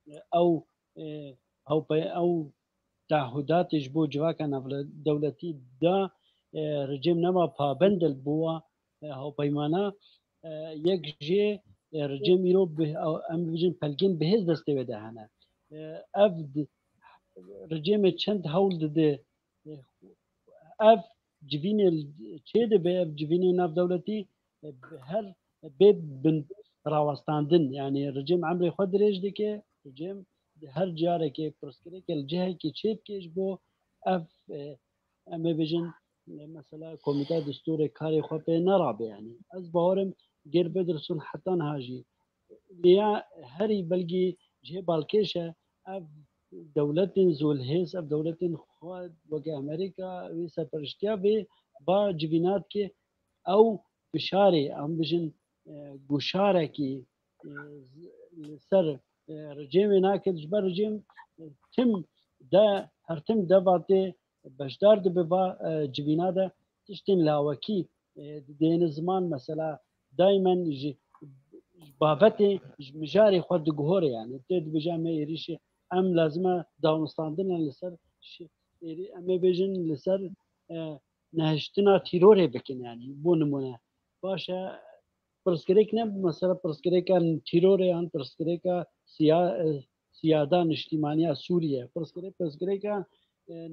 e, ew, e, ew pe-, ew tahudatê ji bo civaka navdewletî da, e, rejîm nema pabend bûwa, e, hawpeymana, e, yek jê, e, rejîm îro bi, em bijin pelkên bihêz destê wê de hene. E, ev di-, rejîmê çend hewl dide, e, ev civînê çê dibe, ev civînê navdewletî, e, bi her bê bin rawestandin. Yani rejîm emrê xwe dirêj dike, rejîm di her carekê pirsgirêke li cihekî çêdike ji bo ev, e, em ê bêjin, e, mesela komîta destûrê karê xwe pê nerabe yani. Ez bawerim Geir Petersen heta niha jî lêya herî belkî cihê balkêş e, ev dewletên zolhêz, ev dewletên xwe weke Amerîka wê serperiştiya vê va civîna dike, ew fişarê, em bijin, e, guşarekî, e, li ser, e, rejîmê nake, ji ber rejîm, e, tim de, her tim de va tê beşdar dibe va, e, civîna de tiştên lawekî, e, didêne ziman, mesela daimen ji, ji bavetê, ji mijarê xwe diguhore, yani tê dibêje em ê êrîşê, em lazim e danûstandina li ser şi-, êrî-, em ê bêjin li ser, e, nehiştina tîrorê bikin, yani bo nimûne. Baş e, pirsgirêk ne, mesela pirsgirêka tîrorê yan pirsgirêka siya-, e, siyada niştîmaniya Sûriye. Pirsgirêk, pirsgirêka, e,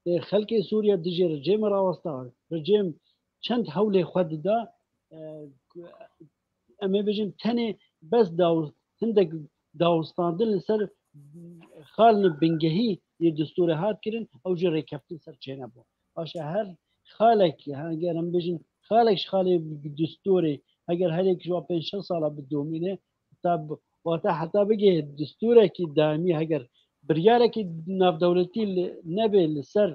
e, xelkê Sûriye dijî rejêmê rawesta. Rejêm çend hewlê xwe dida, e, em ê bêjin tenê bes daw-, hindek dawistandin li ser xalên bingehî yê distûrê hat kirin, ew jî rêkeftin ser çênebû. Paşa her xalek, heger em bêjin xalek ji xalê distûrê, heger herêk ji wan pênc şeş sala bidomîne, heta bi-, wate heta bigihê distûrekî daîmî, heger biryarekî navdewletî li, nebê li ser,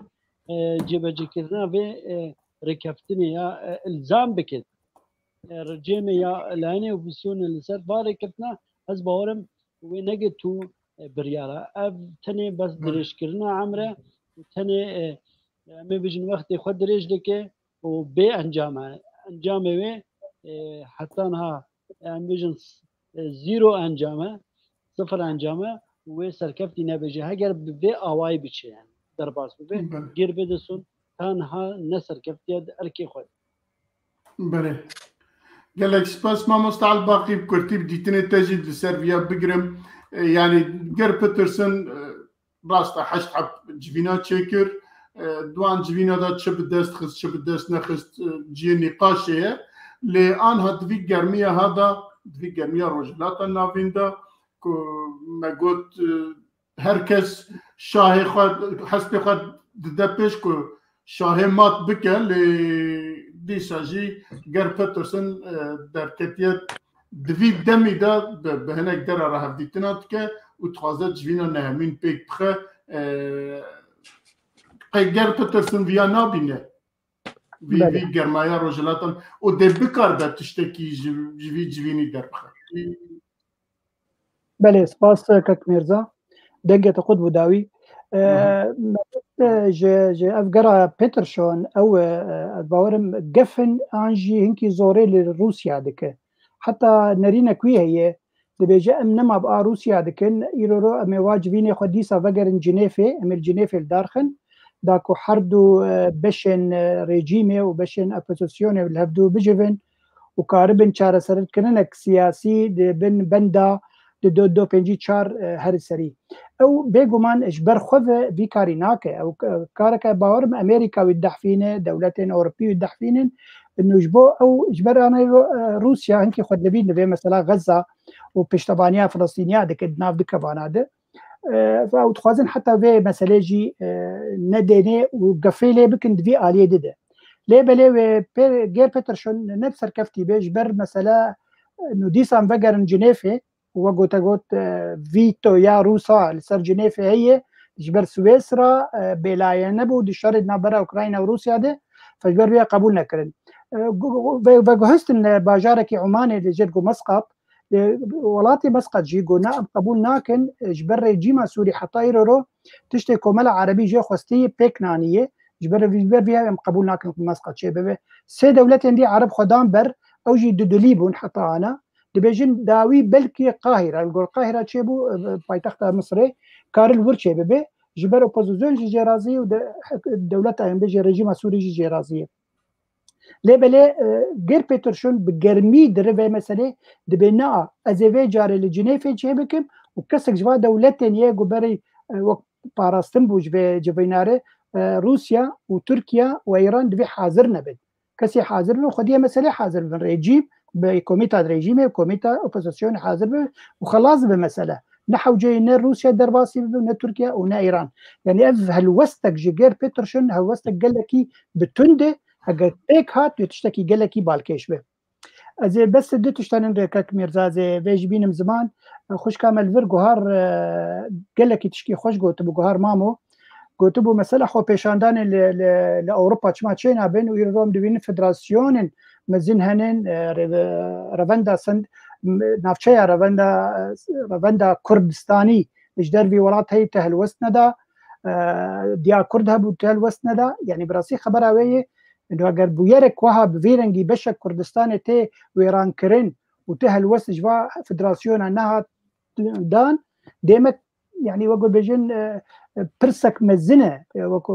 e, cêbecîkirina vê, e, rêkeftinê ya, e, îlzam bike, e, rejêmê ya layînê opozîsyonê li ser va rêkeftina, ez bawer im wê negirtû, e, biryara. Ev tenê bes Belê. dirêjkirina emre û tenê, e, em ê bêjin wextê xwe dirêj dike û bê encam e. Encamê wê, e, heta niha, em bêjin, e, zîro encam e, sifir encam e û wê serkeftî nebêje. Heger bi vê awayî biçe, yani derbas bibe, Belê. gêr bidisûn, ta niha ne serkeftiye di erkê xwe de. Belê. Gelek spas mamosta Elbaqî, bi kurtî bi dîtinê te jî li ser viya bigirim. E, yani Gerd Petersen, e, rast e, heşt heb civîna çêkir. E, di wan civîna de çi bi dest xist, çi bi dest nexist, e, cihê nîqaşê ye. Lê anha di vî germiya ha de, di vî germiya Rojhilata Navîn de ku me got, e, her kes şahê xwe, hespê xwe dide pêş ku şahê mat bike, lê dîsa jî Gerd Petersen, e, derketiye di vî demî de bi, bi hinek dera re hevdîtina dike û dixwaze civîna nehemîn pêk bixe. E, qey Gerd Petersen viya nabîne? Vî, Belê. vî germaya Rojhilatan û dê bikaribe tiştekî ji, ji vî civînî derbixe? Belê, spas, e, kek Mirza. Dengê te xurt bû dawî. E, Aha. me, e, ji, ji ev gera Peterson, ew, e, e, ez bawerim gefin an jî hinkî zorê li Rûsya dike. Heta nerînek wî heye, dibêje em nema bi a Rûsya dikin, îro ro em ê wa civînê xwe dîsa vegerin Cinêfê, em ê li Cinêfê li dar xin, da ku her du, e, beşên, e, rejîmê û beşên opozisyonê li hevdû bicivin û karibin çareserkirinek siyasî di bin benda di do, do pêncî çar, e, herî serî. Ew bêguman ji ber xwe ve vî karî nake. Ew k-, kareke bawerim Amerîka wî didehfîne, dewletên Ewropî wî didehfînin. Nû ji bo ew, ji ber anayê ro-, e, Rûsya hinkî xwe dilivîne vê mesela Xezza û piştevaniya Filistîniya dike di nav du kevana de. E, ew dixwazin heta vê meselê jî, e, nedêne û gefê lê bikin di vî aliyê de de. Lê belê wê pê-, Gerd Peterson ne bi serkeftî be, ji ber mesela, e, nû dîsan vegerin Cinêfê, û wek gote got, e, vîto ya Rûsa li ser Cinêfê heye, ji ber Swêsra, e, bêlaye nebû di şerê di navbera Ukrayna û Rûsya de, fe ji ber vê qebûl nekirin. E, gu-, gu-, ve-, veguhestin li bajarekî Omanê li jêr ku Mesqat, e, welatê Mesqat jî got, na, em qebûl nakin, e, ji ber rejîma Sûrî heta îro ro tiştê Komela Erebî jê xwestiye pêk naniye, ji ber vî, ji ber vê em qebûl nakin ku Mesqat çêbibe. Sê dewletên dî Ereb xwe dan ber, ew jî dudilî bûn heta ana. Dibêjin dawî belkî Qahîra, li gor Qahîra çêbû, e, paytexta Misirê, kar li wir çêbibe. Ji ber opozîsyon jî jê razî ye û de, dewleta, em bêjin rejîma Sûrî jî jê razî ye. Lê belê, e, Gerd Peterson bi germî diri vê meselê, dibê na, ez ê vê carê li Cinêfê çêbikim û kesek ji va dewletên yê ku berê, e, wek parastin bû ji vê civînarê, e, Rûsya û Tirkiye û Îran divê hazir nebin. Kesê hazir bin, xwediyê meselê hazir bin. Rejîm, bi komîta rejîmê, komîta opozisyonê hazir bin û xelas bi mesele. Ne hewceyê ne Rûsya derbasî bibe, ne Tirkiye û ne Îran. Yani ev helwestek ji Gerd Peterson, helwestek gelekî bi tund e, heger pêk hat, dê tiştekî gelekî balkêş be. Ez ê bes du tiştanin rêkek Mîrza, ez ê vê jî bînim ziman. Xwişka me li vir guhar, e, gelekî tişkî xweş gotibû, guhar Mamo. Gotibû, mesela xwepêşandanê li, li, li Ewropa çima çênabin û îro em dibînin federasyonên mezin henin, e, re-, revenda send, m-, navçeya revenda, e, revenda Kurdistanî ji dervî welat heyî te helwest neda, e, diya Kurd hebû te helwest neda. Yani bi rastî xebera wê ye, û eger bûyerek wiha bi vî rengî beşek Kurdistanê tê wêrankirin û tu helwest ji va federasyona nehat dan, demek, yani wek bêjin, e, e, pirsek mezin e, e, wek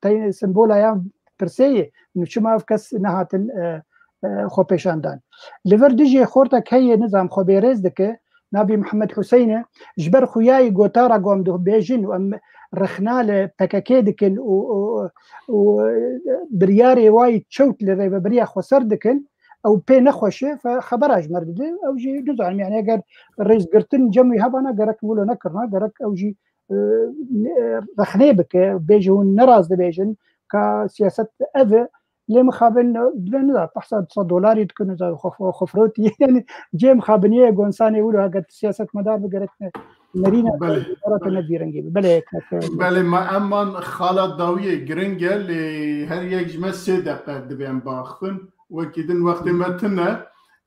tey-, sembola ya pirsê ye, nû çima ev kes nehatin, e, e, xwepêşandan. Li vir dijî xortek heye, nizam xwe bêrêz dike, navê Mihemed Huseyne, ji ber xuyayî gotara ku em dibêjin û em rexna li P K K dikin û, û, û, e, biryarê wayî çewt li rêveberiya xweser dikin, ew pê nexweş e, fe xebera ji me re dide, ew jî nizanim, yani eger rêzgirtin cem wî hebana, gerek wilo nekirina, gerek ew jî, e, e, rexnê bike, bêje hûn neraz dibêjin ka siyaset ev e, lê mixabin, e, dibê niza, behsa du sed dolarî dikin, niza, xwe, xwe, xwe firotî, yani cê mixabiniyê gonsanê wilo, eger siyasetmedar bi gerek ne, nerîne, Belê. Wezareta ne vî rengî bi. Belê, kak, e, Belê, ma eman xala dawiyê giring e, lê her yek ji me sê deqe divê em biaxivin. Wekî din wextê me tune.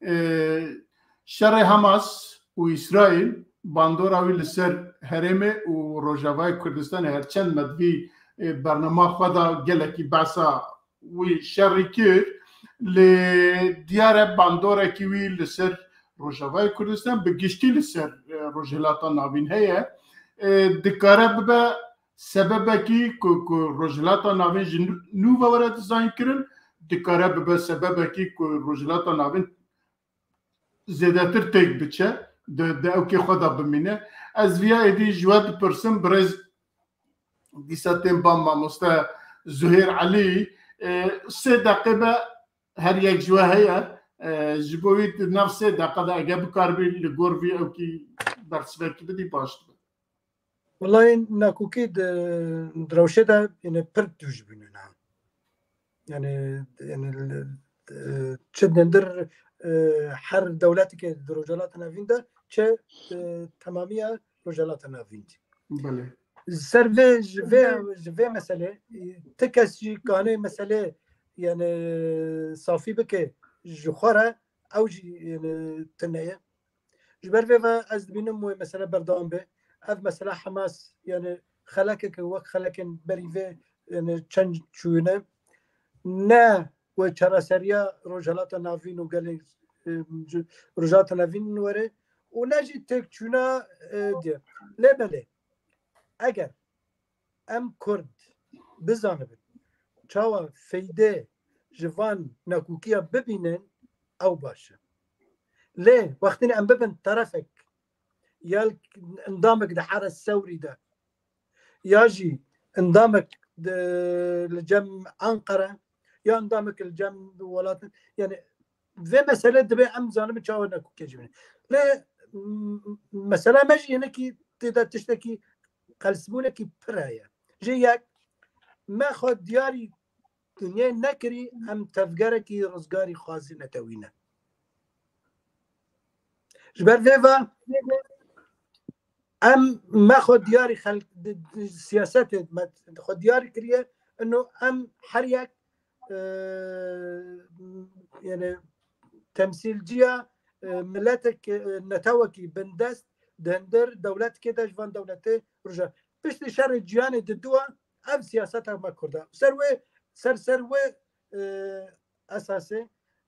Ee, şerê Hamas û Îsraîl bandora wî li ser herêmê û Rojavayê Kurdistanê, her çend me di vî, e, bernama xwe de gelekî behsa wî şerî kir, lê diyar e bandorekî wî li ser Rojavayê Kurdistan, bi giştî li ser, e, Rojhilata Navîn heye. E, dikare bibe sebebekî ku, ku Rojhilata Navîn ji nû ve were dizaynkirin, dikare bibe sebebekî ku Rojhilata Navîn zêdetir têk biçe, di, di ewkê xwe de bimîne. Ez viya êdî ji we dipirsim, birêz dîsa tên ba mamoste Zuhêr Elî, e, sê deqe be her yek ji we heye, e, ji bo wî di nav sê deqe de ege bikaribî li gor vî ewkî bersivekî bidî baş dibe. Welayi nakokî di, di rewşê de, yani, pir dûj bûne niha. Yani, yani, e, çi dindir, e, her dewletekê di Rojhilata Navîn de, çi, e, temamiya Rojhilata Navîn de. Belê. Ser vê, ji vê, ji vê meselê, e, ti kes jî kanê meselê, yani, safî bike ji xwe re, ew jî, yani, tune ye. Ji ber vê ve ez dibînim wê mesele berdewam be. Ev mesela Hamas, yani xelekeke wek xelekên berî vê, yani çend çûyine, ne wê çareseriya Rojhilata Navîn û gelê, e, Rojhilata Navîn were û ne jî têkçûna, e, diye. Lê belê, eger em Kurd bizanibin çawa feyde ji van nakokiya bibînin, ew baş e. Lê wextî em bibin terefek, ya endamek di Here Sewrî de, ya jî endamek di, li cem Ankara, ya endamek li cem welatin, yani vê mesele dibe em zanibin çawa nakokiya jî bînin. Lê, m-, mesela me jî hinekî tê de tiştekî qelsbûnekî pir heye. Ji yek, me xwe diyarî dinyayê nekirî, em tevgerekî rizgarî xwazî netewîne. Ji ber vê ve em me xwe diyarî xelk, di, di siyasetê me xwe diyarî kiriye, ino em her yek, e, yani temsîlciya, e, miletek, e, netewekî bindest di hindir dewletkê de ji van dewletê rûja. Piştî şerê cîhanê di dû ev siyaseta me Kurda. Ser wê, ser, ser wê, e, esasê,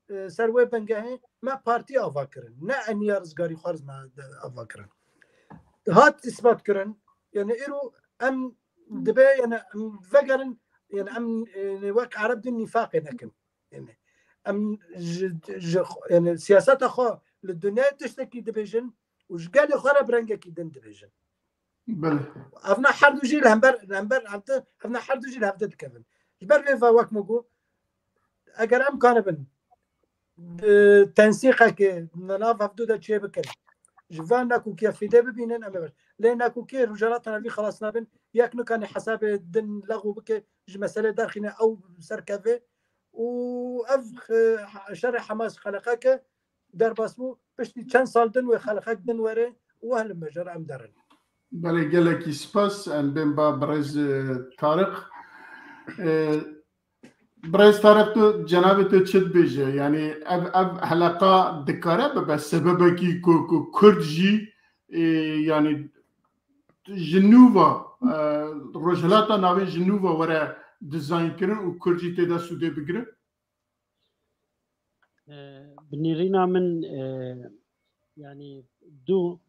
e, ser wê bingehê me partî ava kirin. Ne eniya rizgarî xwarz me de ava kirin. Hat ispat kirin. Yani îro em dibe, yani em vegerin, yani em, yani wek Ereb din nîfaqê nekin. Yani em ji, ji, yani siyaseta xwe li dinyayê tiştekî dibêjin û ji gelê xwe re bi rengekî din dibêjin. Belê. Evna her du jî li hember, li hember hevde, evna her du jî li hevde dikevin. Ji ber vê ve wek min got, eger em kanibin bi tensîqekê di nav hevdu de çê bikin, ji van nakokiya fîde bibînin, em ê baş. Lê nakokiyê Rojhilata Navîn xelas nabin, yek nikane hesabê din lexû bike, ji meselê derxîne ew serkeve û ev, e, şerê Hamas xeleqeke derbas bû, piştî çend sal din wê xeleqek din were û ehlin bejere em derin. Belê, gelekî spas. Em bên ba birêz, e, Tariq. E, birêz Tariq, tu, cenabê tu çi dibêje? Yani ev, ev heleqa dikare bibe sebebekî ku, ku Kurd jî, e, yani ji nû ve, e, Rojhilata Navîn ji nû ve were dizaynkirin û Kurd jî tê de sûdê bigire? E, bi nêrîna min, e, yani du,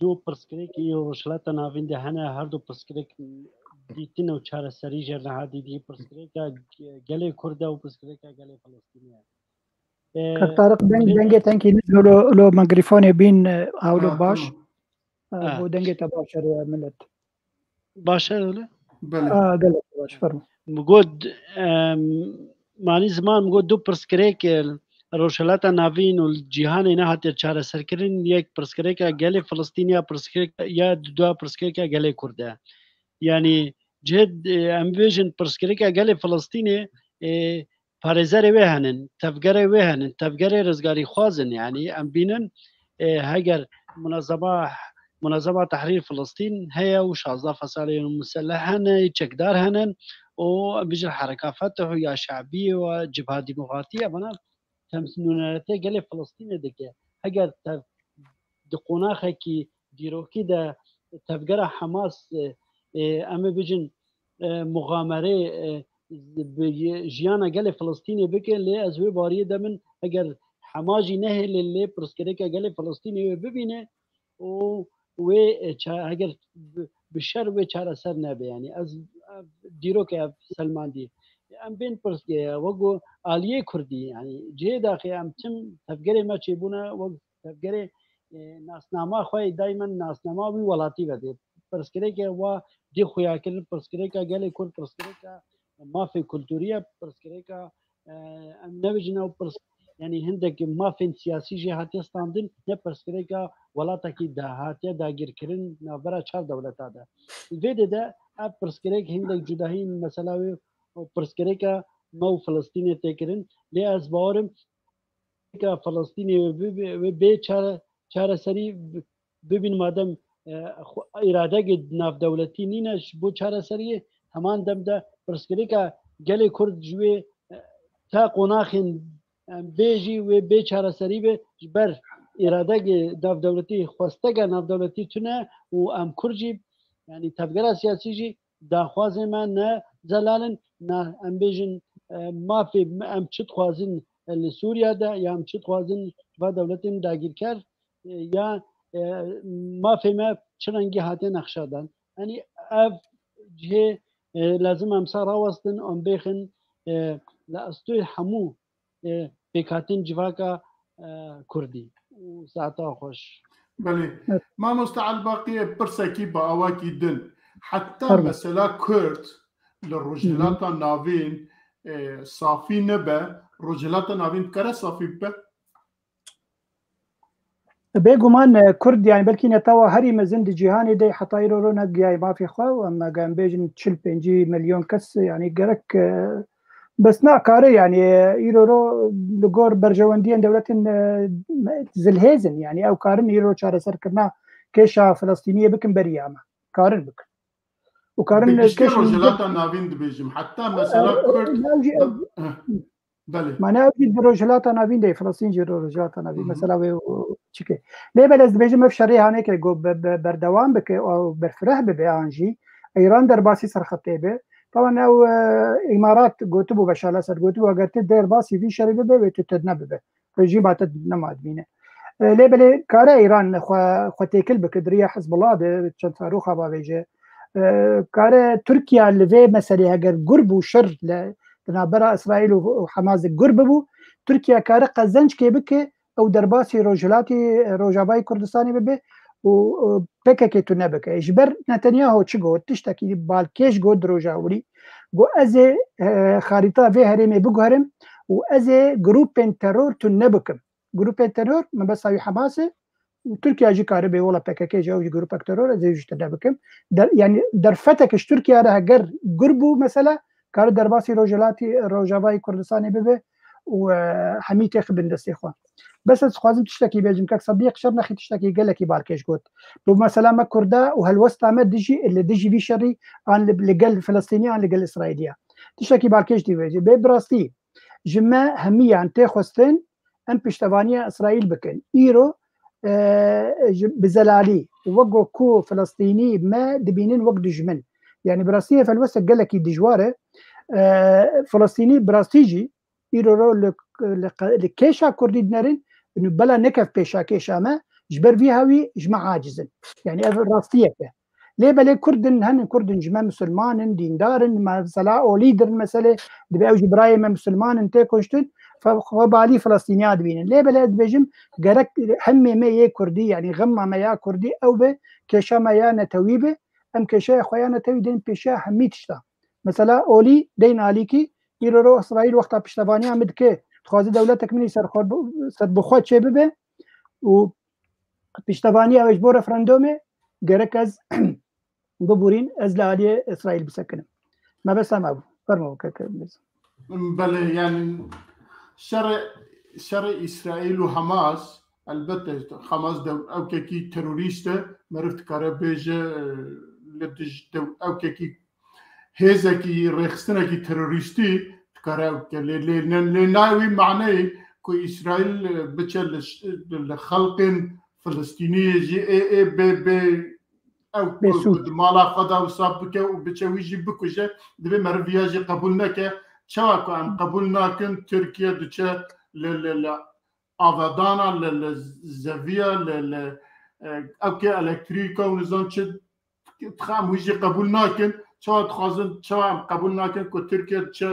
du pirsgirêk îro Rojhilata Navîn de hene, her du pirsgirêk dîtin û çareserî jê re niha dîtî, pirsgirêka gelê Kurd e û pirsgirêka gelê Filistînî ye. E, Kak Tariq, deng-, dengê te hinkî nizm e, lo, lo mikrofon bîn, e, hewlo baş. E, bo dengê te baş e, milet. Baş e öyle? Belê. A, gelek baş, fermo. Min got, em, manî ziman, min got du pirsgirêk, e, Rojhilata Navîn û li cîhanê nehatiye çareserkirin, yek pirsgirêka gelê Filistînê ya, pirsgirêka, ya dua pirsgirêka gelê Kurd e. Yanî cihê, e, em bêjin pirsgirêka gelê Filistînê, e, parêzerê wê henin, tevgerê wê henin, tevgerê rizgarîxwaz in. Yanî em bînin, e, heger munezema, munezema Tehrîr Filistîn heye û şazdeh fesalê muselleh hene, çekdar henin û em bêjin Hereka Fetih û ya Şe'biyê û Cibha Demokratî, evana temsîl nûneratiya gelê Filistînê dike. Heger tev-, di qonaxekî dîrokî de tevgera Hamas, e, e, em ê bêjin, e, muxamerê, e, bi jiyana gelê Filistînê bike, lê ez wê bariyê de min, eger hema jî nehêlê lê pirsgirêka gelê Filistînê wê bibîne û wê, e, ça-, eger bi, bi şer wê çareser nebe, yanî ez, ev dîrokê ev selmandî. Em bên pirsgirêka, wek ku aliyê Kurdî, yanî cihê daxê em çim tevgerê me çêbûne, wek tevgerê, e, nasnama xwe yê daymen nasnama wî welatî vedê. Pirsgirêke wa dê xuyakirin, pirsgirêka gelê Kurd, pirsgirêka mafê kulturî ye, pirsgirêka, e, em nebêjin ew pirs-, yanî hindek mafên siyasî jê hatiye standin, ne pirsgirêka welatekî dahatiye dagîrkirin navbera çar dewleta de. Vê dê de ev pirsgirêk hindek cudahî mesela wê û pirsgirêka me û Filistînê tê kirin. Lê ez bawerim ka Filistînê wê bibe, wê bê çare-, çareserî bi-, bibîn madem, e, xwe-, îradegê navdewletî nîne ji bo çareseriyê, heman dem de pirsgirêka gelê Kurd ji wê, e, ta qonaxên, e, bê jî wê bê çareserî be ji ber îradegê navdewletî, xwestega navdewletî tune û em Kurd jî, yanî tevgera siyasî jî daxwazê me ne zelal in, na, em bêjin, e, mafê me, em çi dixwazin, e, li Sûriya de, ya em çi dixwazin va dewletên dagîrker, e, ya, e, mafê me çi rengî hatiye nexşedan. Yanî ev cihê, e, lazim em sa rawestin, em bêxin, e, li estoyê hemû e, pêkhatin civaka, e, Kurdî. Û saeta xweş. Belê. Evet. Mamoste Elbaqiyê pirsekî bi awakî din. Heta Tabii. mesela Kurd li Rojhilata Navîn, e, safî nebe, Rojhilata Navîn dikare safî bibe? Bêguman, e, Kurd, yani belkî netewa herî mezin di cîhanê de heta îro ro negihayî mafê xwe û em, em bêjin çil pêncî milyon kes, yani gerek, e, bes nakare, yani, e, îro ro li gor berjewendiyên dewletên, e, zilhêz in, yani ew karin îro çareserkirina kêşa Filistîniyê bikin beriya me. Karin bikin. Û karin Bi giştî kêşên Rojhilata Navîn dibêjim. Heta mesela Kurd, e, ew jî, ew jî, Heh. Belê. Mane ew jî di Rojhilata Navîn de, Filistîn jî Rojhilata Navîn, Hı hı. mesela wê û çike. Lê belê ez dibêjim ev şerê haneke go be, be, berdewam bike û berfireh bibe an jî Îran derbasî serxetê be. Tawan ew, e, Îmarat gotibû, Beşar Esed gotibû, eger tu derbasî vî şerê bibe, wê tu tedne bibe. Rejîma te nema dibîne. E, lê belê kare Îran xwe, xwe têkil bike, di riya Hizbullah de çend faroxa bavêje. E, kare Tirkiye li vê meselê heger gur bû şer li, di navbera Îsraîl û, û Hamas de gur bibû, Tirkiye kare qezenc kê bike, ew derbasî Rojhilatî, Rojavayê Kurdistanê bibe û, û P K K tune bike. Ji ber Netanyahu çi got? Tiştekî balkêş got di roja ewilî. Got, ez ê, e, xarîta vê herêmê biguherim û ez ê grûpên teror tune bikim. Grûpên teror, mebesta wî Hamas e û Tirkiye jî karibe, wela P K K jî ew jî grûpek teror, ez ê jî tune bikim. Der, yani derfetek ji Tirkiye re heger gur bû mesela, kare derbasî Rojhilatî, Rojavayê Kurdistanê bibe û, e, hemî têxibin destê xwe. Bes ez dixwazim tiştekî bêjim, kek Sedîq Şernexî tiştekî gelekî balkêş got. Bi mesela me Kurda û helwesta me dijî, li dijî vî şerî an li, li gel Filistînî an li gel Îsraîlî ya. Tiştekî balkêş dî bêjî. Bê bi rastî ji me hemiyan tê xwestin, em piştevaniya Îsraîl bikin. Îro, e, ji, bi zelalî, wek ku Filistînî me dibînin wek dijmin. Yani bi rastî ev helwestek gelekî dijwar e. E, Filistînî bi rastî jî îro ro li, li, li kêşa Kurdî dinerin, û bela nekef pêşa kêşa me, ji ber vî hawî ji me aciz in. Yani ev rastiyek e. Lê belê Kurd in, henin Kurd in ji me misilman in, dîndar in, mesela olî dir in meselê, dibe ew jî birayê me misilman in tê kuştin, fe-, xwe balî Filistîniya dibînin. Lê belê dibêjim, gerek hemê me yê Kurdî, yani xemma me ya Kurdî ew be, kêşa me ya netewî be, em kêşeya xwe ya netewî deyn pêşiya hemî tişta. Mesela olî deyna alîkî, îro ro Îsraîl wexta piştevaniya min dike, dixwaze dewletek min î ser xwe bi-, ser bi xwe çê bibe û piştevaniya wê ji bo referendomê gerek ez bibûrîn, ez li aliyê Îsraîl bisekinim. Mebesta me bû. Fermo, keke Mirza. Belê, yani şerê, şerê Îsraîl û Hamas, elbette Hamas dew-, ewkekî terorîst e, meriv dikare bêje, e, li dij dew-, ewkekî hêzekî, rêxistinekî terorîstî dikare ew bike. Lê, lê, lê, lê nayê wî maneyê ku Îsraîl, e, biçe li ş-, li xelqên Filistîniyê jî ê, ê bê, bê ew ku, Bêsûd. ku di mala xwe de wisa bike û biçe wî jî bikuje, divê meriv viya jî qebûl neke. Çawa ku em qebûl nakin, Tirkiye diçe li, li, li avedana, li, li zeviya, li, li, e, ewkê elektrîka û nizam çi, dixe em wî jî qebûl nakin. Çawa dixwazin, çawa em qebûl nakin ku Tirkiye diçe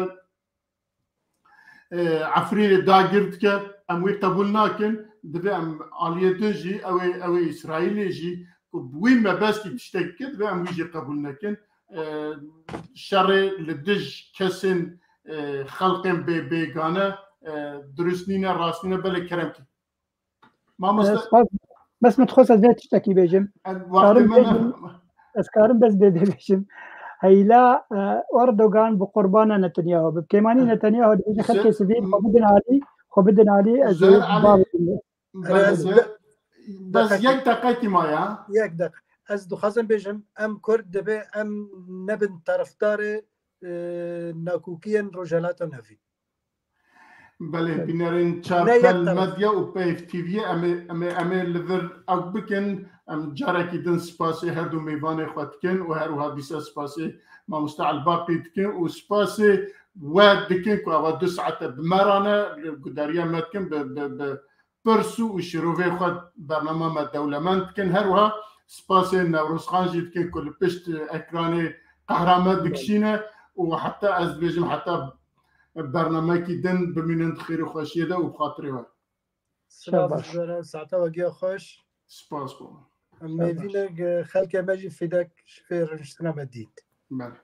e, Efrînê dagir dike, em wî qebûl nakin. Divê em aliyê din jî, ew ê, ew ê Îsraîlê jî ku bi wî mebestî tiştek dike, divê em wî jî qebûl nekin. E, şerê li dij kesên, e, xelqên bê-, bêgane, e, dirust nîne, rast nîne, belê kerem kî. Mamoste. Ez, bes min dixwest ez vê tiştekî bêjim. Ez karim bêjim, ez karim bes bê bêjim. Heyla, e, Erdogan bi qurbana Netanyahu. Bi kêmanî Netanyahu dibêje xelkê sivîl xwe bidin alî, xwe bidin alî, ez ê bavêjim. Bes, bes yek deqekî ma ya. Yek deq. Ez dixwazim bêjim, em Kurd divê em nebin tarafdarê, e, nakokiyên Rojhelata Navîn. Belê, bînerên Çar Pel Medya û Peyv T V'yê em ê, em ê, em ê li vir ew bikin. Em carekî din spasê her du mêvanê xwe dikin û her wiha dîsa spasê mamoste Elbaqî dikin û spasê we dikin ku ava du saete bi me re ne, li gudariya me dikin, bi, bi, bi pirs û şîrovê xwe bernama me dewlemend dikin. Her wiha spasê Newrozxan jî dikin ku li pişt ekranê qehra me dikişîne û heta ez dibêjim heta bernamekî din bimînin di xêr û xweşiyê de û bi xatirê we. Silav ji we re, saeta we giya xweş. Spas bo. Em mêvînek, e, xelkê me jî fîdek ji vê rûniştina me dît. Belê.